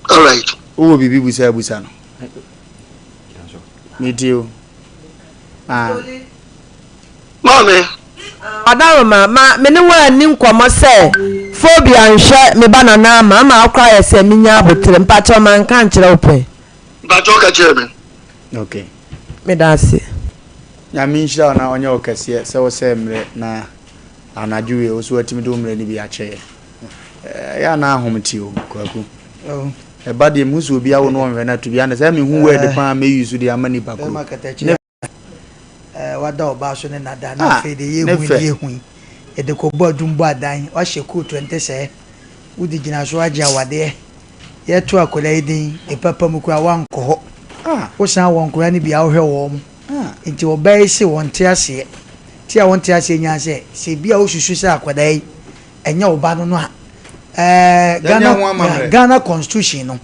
Alright. Wowɔ biribi busa abusa no? Metie o. Ah. Maame. Ɔdaroma, ma me ne wo anni nkɔmmɔ sɛ phobia nhwɛ me ba Nana ama ama akora ayɛ sɛ menya aboterɛ. Mpakyɛw manka ankyerɛ wo pɛn. Mpakyɛw ka kyerɛ me. Okay. Meda ase. Nyame nhyira wo na ɔnyɛ wo kɛseɛ sɛ wo sɛɛ mmerɛ na anadwo wei wo so watumi de wo mmerɛ no bi akyɛ yɛ. Ɛyɛ a na ahom te o Kwaku. Ɛba deɛ mehu sɛ obi awo no ɔnhwɛ no ato bi ana sɛ mehu word paa mɛ use de ama nipa koro. Ne wada ɔbaa so ne nada na afei de yɛ hu yɛ hu yɛde kɔbɔ adum bɔ adan wahyɛ coat ɛnte sɛɛ wode gyina so agye awadeɛ yɛto akwadaa yi din epapa mu koraa wankɔ hɔ wosan wɔ nkwadaa no bi a wohwɛ wɔn mo nti ɔbaa yi se wɔnte aseɛ ti a wɔnte aseɛ nyaa sɛ sɛ ebi a wosusu sɛ akwadaa yi ɛnyɛ wo ba no no a, ɛɛ Ghana Ghana constitution no,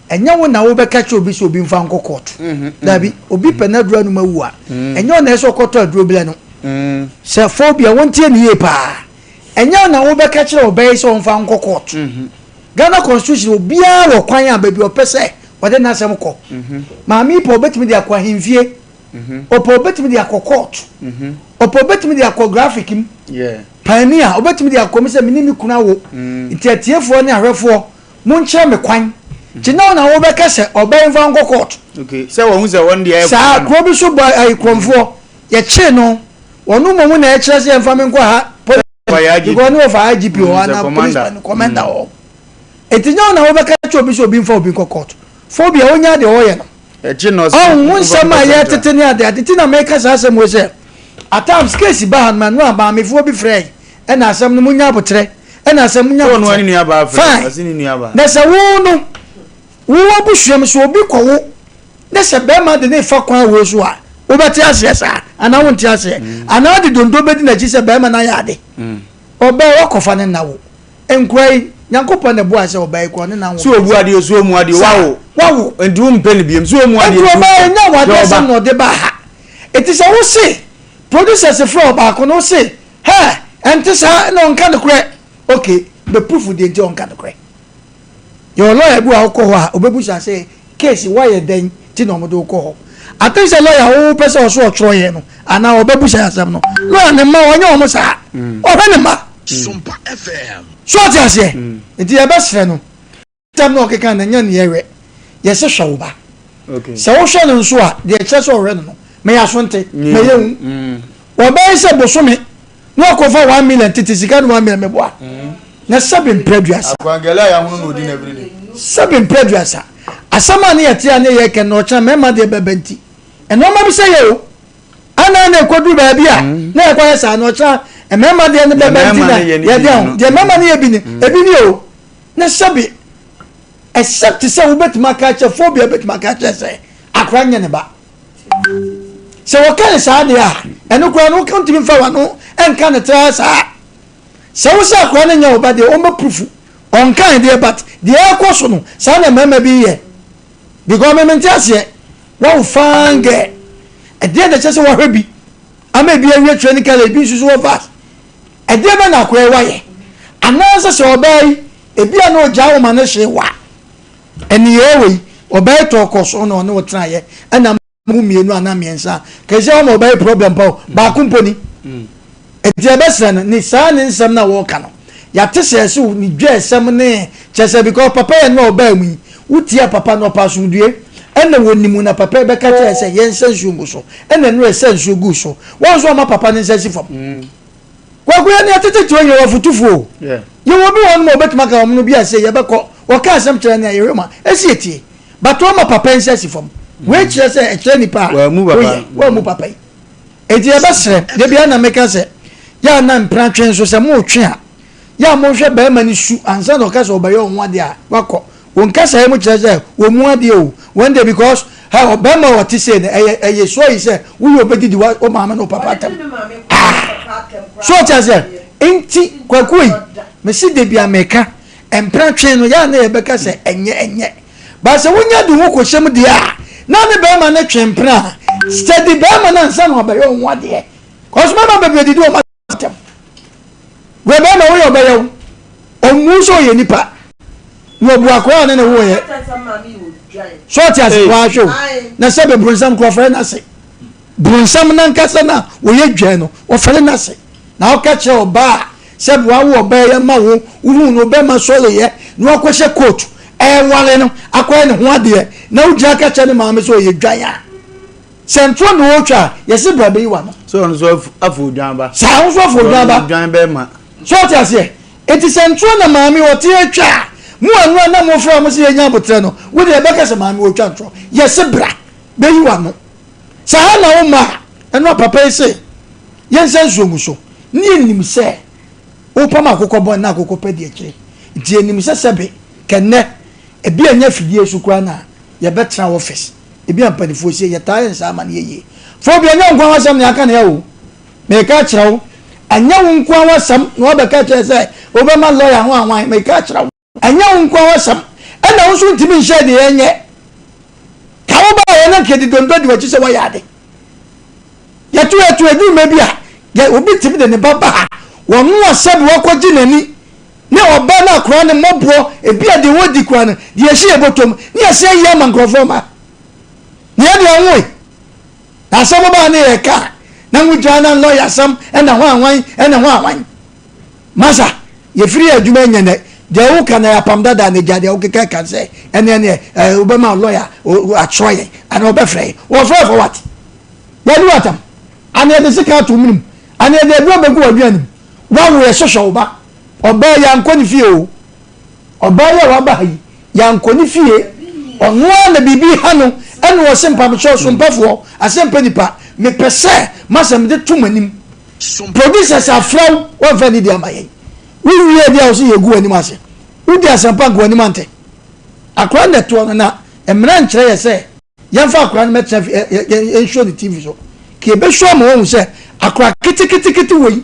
ɛnyɛ wo na wobɛka kyerɛ obi sɛ obi mfa nkɔ court. Mm-hmm, mm-hmm. Dabi, obi pɛ n'aduro anum awu a, mm. ɛnyɛ wo na ɛsɛ ɔkɔtɔ aduro bilɛ no. Mm. Sɛ phobia wɔntie ne yie paa, ɛnyɛ wo na wobɛka kyerɛ ɔbɛyi sɛ ɔmfa nkɔ court. Mm-hmm. Ghana constitution obiara wɔ kwan a baabi ɔpɛ sɛ ɔde n'asɛm kɔ. Maame yi pɛ ɔbɛtumi de akɔ ahemfie. Ɔpɛ ɔbɛtumi de akɔ court. Ɔpɛ ɔbɛtumi de akɔ graphic mu. Paani a, ɔbɛtumi de akɔ mu sɛ me ne me kunu awo, nti atiefoɔ ne ahwɛfoɔ, monkyerɛ me kwan. Nti na wo na wobɛka sɛ ɔbaa yi mfa nkɔ court. Okay, sɛ wɔhu sɛ wɔn deɛ Saa, kuro bi so bɔ ayi kurɔmfoɔ, yɛkyee no, wɔn mmom na ɛkyerɛ sɛ yɛmfa me nkɔ ha police, because ne wɔfa IGP hɔ anaa police commander hɔ. Nti nyɛ wo na wobɛka kyerɛ obi sɛ obi mfa obi nkɔ court. Phobia, ɔnya deɛ ɔyɛ no. Ɔho ho nsɛm a yɛtete ne ade ade nti na meka saa asɛm wei sɛ at times case ba ha no ma no a maamefoɔ bi frɛ ɛna asɛm no munya aboterɛ ɛna asɛm munya aboterɛ fine na sɛ wo no wo abusua mu sɛ obi kɔ wo ne sɛ bɛrima de ne fa kwan wei so a wobɛte aseɛ saa anaa wonte aseɛ mm. anaa de dondo bɛdi n'akyi sɛ bɛrima no ayɛ ade mm. ɔbɛɛ wakɔfa ne nna wo Nkura yi, Nyankopɔn na ɛboae sɛ ɔbaa yi kura ɔne n'anwo. So obu adeɛ, so omu adeɛ, wawo. Wawo. Nti wo mpɛ no biom, so omu adeɛ. Nti ɔbaa yi nya wadeɛ asɛm na ɔde baa ha. Nti sɛ wo se, producers frɛ ɔbaako no, wo se, hɛ, ɛnte saa, ɛna ɔnka nokorɛ. Okay, bɛ proof deɛ nti ɔnka nokorɛ. Yɛwɔ lawyer bi wɔ a wokɔ hɔ a, ɔbɛbusa sɛ, case woayɛ dɛn nti na wɔde wo kɔ hɔ. I think sɛ lawyer a wopɛ sɛ ɔso ɔtwerɛ yɛ no, anaa ɔbɛbusa yɛ asɛm no, lawyer ne mma ɔnyɛ wɔn saa. Ɔhwɛ ne mma. So ɔte aseɛ? Nti yɛbɛsrɛ no, ntɛm na ɔkeka no nyɛ ne yɛwɛ. Yɛse hwɛ wo ba. Sɛ wohwɛ no nso a, deɛ ɛkyerɛ sɛ ɔhwɛ no no, ma yɛaso nte, ma yɛhu. Wɔbɛyɛ sɛ bosome na wakɔfa 1 million tete sika no 1 million meboa na sɛbe mpɛ aduasa. Sɛbe mpɛ aduasa. Asɛm a ne yɛte a ne yɛ kɛ na ɔkyena mmarima deɛ bɛbɛ nti nneɛma bi sɛ yɛ o ana na ɛkɔduru baabi a na yɛkɔyɛ saa na ɔkyena mmarima deɛ no bɛbɛ nti na yɛde ho deɛ mmarima no yɛ bi ne ebi ne o na sɛbe except sɛ wobɛtumi aka akyerɛ phobia bɛtumi aka akyerɛ sɛ akora nyɛ ne ba. Sɛ wɔka no saa deɛ a, ɛno koraa no wontumi mfa w'ano nka no tra saa. Sɛ wo sɛ akwadaa no nyɛ wo ba deɛ, ɔmmɛ purufu. Ɔnkae deɛ but deɛ ɛrekɔ so no, saa na mmarima bi yɛ. Because me mente aseɛ. Wawo fine girl. Ɛdeɛ na ɛkyɛ sɛ wahwɛ bi ama ebi awie training college, ebi nso so wɔ vas. Ɛdeɛ bɛ na akwadaa yi wayɛ? Anaasɛ sɛ ɔbaa yi, ebia na ogyaa wo ma no hyee wo a, nneyɛɛ wei, ɔbaa yi tɔɔ kɔ so na ɔne wo tenaeɛ, ɛna mo mmienu anaa mmiɛnsa a, kɛse sɛ ɔma ɔbaa yi problem pa o, baako mpo ni. Enti yɛbɛsrɛ no, ne saa ne nsɛm no a wɔreka no, yɛate sɛ ɛse ne dwaasɛm ne kyerɛ sɛ because papa yɛ no a ɔbaa mu yi, wotia papa no ɔpɛ asomdue, ɛna wɔnim na papa yi bɛka kyerɛ sɛ yɛnsa nsuo ngu so, ɛna ɛno ɛsa nsuo guu so, wɔn nso ɔma papa no nsa si fam. Kwaku yɛn deɛ tete tiwa yɛwɔ afutufoɔ o. Yɛwɔ bi wɔ hɔ nom a wɔbɛtumi aka wɔn no bi a sɛ yɛbɛkɔ wɔka asɛm kyerɛ nea yɛhwɛ mu a ɛsi yɛtie but wɔma papa nsa si fam. Wei kyerɛ sɛ ɛkyerɛ nipa a woyɛ wɔammu papa yi. Enti yɛbɛsrɛ da biara na meka sɛ yɛ a na mpena twe nso sɛ motwe a yɛ a monhwɛ barima no su ansa na ɔka sɛ ɔbɛyɛ wo ho adeɛ a wakɔ. Wo nkasaeɛ mu kyerɛ sɛ wɔmmu adeɛ o wɔn deɛ because hɛ ɔbarima a ɔte sei no ɛyɛ ɛyɛ sure yi sɛ woyɛ ɔbɛdidi wa wo maame ne wo papa atɛm ah so ɔte aseɛ nti kwaku yi mesi de bia meka mpena twe no yɛ a na yɛbɛka sɛ ɛnyɛ ɛnyɛ ba sɛ wonya de ho kɔhyɛ mu deɛ a na ne barima no twe mpena a steady barima no ansa na ɔbɛyɛ wo ho adeɛ kɔsoma ma bebree didi wɔn atɛm. Wei bɛrima woyɛ ɔbɛyɛ wo. Ɔmmu sɛ ɔyɛ nipa. Na ɔbu akwadaa a ɔne ne woeɛ. So ɔte ase wahwɛ o. Na sɛ bɛ bronsam kora ɔfɛre n'ase. Bronsam nankasa na wɔyɛ dwan no ɔfɛre n'ase. Na ɔka kyerɛ ɔbaa a sɛ wawo ɔbaa yi ama wo wohu no bɛrima sɔreyɛ na wakɔhyɛ coat ɛreware no akɔyɛ ne ho adeɛ na wogyina ka kyerɛ ne maame sɛ ɔyɛ dwan a. Sɛ ntorɔ na ɔretwa a, yɛse bra bɛyi w'ano. Sɛ ɔno nso afa odwan ba. Saa, wo nso afa odwan ba. Odwan bɛrima. So ɔte aseɛ? Enti sɛ ntorɔ na maame ɔte retwa a, mo ano a na mofrɛ wɔn sɛ yɛnya aboterɛ no, wo deɛ ɛbɛka sɛ maame ɔretwa ntorɔ. Yɛse bra bɛyi w'ano. Sɛ ha na womma a, ɛno a papa yi se yɛnsa nsuo ngu so. Ne yɛnim sɛ wopam akokɔ bɔne na akokɔ pɛ di akyire. Nti yɛnim sɛ sɛbe kɛnnɛ, ebi a ɛnyɛ afidie so koraa na yɛbɛtena office. Ebi a mpanyinfoɔ sie yɛtaa yɛ nsaa ma no yɛ yie. Fobia ɛnyɛ wo nkoa w'asɛm na yɛaka no yɛ o. Meka akyerɛ wo ɛnyɛ wo nkoa w'asɛm na wabɛka kyerɛ sɛ wobɛma lawyer ho ahwan meka akyerɛ wo ɛnyɛ wo nkoa w'asɛm ɛna wo nso ntumi nhyɛ deɛ yɛnyɛ. Ka wo baa yɛ na nka yɛde dondo di w'akyi sɛ woayɛ ade. Yɛto yɛto ɛduru mɛ bi a yɛ obi tumi de ne ba ba ha wɔn a sɛbi wakɔgye n'ani Ne ɔbaa no akora no mmɔborɔ ebi a deɛ wɔdi koraa no deɛ ɛhyɛ yɛ bɔtɔm ne yɛsɛ ayi ama nkurɔfoɔ ma na yɛ deɛ nwoe na asɛm baa ne yɛ ka na ho gyina na lɔya asɛm ɛna ho ahwan ɛna ho ahwan masa yɛfiri yɛ adwuma nyɛ nɛ deɛ woka na yɛapam dada na gya deɛ wokeka ka sɛ ɛne ɛne ɛ wobɛma lɔya atwerɛ yɛn anaa wɔbɛfrɛ yɛn wɔfrɛ for what yɛde watam ana yɛde sika ato menem ana yɛde aduro bɛgu w'aduane mu Wawo yɛ hwehwɛ wo ba. Ɔbaa yi yankɔ ne fie o. Ɔbaa yi a waba ha yi yankɔ ne fie. Ɔno ara na biribi ha no ɛna ɔse mpabokyɛw sompafoɔ asɛmpa nipa mepɛ sɛ masɛm de to m'anim. Producers afrɛ wo wɔmfa nidi ama yɛn. Wo wie deɛ a ɔse yɛgu w'anim ase. Wodi asɛmpa nka w'anim ante. Akora na ɛtoɔ no na mmara nkyerɛ yɛ sɛ Yɛmfa akora no mɛtena fi ɛ ɛ yɛnhwɛ no TV so. Ka yɛbɛhwɛ ama wahu sɛ akora keteketekete wei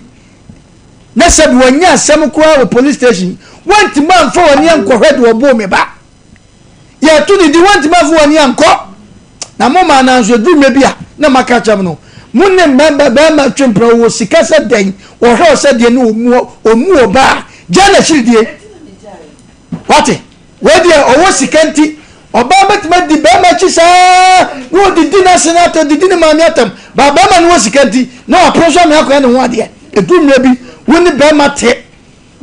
na sɛbi wanya asɛm koraa wɔ police station wantumi amfa w'ani ankɔhwɛ deɛ ɔboo me ba. Yɛto ne din wantumi amfa w'ani ankɔ. Na mo maa nanso ɛduru mmerɛ bi a na maka akyerɛ mo no mo ne mmarima barima twe mpena wɔ sika sɛ dɛn wɔhwɛ wɔ sɛ deɛ ne ɔmu ɔmu ɔbaa gya n'akyiridie. Wate? Wei deɛ ɔwɔ sika nti ɔbaa bɛtumi adi bɛrima akyi saa na ɔdidi n'ase no atɛm didi ne maame atɛm ba bɛrima no wɔ sika nti na wapere nso ame akɔyɛ ne ho adeɛ ɛduru mmerɛ bi wo ne bɛrima te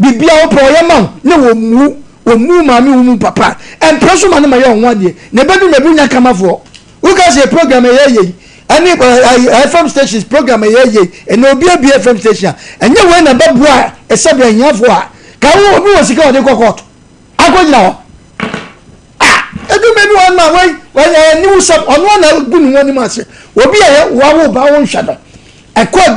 biribia wopɛ ɔyɛ ma wo ne wɔmmu wɔmmu maame wo mu papa ɛmpere so ma no ma yɛ ɔho adeɛ na ɛbɛdu mmerɛ bi wonya kamafoɔ woka sɛ program ɛyɛ yei ɛne fm stations program ɛyɛ yei ɛna obi abie fm station a ɛnyɛ wei na bɛboa ɛsɛ bɛ ahiafoɔ a ka wo obi wɔ sika ɔde kɔ kɔɔto akɔgyina hɔ a ɛdu baabi wɔn ma wɔn wɔn aniwu sɛm ɔno na gu ne ho anim ase obi a yɛ wawo ba wo nhwɛ no ɛkɔ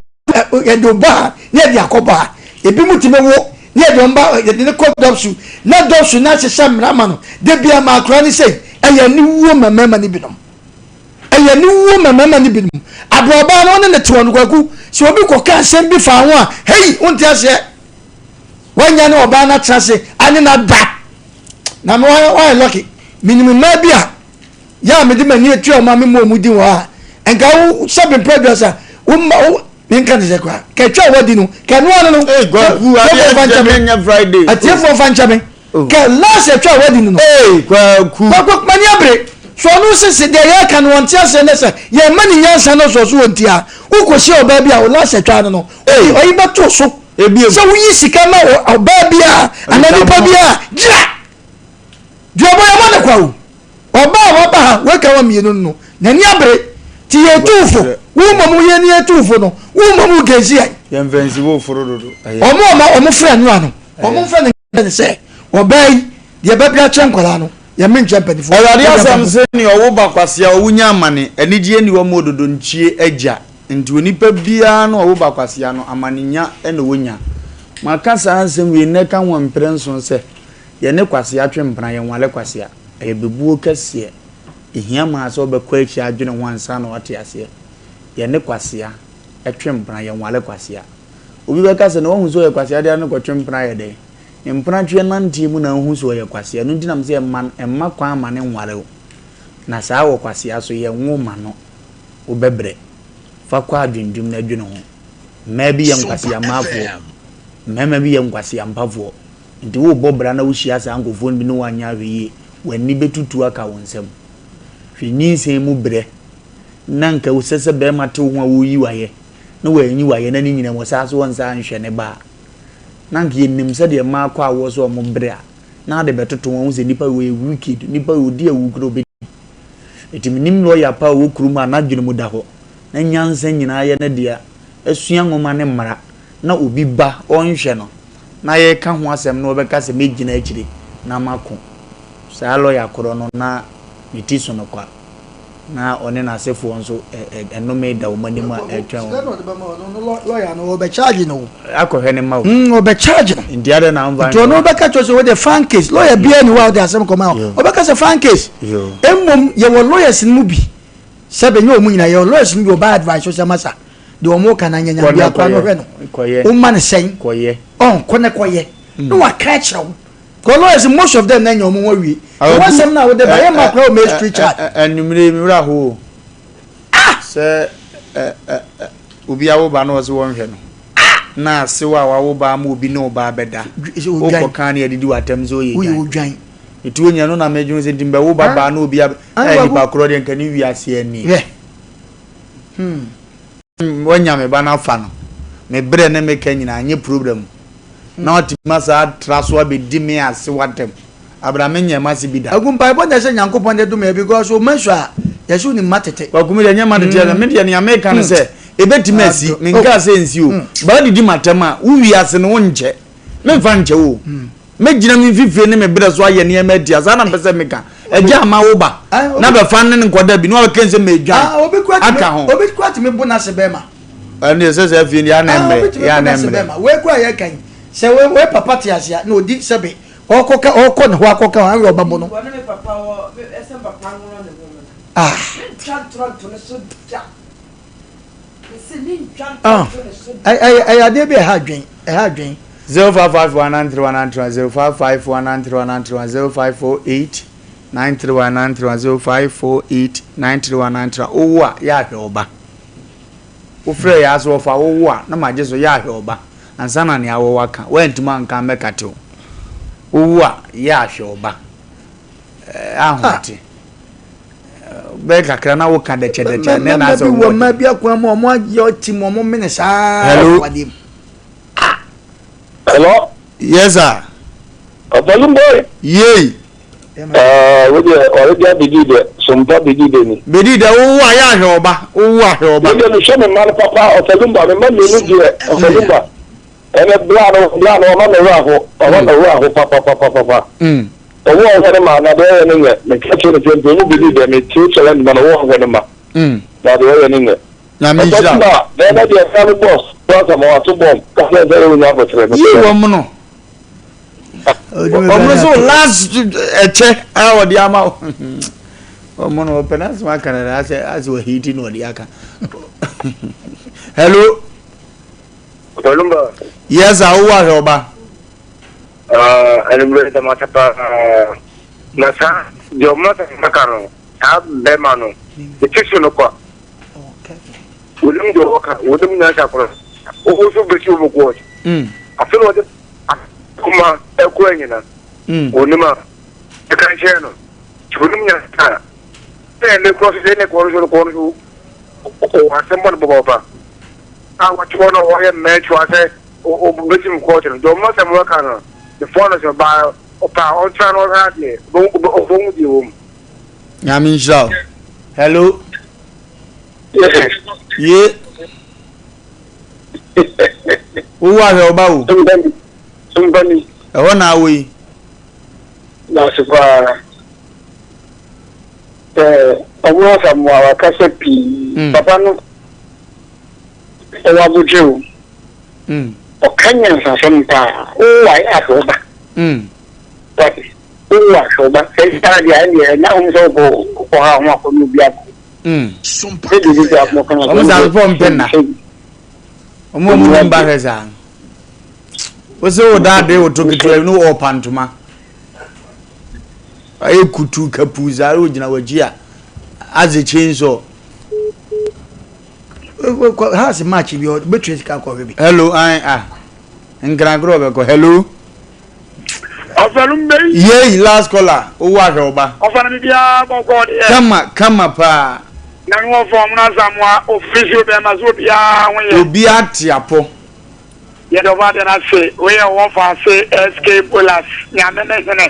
yɛde ba ha ne yɛde akɔ ba ha ebi mu tumi wo ne yɛde wɔn ba yɛde ne kɔ dɔpsu na dɔpsu na ahyehyɛ mmara ma no de bia ma akora ne sɛ ɛyɛ aniwuo ma mmarima no binom ɛyɛ aniwuo ma mmarima no binom aborɔbaa no ɔne ne te wɔn kwaku sɛ obi kɔka asɛm bi fa ho a hei wonte aseɛ Wanya ne ɔbaa no atena ase ane no ada. Na me wayɛ lucky. Menim mmaa bi a yɛ a mede m'ani atua wɔn a memmɔ wɔn din wɔ ha a, nka wo sɛbe mpɛ aduasa, wo mma wo. Menka ne sɛ koraa kɛtwa a wadi no kɛnoa no no. Kwaku adeɛ nkyɛ me nyɛ Friday. Atiefoɔ mfa nkyɛ me. Oh. Kɛ last ɛtwa a wadi no no. Ee Kwaku. Kwaku mani abere. So ɔno sese deɛ yɛka no ɔnte aseɛ ne sɛ yɛn ma ne nyansa no sɔ so ɔnti a wokɔhyia ɔbaa bi a wo last ɛtwa no no ɔyi ɔyi bɛto so. Sɛ woyi sika ma ɔbaa bi a anaa nipa bi a gyina. Duabɔ yɛbɔ ne kwa o. Ɔbaa a waba ha waka wa mmienu no n'ani abere ti yɛ tuufo wo mmom yɛ ni yɛ tuufo no wo mmom wo gezi yɛn. Yɛn fɛnsi wo foro dodo. Ɔmo ɔmo ɔmo frɛ no ano ɔmo nfrɛ no ne sɛ ɔbaa yi deɛ bɛbrɛ akyerɛ nkwadaa no yɛ me nkyɛn mpanimfoɔ. Awurade asɛm se nea ɔwo ba kwasea ɔwo nya amane, anigyeɛ nni hɔ ma ododontwie agya, nti onipa biara no ɔwo ba kwasea no amane nya na ɔnya. Maka saa nsɛm wei nnɛ ka ho mprɛ nson sɛ yɛne kwasea twe mpena yɛnwale kwasea. Ɛyɛ bebuo kɛseɛ. Ɛhia maa sɛ wobɛkɔ akyiri adwene ho ansa na woate aseɛ. Yɛne kwasea twe mpena, yɛnware kwasea. Obi bɛka sɛ, na woahu sɛ ɔyɛ kwasea deɛ a ne kɔtwe mpena yɛ dɛn? Mpenatweɛ nanteɛ mu na wohu sɛ ɔyɛ kwasea. Ɛno nti na mesɛ mma mma kwan mma no nware wo. Na saa wɔ kwasea so, yɛnwo mma no. Wobɛbrɛ. Fa kɔ adwendwem na dwene ho. Mmaa bi yɛ nkwasea mmaafoɔ. Mmarima bi yɛ nkwasea mpafoɔ. Nti worebɔ bra na wohyia saa nkurɔfoɔ no bi ne woanyɛ ahwɛyie, w'ani bɛtutu aka wo nsam. Hwɛ nyinsɛn mu brɛ na nka wosɛ sɛ barima te wo ho a woreyi wo ayɛ na wanyi wo ayɛ na ne nyina mu ɔsan so ɔnsan nhwɛ ne ba a. Na nka yɛnim sɛdeɛ mmaa kɔ awoɔ so a wɔn brɛ a na ade bɛtoto wɔn ho sɛ nipa wei ɔyɛ wicked, nipa wei ɔdi awu koraa ɔbɛdi. Nti menim lɔya pa a ɔwɔ kurom a n'adwene mu da hɔ na nyansa nyinaa yɛ ne dea, asua nwoma ne mmara na obi ba ɔnhwɛ no na yɛreka ho asɛm na ɔbɛka sɛ mɛgyina akyire na mako saa lɔya korɔ no na ne ti so no kwa na ɔne n'asefoɔ nso nnome da wɔn anim a ɛretwɛn wɔn. Sika na ɔde bɛma ɔno no lɔya no ɔbɛ charge no o. Akɔhwɛ ne mma o. Mm ɔbɛ charge no. Nti adɛn na amfa Nti ɔno ɔbɛka kyerɛ sɛ wode fan case lɔya biara ni hɔ a wode asɛm kɔma ɔbɛka sɛ fan case. Mmom yɛwɔ lawyers no mu bi sɛ bɛnyɛ wɔn nyinaa yɛwɔ lawyers no bi ɔbɛ advice sɛ masa deɛ wɔn ka na nyanya bi akora no hwɛ no woma no sɛn ɔn kɔ ne kɔyɛ na waka akyerɛ wo kɔ lawyers most of them na nya wɔn ho awie wɔn asɛm na wode ba yɛ ma akora wɔn street charge. Anwummere mi wura hoo sɛ obi awo ba na ɔsɛ wɔn hwɛ no na asew a wawo ba ama obi ne ɔba abɛda wokɔ kan ne adidi w'atɛm sɛ ɔyɛ dwan ɛti wonya no na medwene sɛ nti mbɛwo ba baa na obi abɛ nipa korɔ deɛ nka ne wiase ani Hmm. Wanya me ba no afa no. Me brɛ ne me ka nyinaa nyɛ problem. Na watumi asa atra so abɛdi me ase watam. Abra me nyɛ m'ase bi da. Agu mpaebɔ na ɛsɛ Nyankopɔn de dom yɛ because o ma su a yɛse wonim ma tete. Kwaku me deɛ nyɛ ma tete mm. Me deɛ nea meka ne sɛ ɛbɛtumi asi menkaa sɛ nsi o. Baa didi m'atɛm a wo wiase no wonkyɛ. Memfa nkyɛ wo o. Mɛgyina me mfifire ne me berɛ so ayɛ nneɛma atia. Saa na mpɛ sɛ meka. Agya ama wo ba na bɛfa ne no nkɔda bi na wabɛka sɛ medwan aka ho. Obi kura tumi bo n'ase bɛrima. Ɛne ɛsɛ sɛ afei deɛ ana mmerɛ yɛ ana mmerɛ. Wei kura yɛ kan sɛ wei wei papa te ase a na odi sɛbe ɔkɔ ka ɔkɔ ne hɔ akɔ ka anwɛ ɔba bo no. Ah. Ah, ɛyɛ adeɛ bi a ɛha adwen, ɛha adwen. 0551 931 931 0551 931 931 0548 931 931 0548 931 931 Wowo a yɛ ahwɛ wo ba. Wofrɛ yɛ ase wɔfa wowo a na magye so yɛ ahwɛ wo ba ansa na nea awɔ waka woantumi anka mɛkate wo. Wowo a yɛ ahwɛ wo ba. Ahomete. bɛyɛ kakra na woka dɛkyɛdɛkyɛ ne na asɛ wɔn mma bi akwan mu wɔn ayɛ ɔti mu wɔn mene saa hello hello yes sir ɔbɔlum boy yei ɛɛ wo deɛ ɔredi abedi dɛ sompa bedi dɛ ni. Bedi dɛ wowo a yɛ ahwɛ ɔba wowo ahwɛ ɔba. Me deɛ mehwɛ me mma no papa ɔfalumba me mma mmienu deɛ ɔfalumba ɛnɛ bla no bla no ɔma me werɛ aho ɔma me werɛ aho papapapapa. Ɔwɔ ɔhwɛ no ma na deɛ ɔyɛ no nyɛ. Meka kyerɛ no sɛ mpo ɔmu bɛdi dɛ mete challenge ma no ɔwɔ ɔhwɛ no ma na deɛ ɔyɛ no nyɛ. Nyame Ɔtɔ nhyira so wo. na na ɛnɛ deɛ ɛka no boss to asama wato bɔmb ka kyerɛ no sɛ ɔyɛ ɔnya aboterɛ Yie mesrɛ. wɔn no. Wɔn no so last ɛkyɛ a wɔde ama wo. Wɔn no wɔpɛ n'asɛm aka no asɛ asɛ wɔhiti na wɔde aka. Hello. Ɔtɔlumba. Yes, sir. Wowɔ ahwɛ ɔba. Ah, anwummerɛ da mase paa. Na saa deɛ ɔmo asɛm ka no, saa bɛrima no, ne ti so no kwa. Wɔnim deɛ wɔka, wɔnim nyansa koraa. Wo nso bɛsi wɔn kɔɔt. Afei na wɔde akoma ɛkɔ anyina. Wɔnim a, ɛka nkyerɛ no. Sɛ wɔnim nyansa a, sɛ ɛne korɔ so sɛ ɛne korɔ so korɔ so ɔwɔ asɛm bɔ no bɔbɔba. A wɔte hɔ no wɔyɛ mmɛɛkyewa sɛ wɔbɛsi mu kɔɔt no. Deɛ wɔn asɛm wɔka no, ne fɔɔ no sɛ baa ɔpɛ a ɔntra no ɔhwɛ adeɛ, ɔbɛhu deɛ wɔ mu. Nyame nhyira wo. Hello. Ye. Wowu ahwɛ wo ba o. Mbani. Ɛhɔ na awɔ yi. Daase paa. Sɛ ɔmo Asamoah wakasa pii. Mm. Papa no ɔwɔ abotire o. Mm. Ɔka nyansasɛm paa. Wowɔ ayɛ ahwɛ wo ba. Mm. Wate. Wowɔ ahwɛ wo ba. Sɛ saa deɛ ɛndeɛ ɛna ho sɛ wokɔ wokɔ ha ho akɔ ne obi akɔ. Ɔmo saa bepɔ mpɛ nna. Ɔmo ɔmo nim ba hwɛ saa. Wosɛ wo daade wo to ketewa bi no ɔɔpa ntoma. Ayɛ kutu kapuu saa ogyina w'akyi a adze chainsaw. House match bi ɔbɛtua sika akɔhwɛ bi. Hello, an ah. Nkrankoro ɔbɛkɔ. Hello. Ɔfɛlum bɛyi. Yei last caller owó ahwɛ wo ba. Ɔfa no bibiara bɔkɔɔ deɛ. Kama kama paa. Nyame wɔ fɔm no Asamoah ofiri so bɛɛma so obiara ho yɛ. Obiara te apɔ. Yɛda ɔba deɛ no ase wei yɛ wɔfa ase SK Bolas Nyame ne hene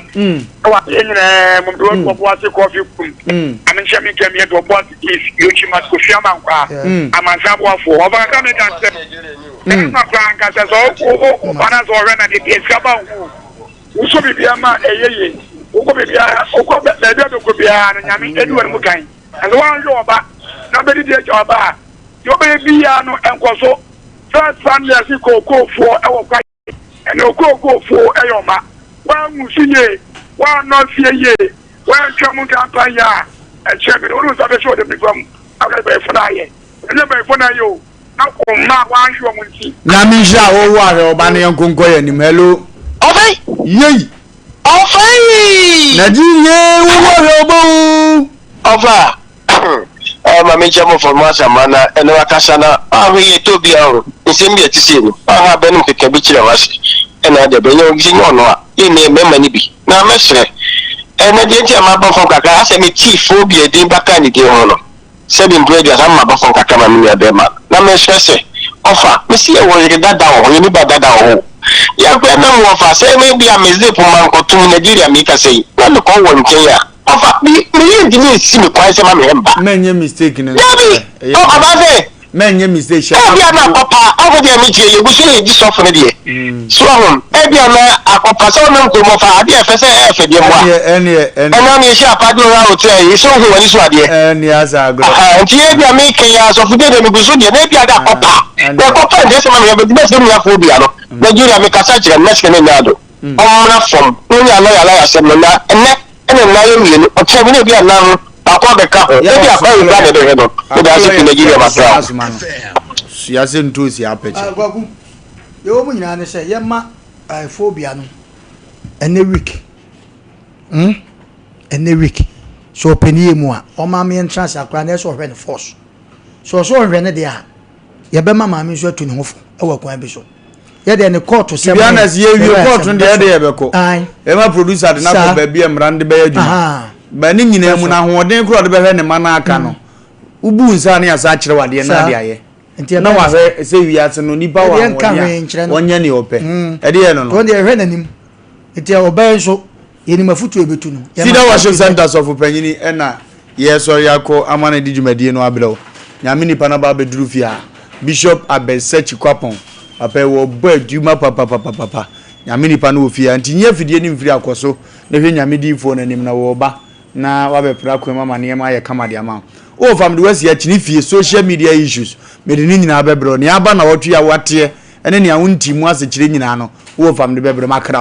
ɛwɔ adeɛ nyinaa mu mede wadu ɔbo ase kɔfi kum Nyame nhyɛ me nka mi adu ɔbo ase East Yochi Mat Kofi Amankwaa Amansan aboafoɔ ɔfa kakra meka sɛ Bɛrima koraa ankasa sɛ ɔba na sɛ ɔhwɛ na deɛ deɛ sika ba ho wosɔ biribiara ma ɛyɛ yie wokɔ biribiara wokɔ baabi a bɛkɔ biara no nyame ɛdi wɔn mu kan na sɛ woanhwɛ ɔba na bɛdidi agya ɔba a deɛ wobɛyɛ biara no ɛnkɔ so first family ase kookoofoɔ ɛwɔ kwa ɛna okookoofo yɛ ɔma. Woanwu so yie, woannɔ fie yie, woantwa mu nkampa yie a, ɛkyerɛ me no, wode wo nsa bɛhyɛ ɔdɔ nifa mu aka sɛ bayifo no ayɛ. Ɛnyɛ bayifo no ayɛ o, na wo mma a woanhwɛ wɔn nti. Nyame nhyira wo wo ahwɛ wo ba no yɛnko nkɔ yɛn anim hello. Ɔfɛn. Yei. Ɔfɛn. Nigeria wo wo ahwɛ wo ba o. Ɔfa. Ah, ma menkyɛ mo fam asɛmma na ɛne wakasa na ahwɛ yie tɔ bia o nsɛm bi a ɛte sei no ahwɛ abɛ no nkeka bi kyerɛ wase ɛna adeɛ bɛnyɛ sɛ nyɛ ɔno a yɛnni mmarima no bi na mɛsrɛ ɛnɛ deɛ nti a maba fam kakra asɛ me tii phobia din bata ne din ho no sɛbi mprɛ aduasa maba fam kakra ma me nua bɛrima na mesrɛ sɛ ɔfa mesi yɛ wɔ yere dada wɔ hɔ yɛni ba dada wɔ hɔ yɛkora nam wɔfa sɛ ne bi a me zip ma nkɔtom Nigeria mekasa yi na mekɔ wɔ nkyɛn a Ɔfa, me, me yere ntumi nsi me kwan sɛ ma me mba. Mɛnyɛ mistake no. Dabi, ɔ, ɔbaa sɛ. Mɛnyɛ mistake hyɛ. Ebia na akɔpa, ɔfo deɛ me tie, yɛgu so yɛdi sɔfo no deɛ. Mm. So ahom, ebia na akɔpa sɛ ɔnam kurom ɔfa adeɛ ɛfɛ sɛ ɛfɛ deɛ mmoa. Ɛneɛ, ɛneɛ, ɛneɛ. Ɛna ne yɛhyɛ apa deɛ ɔha ɔte ayi, sɛ ohu w'ani so adeɛ. Ɛneɛ asa agorɔ. Aha, nti ebia me kɛn ya sɔfo deɛ deɛ megu so deɛ, na ebia de akɔpa. Na ɛkɔpa ndeɛ sɛ ma me yɛ, bɛti bɛsɛ mu yafoɔ bia no. Nigeria me kasa kyerɛ, mɛsɛ ne nyɛ ado. Ɔmmra fam na ɔnyɛ alɔya asɛm no na ɛnnɛ ɛna nna yɛ mmienu ɔkyena bi na ebi anan no baako abɛka ho ebi akɔ ayɛ kura na ɛbɛhwɛ no meda ase fi Nigeria makra wo. Sua sɛ ntoosi apɛkyɛ. Ah, Kwaku, deɛ ɛwɔ mu nyinaa ne sɛ yɛma eh, phobia no ɛnɛ week hmm? ɛnɛ week sɛ ɔpɛ ne yɛ mu a ɔma me yɛntena ase akora na ɛsɛ ɔhwɛ no force sɛ ɔsɛ ɔhwɛ no deɛ a yɛbɛma maame nso atu ne ho fo wɔ kwan bi so yɛ deɛ ne kɔɔto sɛm ne honest yɛ wie kɔɔto no deɛ ɛde yɛ bɛkɔ ɛma producer de n'akɔ baabi a mmara no de bɛyɛ adwuma ba ne nyinaa mu no ahoɔden korɔ de bɛhwɛ ne ma no aka no wobu nsa ne asa akyerɛ wadeɛ na ade ayɛ na wahwɛ sɛ wiase no nipa wɔ ahoɔden a wɔnyɛ nea ɔpɛ ɛde yɛ no no deɛ ɛhwɛ n'anim nti ɔbɛn nso Yɛnim afotuo a yɛbɛtu no. Cedar Worship Center sɔfo panyini ɛna yɛresɔre akɔ ama no de dwumadie no abrɛ wo. Nyame nipa no aba abɛduru fie ha. Bishop Abed Sechi Kwapong, papa yi wɔbɔ adwuma papapapapa. Nyame nipa no wɔ fie ha nti nyi afidie no mfiri akɔ so na hwɛ Nyame diyifoɔ no anim na wɔreba na wabɛpra kwan mu ama nneɛma ayɛ kama de ama wo. Wɔ fa mede wo asi akyini fie social media issues mede ne nyinaa bɛbrɛ wo. Nea aba nnawɔtwe yi a woateɛ ne nea wonte mu asekyerɛ nyinaa no wɔ fa mede bɛbrɛ wo. Makra wo.